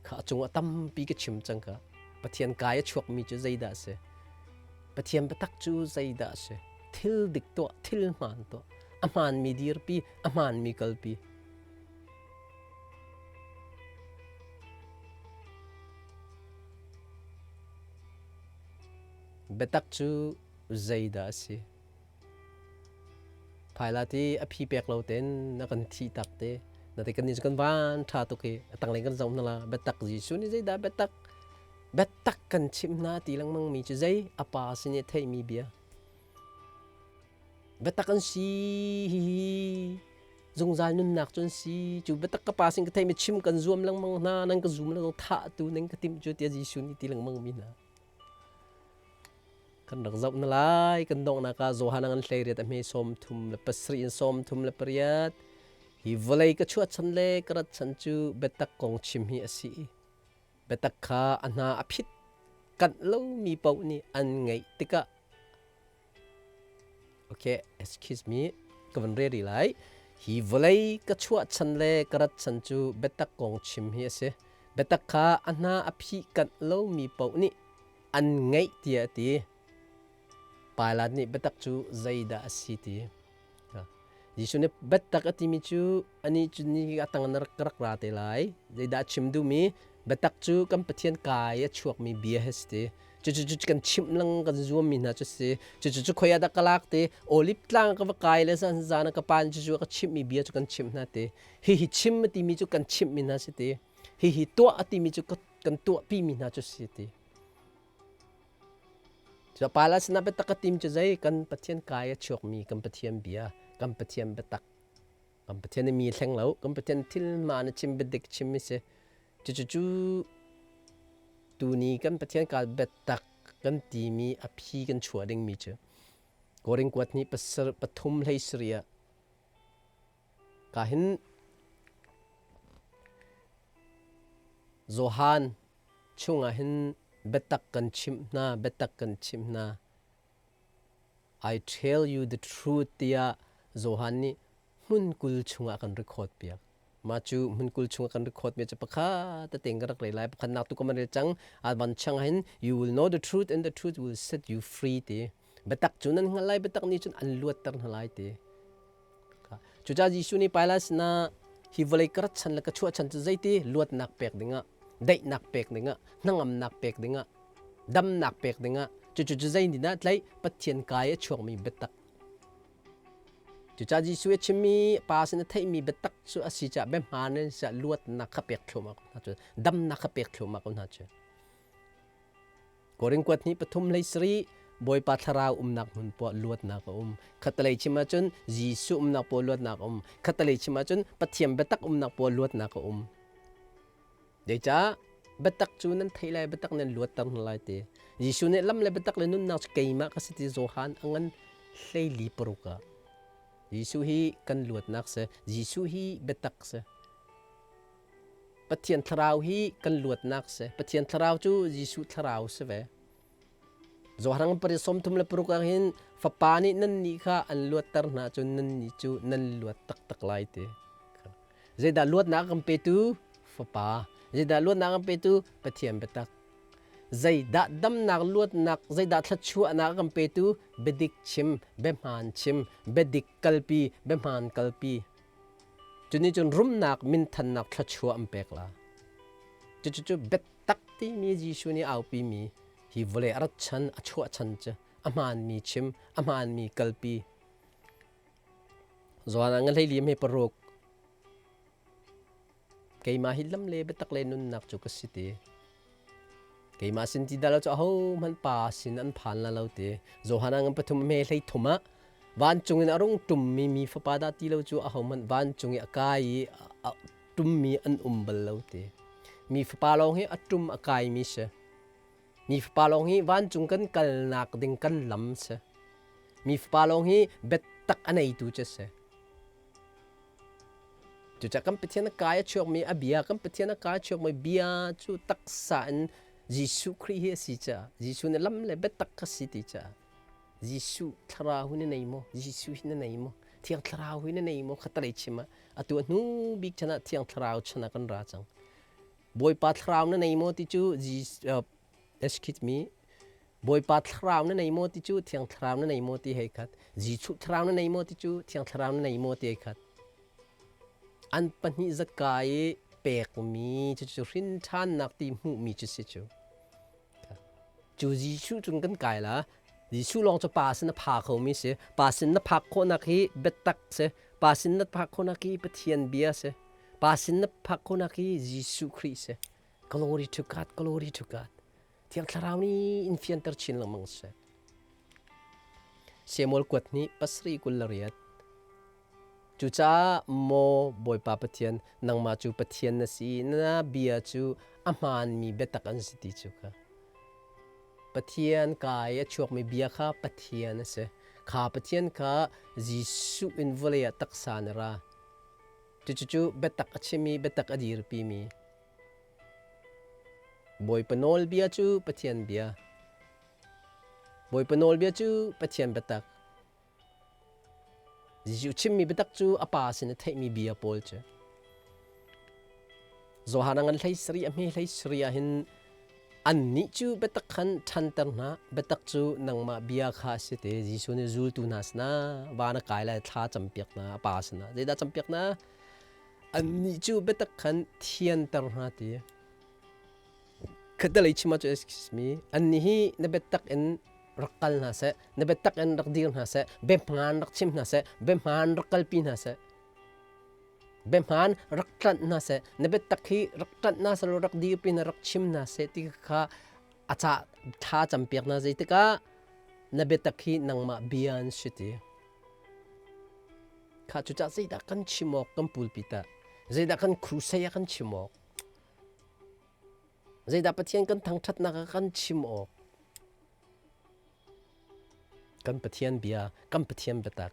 kha a cung ah tampi ka chim cang ka Pathian kai a chuakmi cu zeidah a si Pathian biatak cu zeidah a si thil dik tuah thil hmaan tuah a hmaanmi dirpi, a hmaanmi kalpi. Biatak cu zeidah a si? Phaila ti a phi pek lo ten na kan thi tak te na te kan ni kan van tha tuk i a tanglei kan zoh hna la biatak Jesuh nih zeidah biatak biatak kan chimh hna ti lengmang mi cu zei a pa sin i theihmi bia Biatak an si hihi zungzal nunnak cu an si cu biatak ka pa sin ka theih mi chim kan zuam lengmang hna nan ka zum lo thah tu nan ka timh cu tiah Jesuh nih ti lengmang mi hna kan rak zoh na lai kan donghnak ah Johan an hlei riat a hme 37 in 38 hi vawlei ka chuah chan le ka rat chan cu biatak kong chim hi a si biatak kha a hna a phit kanh lomi paoh nih an ngaih tikah Okay, excuse me, ka van re rih lai. Hi vawlei ka chuah chan le ka rat chan cu biatak kong chim hi a si. Biatak kha a hna a phih kanh lomi paoh nih an ngaih tiah a ti. Pilate nih biatak cu zeidah a si ti? Jesuh nih biatak a timi cu anih cu ni a tang na rak rak ra te lai. Zeidah a chim duhmi? Biatak cu kan Pathian kai a chuakmi bia hi si ti. Cucu cu kan chimh lang kan zuammi hna cu si. Cucu cu khoi ah dah ka lak ti? Olive tlang ka va kai le zan zan ka pan cucu ka chimhmi bia cu kan chimh hna ti. Hihi chim a timi cu kan chimhmi hna si ti. Hihi tuah a timi cu kan tuahpimi hna cu si ti. Cu pala sinah biatak a tim cu zei kan Pathian kai a chuakmi kan Pathian bia, kan Pathian biatak. Kan Pathian mi thleng lo, kan Pathian thil ma na chim biadik chim mi si. Cucu cu tuni kan Pathian ka biatak kan timi a phi kan chuah dingmi cu Korin kuat nih pasar pathum hlei saria ka hin Johan chungah hin biatak kan chimh hna, biatak kan chimh hna. I tell you the truth tiah Johan nih hmun 20 chungah kan record piak. Mah cu hmun 20 chungah kan record mi cu pakhat tein ka rak rel lai. Pakhatnak tu ka man rel cang. A van chang hin you will know the truth and the truth will set you free ti. Biatak cu nan hngalh lai, biatak nih cun an luatter hna lai ti. Cucaah Jesuh nih Pilate sinah hi vawlei ka rat chan le ka chuah chan cu zeiti luatnak pek dingah, daihnak pek dingah, hnangamnak pek dingah, damnak pek dingah, cucu cu zei nih dah tlaih Pathian kai a chuakmi biatak. Cucaah Jesuh a chimmi Pa sin a theihmi biatak cu a si caah biahmaan in siah luatnak kha pek thluahmah ko hna cu, damnak kha pek thluahmah ko hna cu. Korin kuat hnih pathum hlei sarih Bawipa thlarau umnak hmun poah luatnak a um. Khatalei chim ahcun Jesuh umnak poah luatnak a um. Khatalei chim ahcun Pathian biatak umnak poah luatnak a um. Zeicah biatak cu nan theih lai, biatak nan luatter hna lai ti. Jesuh nih lam le biatak le nunnak cu keimah ka si ti Johan a ngan 14 ah. Jesuh hi kan luatnak si. Jesuh hi biatak si. Pathian thlarau hi kan luatnak si. Pathian thlarau cu Jesuh thlarau si ve. Johrang pari 36 ah hin fapa nih nan nih kha an luatter hna cun nan nih cu nan luat taktak lai ti. Zeidah luatnak kan petu? Fapa. Zeidah luatnak kan petu? Pathian biatak. Zeidah damnak luatnak, zeidah thluachuahnak kan petu? Biadik chim, biahmaan chim, biadik kalpi, biahmaan kalpi. Cunih cun rumnak minthannak thluachuah an pek la. Cucu biatak timi Jesuh nih aupimi hi vawlei a rat chan, a chuah chan cu a hmaanmi chim, a hmaanmi kalpi. Johan ah nga hleili hme paruk. Keimah hi lam le biatak le nunnak cu ka si ti. Keimah sin ti dah lo cu ahohmanh pa sin an phan la lo ti. Johan ah ngan pathum hme hlei thum ah vancung in a rung ṭummi mi fapa dah ti lo cu ahohmanh vancung i a kai i a ṭummi an um bal lo ti. Mi fapa lawng hi a ṭum a kaimi si. Mi fapa lawng hi vancung kan kalnak ding kan lam si. Mi fapa lawng hi biatak a neitu cu si. Cucaah kan Pathian a kai a chuakmi a bia, kan Pathian a kai a chuakmi bia cu taksa in Jesuh Khrih hi a si caah Jesuh nih lam le biatak ka si ti caah Jesuh thlarau hi na nei maw? Jesuh hi na nei maw? Thiang Thlarau hi na nei maw? Khatalei chim ah atu a hnu bik chan ah Thiang Thlarau chan ah kan ra cang. Bawipa Thlarau na nei maw ti cu Jesus excuse me Bawipa thlarau na nei maw ti cu Thiang Thlarau na nei maw ti hei khat. Jesuh thlarau na nei maw ti cu Thiang Thlarau na nei maw ti hei khat. An pahnih zatka i pekmi cucu hrin ṭhannak ti hmuhmi cu si cu. Cu Jesuh cun kan kai la. Jesuh lawng cu pa sin a pha khomi si. Pa sin na phak khawhnak hi biatak si. Pa sin na phak khawhnak hi Pathian bia si. Pa sin na phak khawhnak hi Jesuh Khrih si. Glory to God, glory to God. Thiang Thlarau nih in fianter chin lengmang seh. Samuel kuat nih pasarih 28. Cucaah maw Bawipa Pathian, nangmah cu Pathian na si, na bia cu a hmaanmi biatak an si ti cu kha. Pathian kai a chuakmi bia kha Pathian a si. Kha Pathian kha Jesuh in vawlei ah taksa na ra. Cucu biatak a chimi, biatak a dirpimi. Bawipa nawlbia cu Pathian bia. Bawipa nawlbia cu Pathian biatak. Jesuh chimmi biatak cu a pa sin a theihmi bia pawl cu. Johan a ngan hlei sarih a hme hlei sarih ah hin. Annih cu biatak khan ṭhanter hna, biatak cu nangmah bia kha a si ti. Jesuh nih zultu hna sinah van a kai lai thla campiak hna, a pa sinah. Zeidah campiak hna? Annih cu biatak khan thianter hna ti. Khatalei chim ahcun excuse me, annih hi na biatak in rak kal hna seh, na biatak in rak dir hna seh, biahmaan rak chim hna seh, biahmaan rak kalpi hna seh. Biahmaan rak ṭanh hna seh, na biatak hi rak ṭanh hna seh law rak dirpi hna, rak chim hna seh ti kha a ca thla campiak hna zeitikah na biatak hi nangmah bia an si ti. Kha cucah zeidah kan chim awk kan pulpi tah? Zeidah kan crusade ah kan chim awk? Zeidah Pathian kan thangṭhatnak ah kan chim awk? Kan Pathian bia, kan Pathian biatak.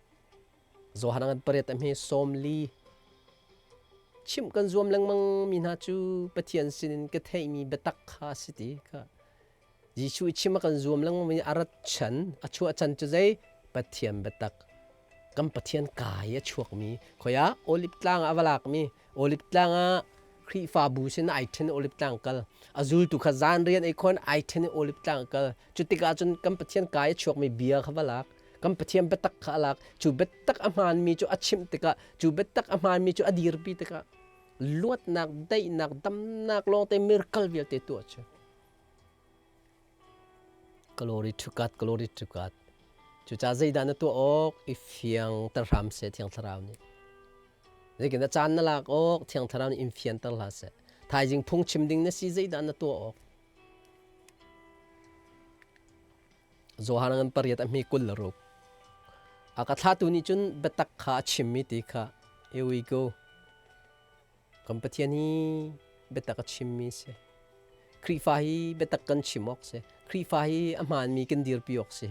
Johan ngan pariat a hme 40. Chimh kan zuam lengmang mi hna cu Pathian sinin ka theihmi biatak kha a si ti kha. Jesuh i chim a kan zuam lengmang mi a rat chan, a chuah chan cu zei? Pathian biatak. Kan Pathian kai a chuakmi khoi ah Olive tlang ah a va lakmi Olive tlang ah Khrihfabu sin ai ṭhen Olive tlang kal. A zultu kha zan rian ei khon ai ṭhen Olive tlang kal. Cu tikah cun kan Pathian kai a chuakmi bia kha va lak. Kan Pathian biatak kha a lak. Cu biatak a hmaanmi cu a chimh tikah, cu biatak a hmaanmi cu a dirpi tikah luatnak, daihnak, damnak lawngte miracle vialte tuah cu. Glory to God, glory to God. Cucaah zeidah na tuah awk i fiangter hram seh Thiang Thlarau nih. Zeitin dah caan na lak awk Thiang Thlarau nih in fianter hlah seh. Thaizing phungchim ding na si zeidah na tuah awk. Johan ngan pariat a hmi 26. A ka thlatu nih cun biatak kha a chimmi ti kha here we go. Kan Pathian hi biatak a chimmi si. Khrihfa hi biatak kan chim awk si. Khrihfa hi a hmaanmi kan dirpi awk si.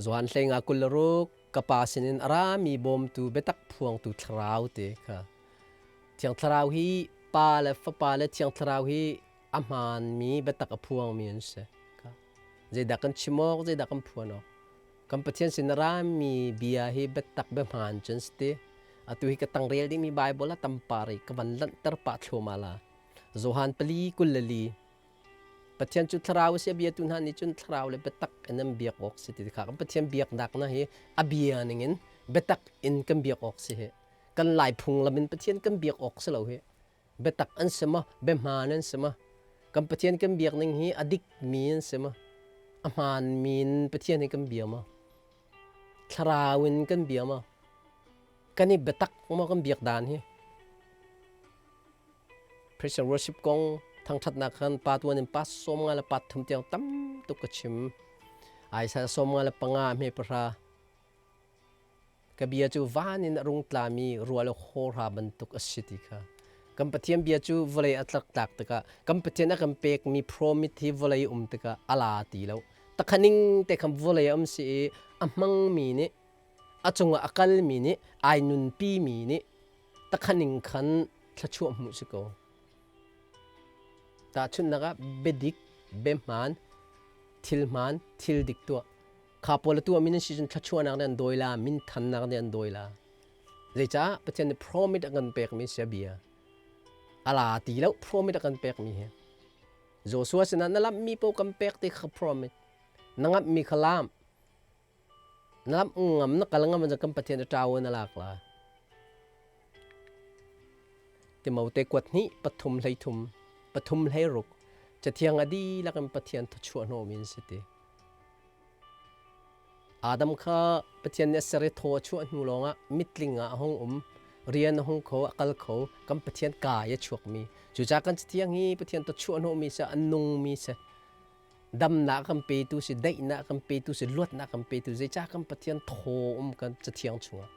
Johan hleinga 26 ka pa sinin a rami bawmtu biatak phuangtu thlarau te kha Thiang Thlarau hi Pa le Fapa le Thiang Thlarau hi a hmaanmi biatak a phuangmi an si. Zeidah kan chim awk, zeidah kan phuan awk. Kan Pathian sin a rami bia hi biatak biahmaan cun si ti. Atu hi ka tangrel dingmi Bible a tampar i ka van lanhter pah thluahmah la. Johan pali 24 Pathian cu thlarau a si a biatu hna nih cun thlarau le biatak in an biak awk si ti kha kan Pathian biaknak na hi a bia ningin biatak in kan biak awk si hi. Kan Lai phunglam in Pathian kan biak awk si lo hi. Biatak an si maw biahmaan an si maw kan Pathian kan biak ning hi a dikmi an si maw a hmaanmi in Pathian hi kan bia maw thlarau in kan bia maw kan i biatak maw kan biak dan hi Christian worship kong thangṭhatnak khan pa tuan in pa 53 tiang tam tuk ka chim Isaiah 55 hme pahra Ka bia cu van in a rung tlami rual hawhra bantuk a si ti kha. Kan Pathian bia cu vawlei a tlaktlak tikah kan Pathian a kan pekmi promise hi vawlei um tikah a la ti lo. Takhaning te khan vawlei a um si i a hmangmi nih a cungah a kalmi nih ai nunpimi nih takhaning khan thluachuah hmuh si ko. Tahchunhnak ah biadik, biahmaan, thil hmaan, thil dik tuah. Kha pawl a tuahmi nan si cun thluachuahnak nih an dawi la, minthannak nih an dawi la. Zeicah Pathian nih promise a kan pekmi si a bia. A la ti lo promise a kan pekmi hi. Joshua sinah na lamhmi paoh kan pek ti kha promise. Na ngamhmi kha lam. Na lamh ngam, na kal ngam kan Pathian a ṭau in a lak la. Timote kuat hnih pathum hlei thum pathum hlei ruk Cathiang a dihlak in Pathian thawchuah hnawhmi an si ti. Adam kha Pathian nih a ser i thaw a chuah hnu lawngah mitling ah a hung um, rian a hung kho, a kal kho, kan Pathian kai a chuakmi. Cucaah kan Cathiang hi Pathian thawchuah hnawhmi si, a nungmi si. Damnak kan petu si, daihnak kan petu si, luatnak kan petu zeicah kan Pathian thaw um kan Cathiang chungah.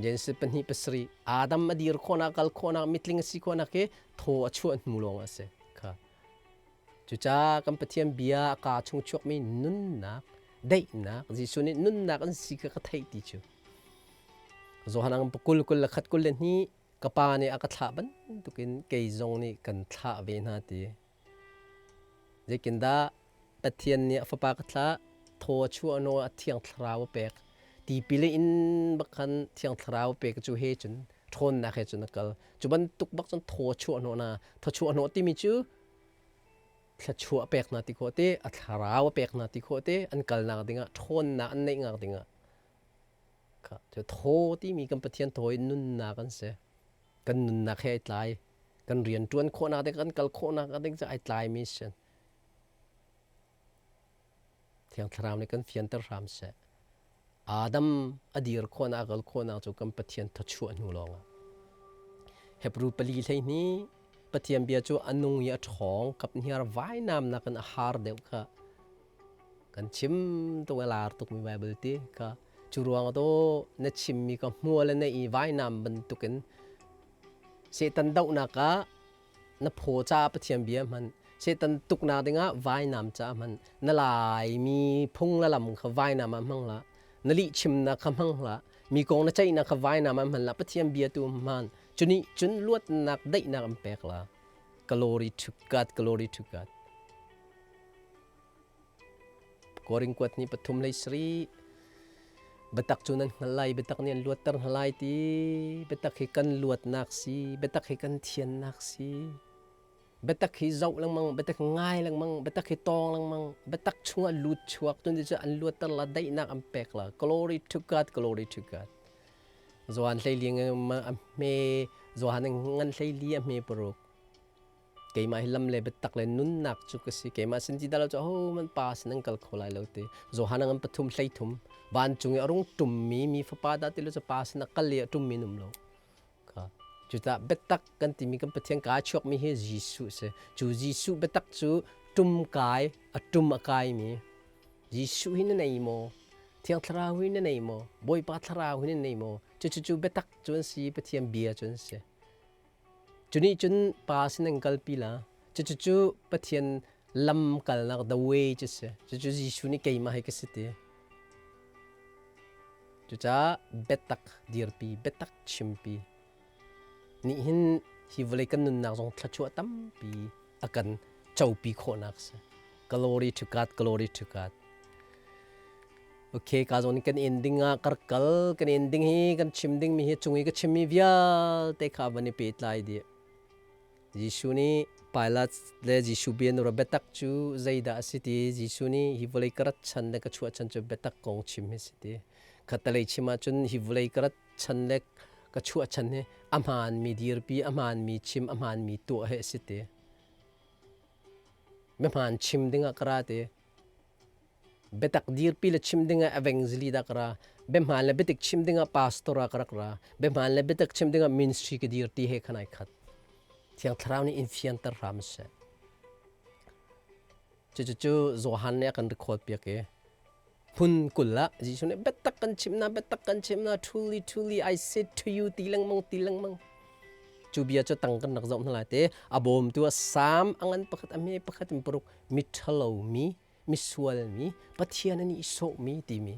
Genesis pahnih pasarih Adam a dir khawhnak, kal khawhnak, mitling a si khawhnak hi thaw a chuah hnu lawng a si. Kha. Cucaah kan Pathian bia a kaa chung chuakmi nunnak, daihnak, Jesuh nih nunnak an si kha ka theih ti cu. Johan ang 20 21 22 ka pa nih a ka thlah bantukin kei zong nih kan thlah ve hna ti. Zeitindah Pathian nih a fapa ka thlah, thaw a chuah hnu a thiang thlarau a pek. Tipil in bak khan Thiang Thlarau pek cu he cun ṭhawnnak he cun a kal. Cu bantuk bak cun thaw chuah hnawh na thaw chuah hnawh timi cu thluachuah pek hna ti khawh te, a thlarau a pek hna ti khawh te, an kalnak dingah ṭhawnnak an neih ngak dingah kha cu thaw timi kan Pathian thaw in nunnak an si. Kan nunnak he ai tlai. Kan rian ṭuan khawhnak ding, kan kal khawhnak ding cu ai tlaimi si. Thiang Thlarau nih kan fianter hram seh. Adam a dir khawhnak a kal khawhnak cu kan Pathian thawchuah hnu lawngah. Hebrew pali 12 Pathian bia cu a nung i a ṭhawng kaphniar vainam nakin a har deuh kha kan chim tuk a lar tukmi Bible ti kha cu ruang to na chimmi ka hmual na i vainam bantukin Satan dohnak ah na phaw caah Pathian bia hman Satan tuknak dingah vainam caah hman na laimi phung le lam kha vainam ah hmang hlah na lihchimnak kha hmang hlah mi kong na ceihnak kha vainam ah hman hlah Pathian bia tu hman cunih cun luatnak daihnak an pek la glory to God glory to God Korin kuat ni pathum lei sari biatak cu nan hngal lai biatak nih an luatter hna lai ti biatak hi kan luatnak si biatak hi kan thiannak si biatak hi zoh lengmang biatak ngai lengmang biatak hi tawng lengmang biatak chungah lut chuak tun cu an luatter la daihnak an pek la glory to God glory to God Johan hlei li a hme Johan ngan hlei li a hme paruk Keimah hi lam le biatak le nunnak cu ka si. Keimah sin ti dah lo cu ahohmanh pa sin an kal kho lai lo ti. Johan a ngan pathum 13 vancung i a rung ṭummi mi fapa dah ti lo cu pa sin a kal i a ṭummi an um lo. Kha cucaah biatak kan timi kan Pathian kaa chuakmi hi Jesuh si. Cu Jesuh biatak cu ṭum kai a ṭum a kaimi Jesuh hi na nei maw? Thiang Thlarau hi na nei maw? Bawipa Thlarau hi na nei maw? Cucu cu biatak cu an si, Pathian bia cu an si. Cunih cun pa sin an kalpi la. Cucu Pathian lam kalnak the way cu si. Cucu Jesuh nih keimah hi ka si ti. Cucaah biatak dirpi, biatak chimpi. Nih hin hi vawlei kan nunnak zong thluachuah tampi a kan copi khawhnak si. Glory to God, glory to God. Okay, ka zawn kan ending ah kar kal kan ending hi kan chim ding mi hi cung i ka chim mi vialte kha van i pehtlai dih. Jesuh nih Pilate le Jesuh bia nu biatak cu zeidah a si ti Jesuh nih hi vawlei ka rat chan le ka chuah chan cu biatak kong chim hi si ti. Khatalei chim ahcun hi vawlei ka rat chan le ka chuah chan hi a hmaan mi dirpi, a hmaan mi chim, a hmaan mi tuah hi a si ti. Biahmaan chim ding ah ka ra ti. Biatak dirpi le chim ding ah evangelist dah ka ra. Biahmaan le biatik chim ding ah pastor ah ka rak ra. Biahmaan le biatak chim ding ah ministry ka dir ti he khan ai khat. Thiang Thlarau nih in fianter hram seh. Cucu Johan nih a kan record piak i hmun 20 ah Jesuh nih biatak kan chim na biatak kan chim na truly truly I said to you ti lengmang ti lengmang cu bia cu tang kan rak zoh hna lai te a bawmtu a sam a ngan pakhat a hme pakhat in paruk mi ṭhalo mi misual mi Pathian an i sawhmi timi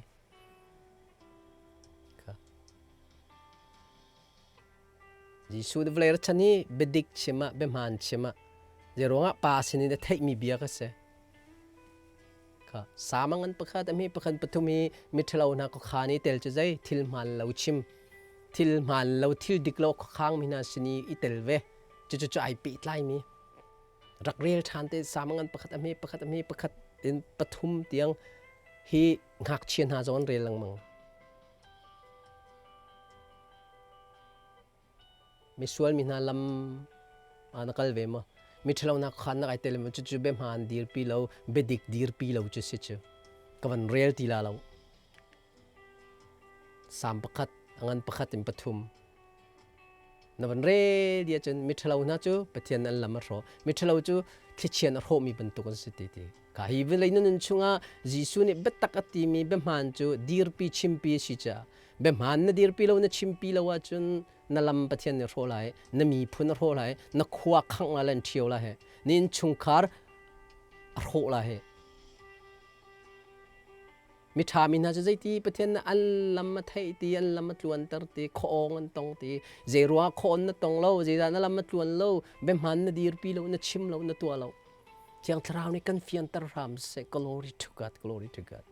kha Jesuh nih vawlei chan hi biadik chim ah biahmaan chim ah zeiruangah pa sinin a theihmi bia ka si Kha samang an pakhat a hme pakhat pathum hi miṭhalo hna khuakhan i tel cu zei thil hmaan lo chim thil hmaan lo thil dik lo khuakhang mi hna sin i i tel ve cucu cu ai pehtlai mi rak rel ṭhan te samang an pakhat a hme pakhat a hme pakhat in pathum tiang hi ngakchia hna zong an rel lengmang Misual mi hna lam ah na kal ve maw? Miṭhalo hna khan na kai tel maw? Cucu biahmaan dirpi lo, biadik dirpi lo cu si cu. Ka van rel ti la lo. Salm pakhat, a ngan pakhat in pathum. Na van rel dia cun miṭhalo hna cu Pathian an lam a hrawh. Miṭhalo cu thlichian a hrawhmi bantuk an si ti ti. Ka hi vawlei na nun chungah Jesuh nih biatak a timi biahmaan cu dirpi chimpi a si caah biahmaan na dirpi lo na chimpi lo ahcun na lam Pathian nih hrawh lai na miphun a hrawh lai na khua khangh lai lan ṭhio lai he na innchungkhar a hrawh lai he miṭha mi hna cu zeiti Pathian nih an lam a theih ti an lam a tluanter ti khuaawng an tong ti zei ruangah khuaon na tong lo zeidah na lam a tluan lo biahmaan na dirpi lo na chim lo na tuah lo Thiang Thlarau nih kan fianter hram seh glory to God glory to God.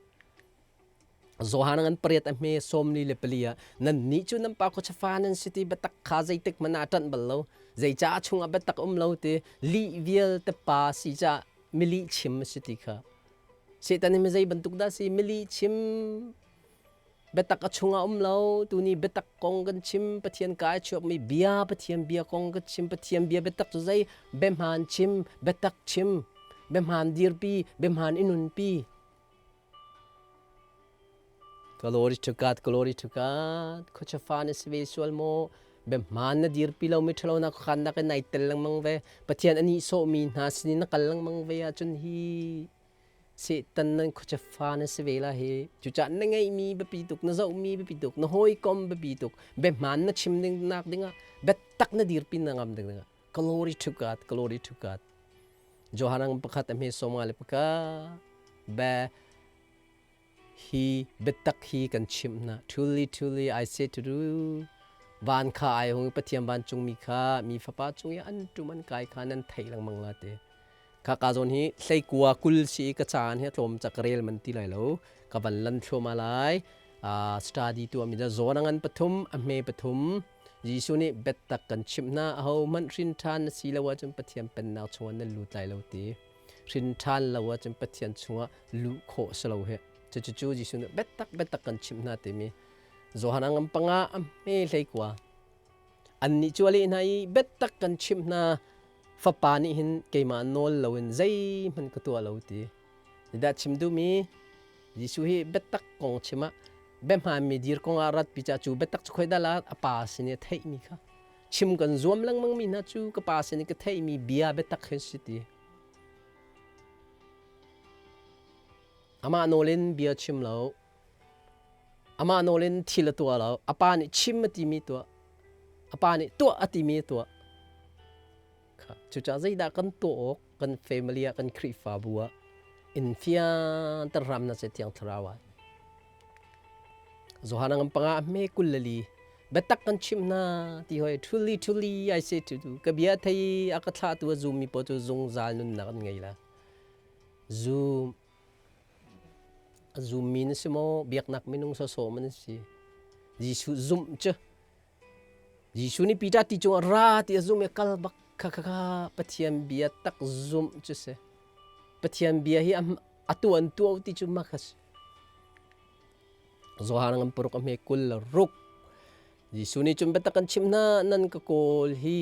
Johan ngan pariat a hme 44 ah nan nih cu nan pa khuachafa nan si ti biatak kha zeitik hmanh ah ṭanh bal lo zeicah a chungah biatak um lo ti lih vialte pa si cah milih chim a si ti kha Satan hi mi zei bantuk dah si milih chim biatak a chungah um lo tuni biatak kong kan chim Pathian ka i chuakmi bia Pathian bia kong kan chim Pathian bia biatak cu zei biahmaan chim biatak chim biahmaan dirpi biahmaan i nunpi Glory to God, glory to God. Khuachafa na si ve sual maw? Biahmaan na dirpi lomi ṭhalonak khuakhannak in nai tel lengmang ve. Pathian a nihsawhmi hna sinin na kal lengmang ve ahcun hi Satan nan khuachafa na si ve la hi. Cucaah na ngeihmi biapi tuk, na zohmi biapi tuk, na hawikom biapi tuk, biahmaan na chim ding nak dingah, biatak na dirpi na ngam ding dingah. Glory to God, glory to God. Johan pakhat a hme sawm nga le pakhat be hi biatak hi kan chimh hna. Truly, truly, I say to you, van kha ai hung i Pathian vancungmi kha mi fapa cung i an ṭum an kai kha nan theih lengmang la ti. Kha ka zawn hi hleikua 20 si i ka caan hi a tlawm ca ka rel man ti lai lo. Ka van lan thluahmah lai. Study tuahmi da zawn a ngan pathum, a hme pathum. Jesuh nih biatak kan chimh hna, ahohmanh hrin ṭhan na si lo ahcun Pathian pennak chungah nan lut lai lo ti. Hrin ṭhan lo ahcun Pathian chungah luh khawh si lo hi. Cucu Jesuh nih biatak biatak kan chimh hna timi Johan a ngam panga a hme 19. Annih cu a leh hna i biatak kan chimh hna fapa nih hin keimah nawl loin zeihmanh ka tuah lo ti. Dah chim duhmi Jesuh hi biatak kong chim ah biahmaanmi dir kong ah ratpi ca cu biatak cu khoi dah la a pa sin i a theihmi kha chim kan zuam lengmang mi hna cu ka pa sin i ka theihmi bia biatak hi si ti. Amah nawl in bia chim lo. Amah nawl in thil a tuah lo. A pa nih chim a timi tuah. A pa nih tuah a timi a tuah. Cucaah zeidah kan tuah awk kan family ah kan Khrihfabu ah in fianter hram na se Thiang Thlarau ah. Johan ngam panga hme 24 biatak kan chim hna ti hoi truly truly I say to you ka bia thei a ka thlah tu a zum mi paoh cu zungzal nunnak an ngei la. Zum a zum mi na si maw biaknak minung sawsawh man si Jesuh zumh cu Jesuh nih Peter ti cungah ra ti a zumh i kal bak kha kha kha Pathian bia tak zumh cu si. Pathian bia hi a tuan tuah ti cu mak a si. Johan ngan paruk a hme 26. Jesuh nih cun biatak kan chimh hna nan ka kawl hi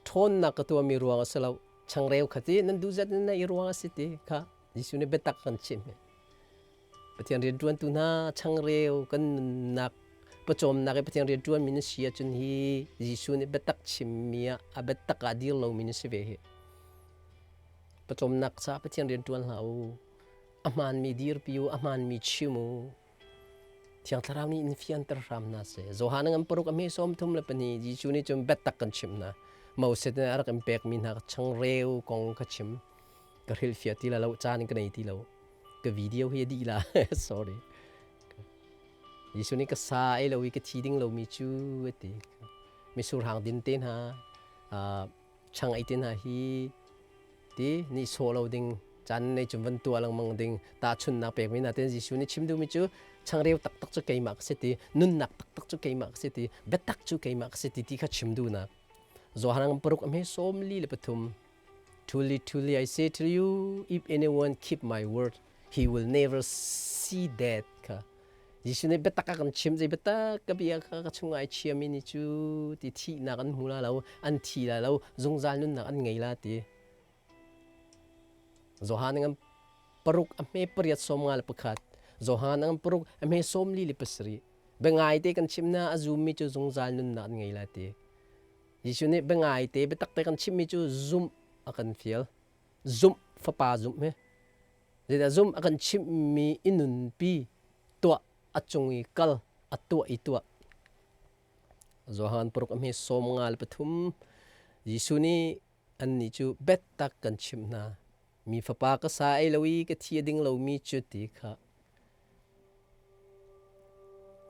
ṭhawnnak ka tuahmi ruang a si lo. Changreu kha ti nan duh zat in na i ruang a si ti kha Jesuh nih biatak kan chimh. Pathian rianṭuantu hna changreu kan nunnak pawcawmnak i Pathian rianṭuanmi na si ahcun hi Jesuh nih biatak chimmi ah a biatak ah dir lomi na si ve hi. Pawcawmnak caah Pathian rianṭuan hlah u. A hmaanmi dirpi u, a hmaanmi chim u. Thiang Thlarau nih in fianter hram hna seh. Johan ngan paruk a hme 32 Jesuh nih cun biatak kan chimh hna. Moses nih a rak in pekmi hna changreu kong ka chim. Ka hrilhfiah ti la lo, caan ka nei ti lo. Ka video hi a dih la sorry Jesuh nih ka sa ei lo i ka thi ding lomi cu a ti misur hang din te hna chang ei te hna hi ti ni sawh lo ding caan nei cun van tuah lengmang ding tahchunnak pekmi na ten Jesuh nih chim duhmi cu changreu taktak cu keimah ka si ti nunnak taktak cu keimah ka si ti biatak cu keimah ka si ti ti kha chim duhnak Johan paruk a hme 43 Truly, truly, I say to you, if anyone keep my word, he will never see death. Kha. Jesuh nih biatak a kan chim zei biatak ka bia kha ka chung ai chiami ni cu ti thihnak an hmu la lo an thi la lo zungzal nunnak an ngei la ti Johan ngan paruk a hme pariat 51 Johan ngan paruk a hme 47 biangai te kan chim na a zummi cu zungzal nunnak an ngei la ti Jesuh nih biangaite biatak te kan chimmi cu zumh a kan fial. Zumh, fapa zumh hi. Zeidah zumh a kan chimhmi i nunpi tuah a cung i kal a tuah i tuah. Johan paruk a hme 53 Jesuh nih annih cu biatak kan chimh hna. Mi fapa ka sa ei lo i ka thi a ding lomi cu ti kha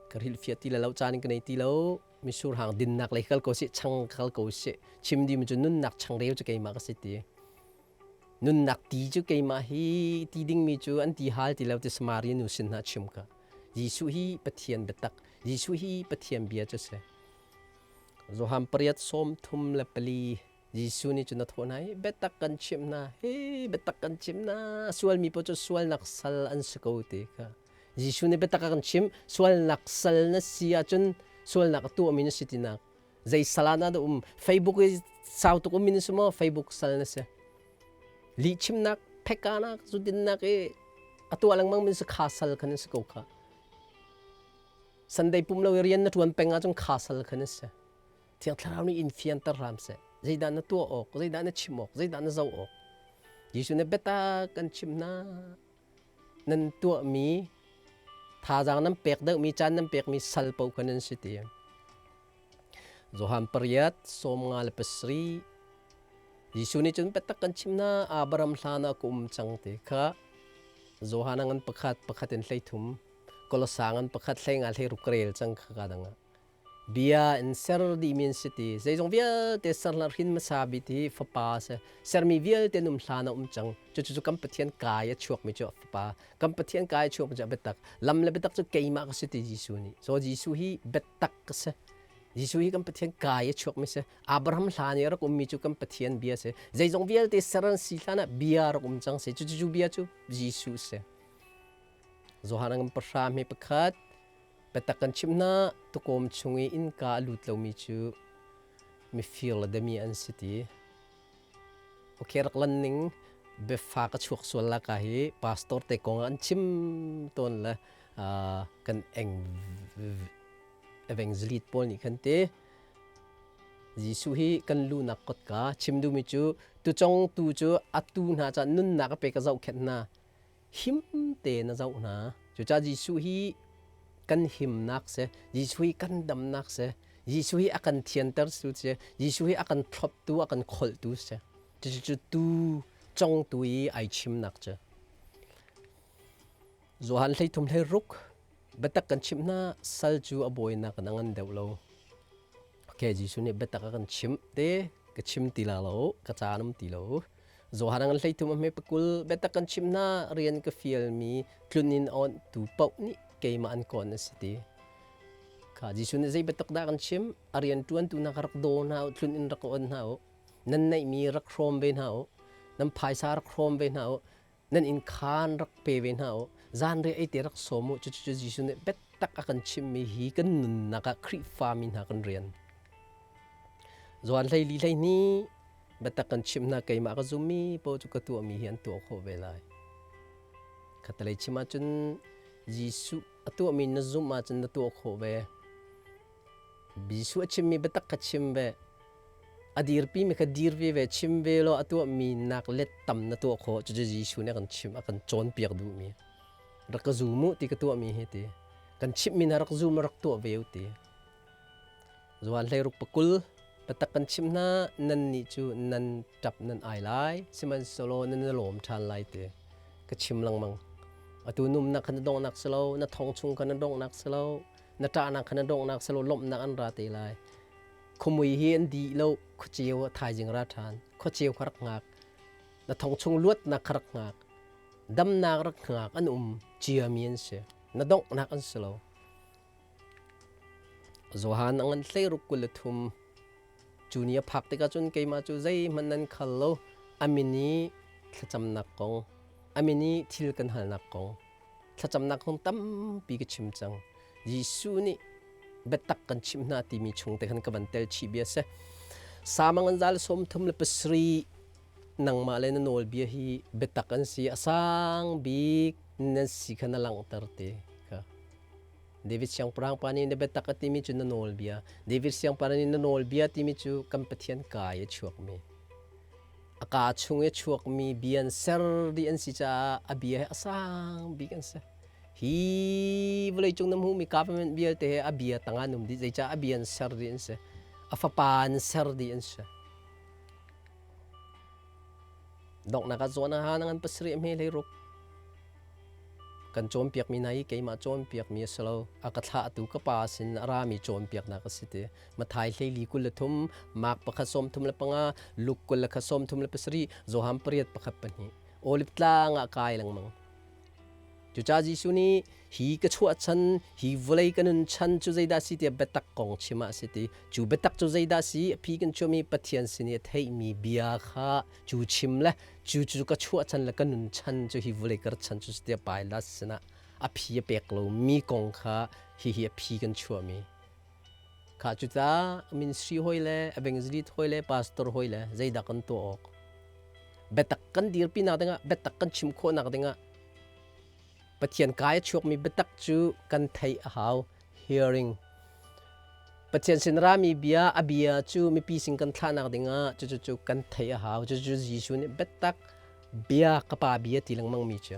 Ka hrilhfiah ti lo caan ka nei ti lo. Misur hang dinnak lei kal ko sih, chang kal ko sih. Chim dimi cu nunnak changreu cu keimah ka si ti. Nunnak ti cu keimah hi ti dingmi cu an ti hal ti lo ti Samaria nu sin hna chim ka. Jesuh hi Pathian biatak, Jesuh hi Pathian bia cu si. Johan pariat sawm thum le pali Jesuh nih cun a thawh hna i biatak kan chimh hna, hi biatak kan chimh hna, sualmi paoh cu sualnak sal an si ko ti kha. Jesuh nih biatak a kan chimh, sualnak sal na si ahcun sualnak a tuahmi na si tinak. Zei sal ah dah um? Facebook i sau tuk ummi na si maw? Facebook sal na si. Lihchimnak, phekanak, zudinnak i a tuah lengmang mi si kha sal kha na si ko kha. Sunday pum lo i rian na ṭuan peng ahcun kha sal kha na si. Thiang Thlarau nih in fianter hram seh. Zeidah na tuah awk, zeidah na chim awk, zeidah na zoh awk. Jesuh nih biatak kan chimh hna. Nan tuahmi thazaang nan pek deuhmi caan nan pekmi sal paoh kha nan si ti. Johan pariat 57 Jesuh nih cun biatak kan chim hna Abraham hlan ah ka um cang ti kha Johan a ngan pakhat pakhat in 13 Kolosa ngan pakhat 15 16 ka rel cang kha ka dang ah Bia in ser dihmi an si ti. Zeizong vialte ser hlah hrin hmasa bik hi fapa a si. Sermi vialte num hlan a um cang. Cucu kan Pathian kai a chuakmi cu fapa. Kan Pathian kai a chuakmi cu a biatak. Lam le biatak cu keimah ka si ti Jesuh nih. So Jesuh hi biatak ka si. Jesuh hi kan Pathian kai a chuakmi si. Abraham hlan i a rak ummi cu kan Pathian bia si. Zeizong vialte ser an si hlan ah bia rak um cang si. Cucu bia cu Jesuh si. Johan an pahra hme pakhat Biatak kan chimh hna, tuukawm chung i innka a lut lomi cu mifir le dami an si ti. Okay, rak lan ning biafa ka chuak sual la ka hi pastor te kong an chim tawn le kan eng evangelist pawl nih khan te Jesuh hi kan lunak kotka chim duhmi cu tucong tu cu atu hna ca nunnak a pe ka zohkhenh hna him tein a zoh hna. Cucaah Jesuh hi kan himnak si, Jesuh hi kan damnak si, Jesuh hi a kan thianter su si, Jesuh hi a kan thloptu, a kan kholhtu si. Cucu tu congtu i ai chimnak cu. Johan 13 hlei ruk biatak kan chimh hna sal cu a bawinak in a ngan deuh lo. Okay, Jesuh nih biatak a kan chimh te ka chim ti la lo, ka caan um ti lo. Johan ngan 33 a hme pakul biatak kan chimh hna rian ka fialmi tlun in awnh tu paoh nih keimah an kawn a si ti. Kha Jesuh nih zei biatak dah kan chim? A rian ṭuantu hna kha rak daw hna u, tlun in rak on hna u. Nan neihmi rak hrawm ve hna u. Nan phaisa rak hrawm ve hna u. Nan inn khaan rak pe ve hna u. Zanriah ei te rak sawm u. Cucu Jesuh nih biatak a kan chimhmi hi kan nunnak ah Khrihfa mi hna kan rian. Johan 14 12 biatak kan chimh hna keimah ka zummi paoh cu ka tuahmi hi an tuah khawh ve lai. Khatalei chim ahcun Jesuh a tuahmi na zumh ahcun na tuah khawh ve. Jesuh a chimmi biatak kha chim ve. A dirpimi kha dir ve ve, chim ve law a tuahmi nak let tam na tuah khawh. Cucu Jesuh nih a kan chimh, a kan cawnpiak duhmi. Rak ka zum u ti ka tuahmi hi ti. Kan chimhmi hna rak zum rak tuah ve u ti. Zuan 16 pakul biatak kan chimh hna nannih cu nan ṭap nan ai lai sihmanhsehlaw nan i lawm ṭhan lai ti ka chim lengmang. Atu numnak kha na donghnak si lo, na thong chung kha na donghnak si lo, na ṭahnak kha na donghnak si lo, lawmhnak an ra te lai. Khuamui hi an dih lo, khuaceu ah thaizing ra ṭhan, khuaceu kha rak hngak, na thong chung luatnak kha rak hngak, damnak rak hngak an um ciami an si, na donghnak an si lo. Johan a ngan 16 23 Cu ni a phak tikah cun keimah cu zeihmanh nan khal lo. A min i thlacamnak kong, a min i thil kan halnak kong, thlacamnak kong tampi ka chim cang. Jesuh nih biatak kan chimh hna timi chung te khan ka van tel chih bia si. Salm a ngan zal 37 nangmah le na nawlbia hi biatak an si a sang bik nan si kha na langhter te kha. David siangpahrang pa nih na biatak a timi cu na nawlbia. David siangpahrang nih na nawlbia timi cu kan Pathian kaa i a chuakmi. A kaa chung i a chuakmi bia an ser dih an si caah a bia hi a sang bik an si. Hi vawleicung na hmuhmi government vialte he a bia tangah an um dih. Zeicah a bia an ser dih an si. A fapa an ser dih an si. Donghnak ah zawn ah ngan pasarih hme hlei ruk. Kan cawnpiakmi hna hi keimah cawnpiakmi a si lo. A ka thlahtu ka pa sin a rami cawnpiaknak a si ti. Matthai 14 23, Mark pakhat 35, Luke 21 37, Johan pariat pakhat pahnih. Olive tlang ah kai lengmang. Cucaah Jesuh nih hi ka chuah chan, hi vawlei ka nun chan cu zeidah si tiah biatak kong chim ah a si ti. Cu biatak cu zeidah si? A phi kan chuahmi Pathian sin i a theihmi bia kha cu chim le cu cu ka chuah chan le ka nun chan cu hi vawlei ka rat chan cu si tiah Pilate sinah a phi a pek lomi kong kha hihi a phi kan chuahmi. Kha cucaah ministry hawi le evangelist hawi le pastor hawi le zeidah kan tuah awk? Biatak kan dirpi nak dingah, biatak kan chim khawh nak dingah Pathian kai a chuakmi biatak cu kan theih a hau. Hearing. Pathian sin rami bia, a bia cu mipi sin kan thlahnak dingah cucu cu kan theih a hau. Cucu Jesuh nih biatak bia ka pa bia ti lengmang mi cu.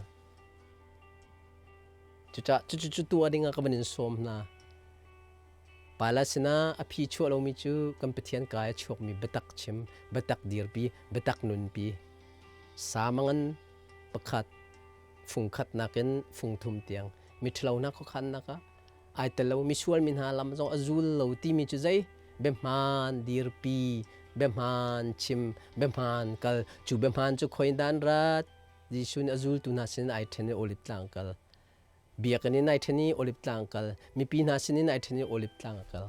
Cucaah cucu cu tuah dingah ka van in sawm hna. Pala sinah a phi chuah lomi cu kan Pathian kai a chuakmi biatak chim, biatak dirpi, biatak nunpi. Samangan pakhat fungkhat nakin fungthum tiang miṭhalo hna khuakhannak ah ai tel lo misual mi hna lam zong a zul lo timi cu zei biahmaan dirpi biahmaan chim biahmaan kal cu biahmaan cu khoi dan rat Jesuh nih a zultu hna sin ai ṭhen i Oliv tlang kal biakinn in ai ṭhen i Oliv tlang kal mipi hna sin in ai ṭhen i Oliv tlang kal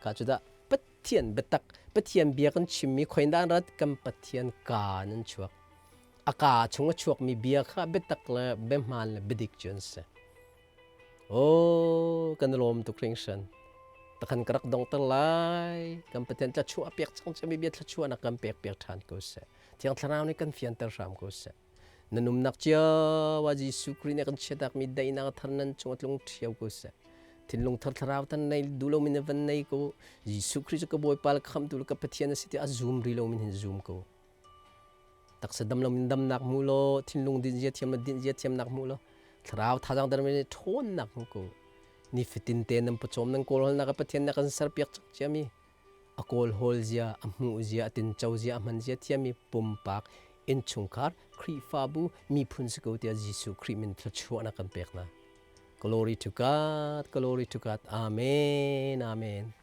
Ka cu dah Pathian biatak, Pathian bia kan chimmi khoindan rat kan Pathian kaa nan chuak. A kaa chung a chuakmi bia kha biatak le biahmaan le biadik cu an si. Oh, kan lawm tuk hringhran. Takhan ka rak dongter lai. Kan Pathian thlachuah pek cang cami bia thlachuahnak kan pek piak ṭhan ko seh. Thiang Thlarau nih kan fianter hram ko seh. Na numnak cio ah Jesuh Khrih nih kan chiatakmi daihnak thar nan cung a tlung ṭhio ko seh. Thinlung thar thlarau tan nei duh lomi na van nei ko. Jesuh Khrih cu ka Bawipa le khamhtu le ka Pathian a si ti a zum ri lomi hin zum ko. Taksa dam lomin damnak hmu law, thinlung din zia thiam le din zia thiamnak hmu law, thlarau thazaang dermi nih ṭhawnnak hmu ko. Nifatin te nan pawcawm nan kawlhawlnak ah Pathian nih a kan serpiak cang ciami a kawlhawl zia, a hmuh zia, a tinco zia, a hman zia thiami pumpak, innchungkhar, Khrihfabu, miphun si ko tiah Jesuh Khrih min thluachuahnak kan pek hna. Glory to God, glory to God. Amen, amen.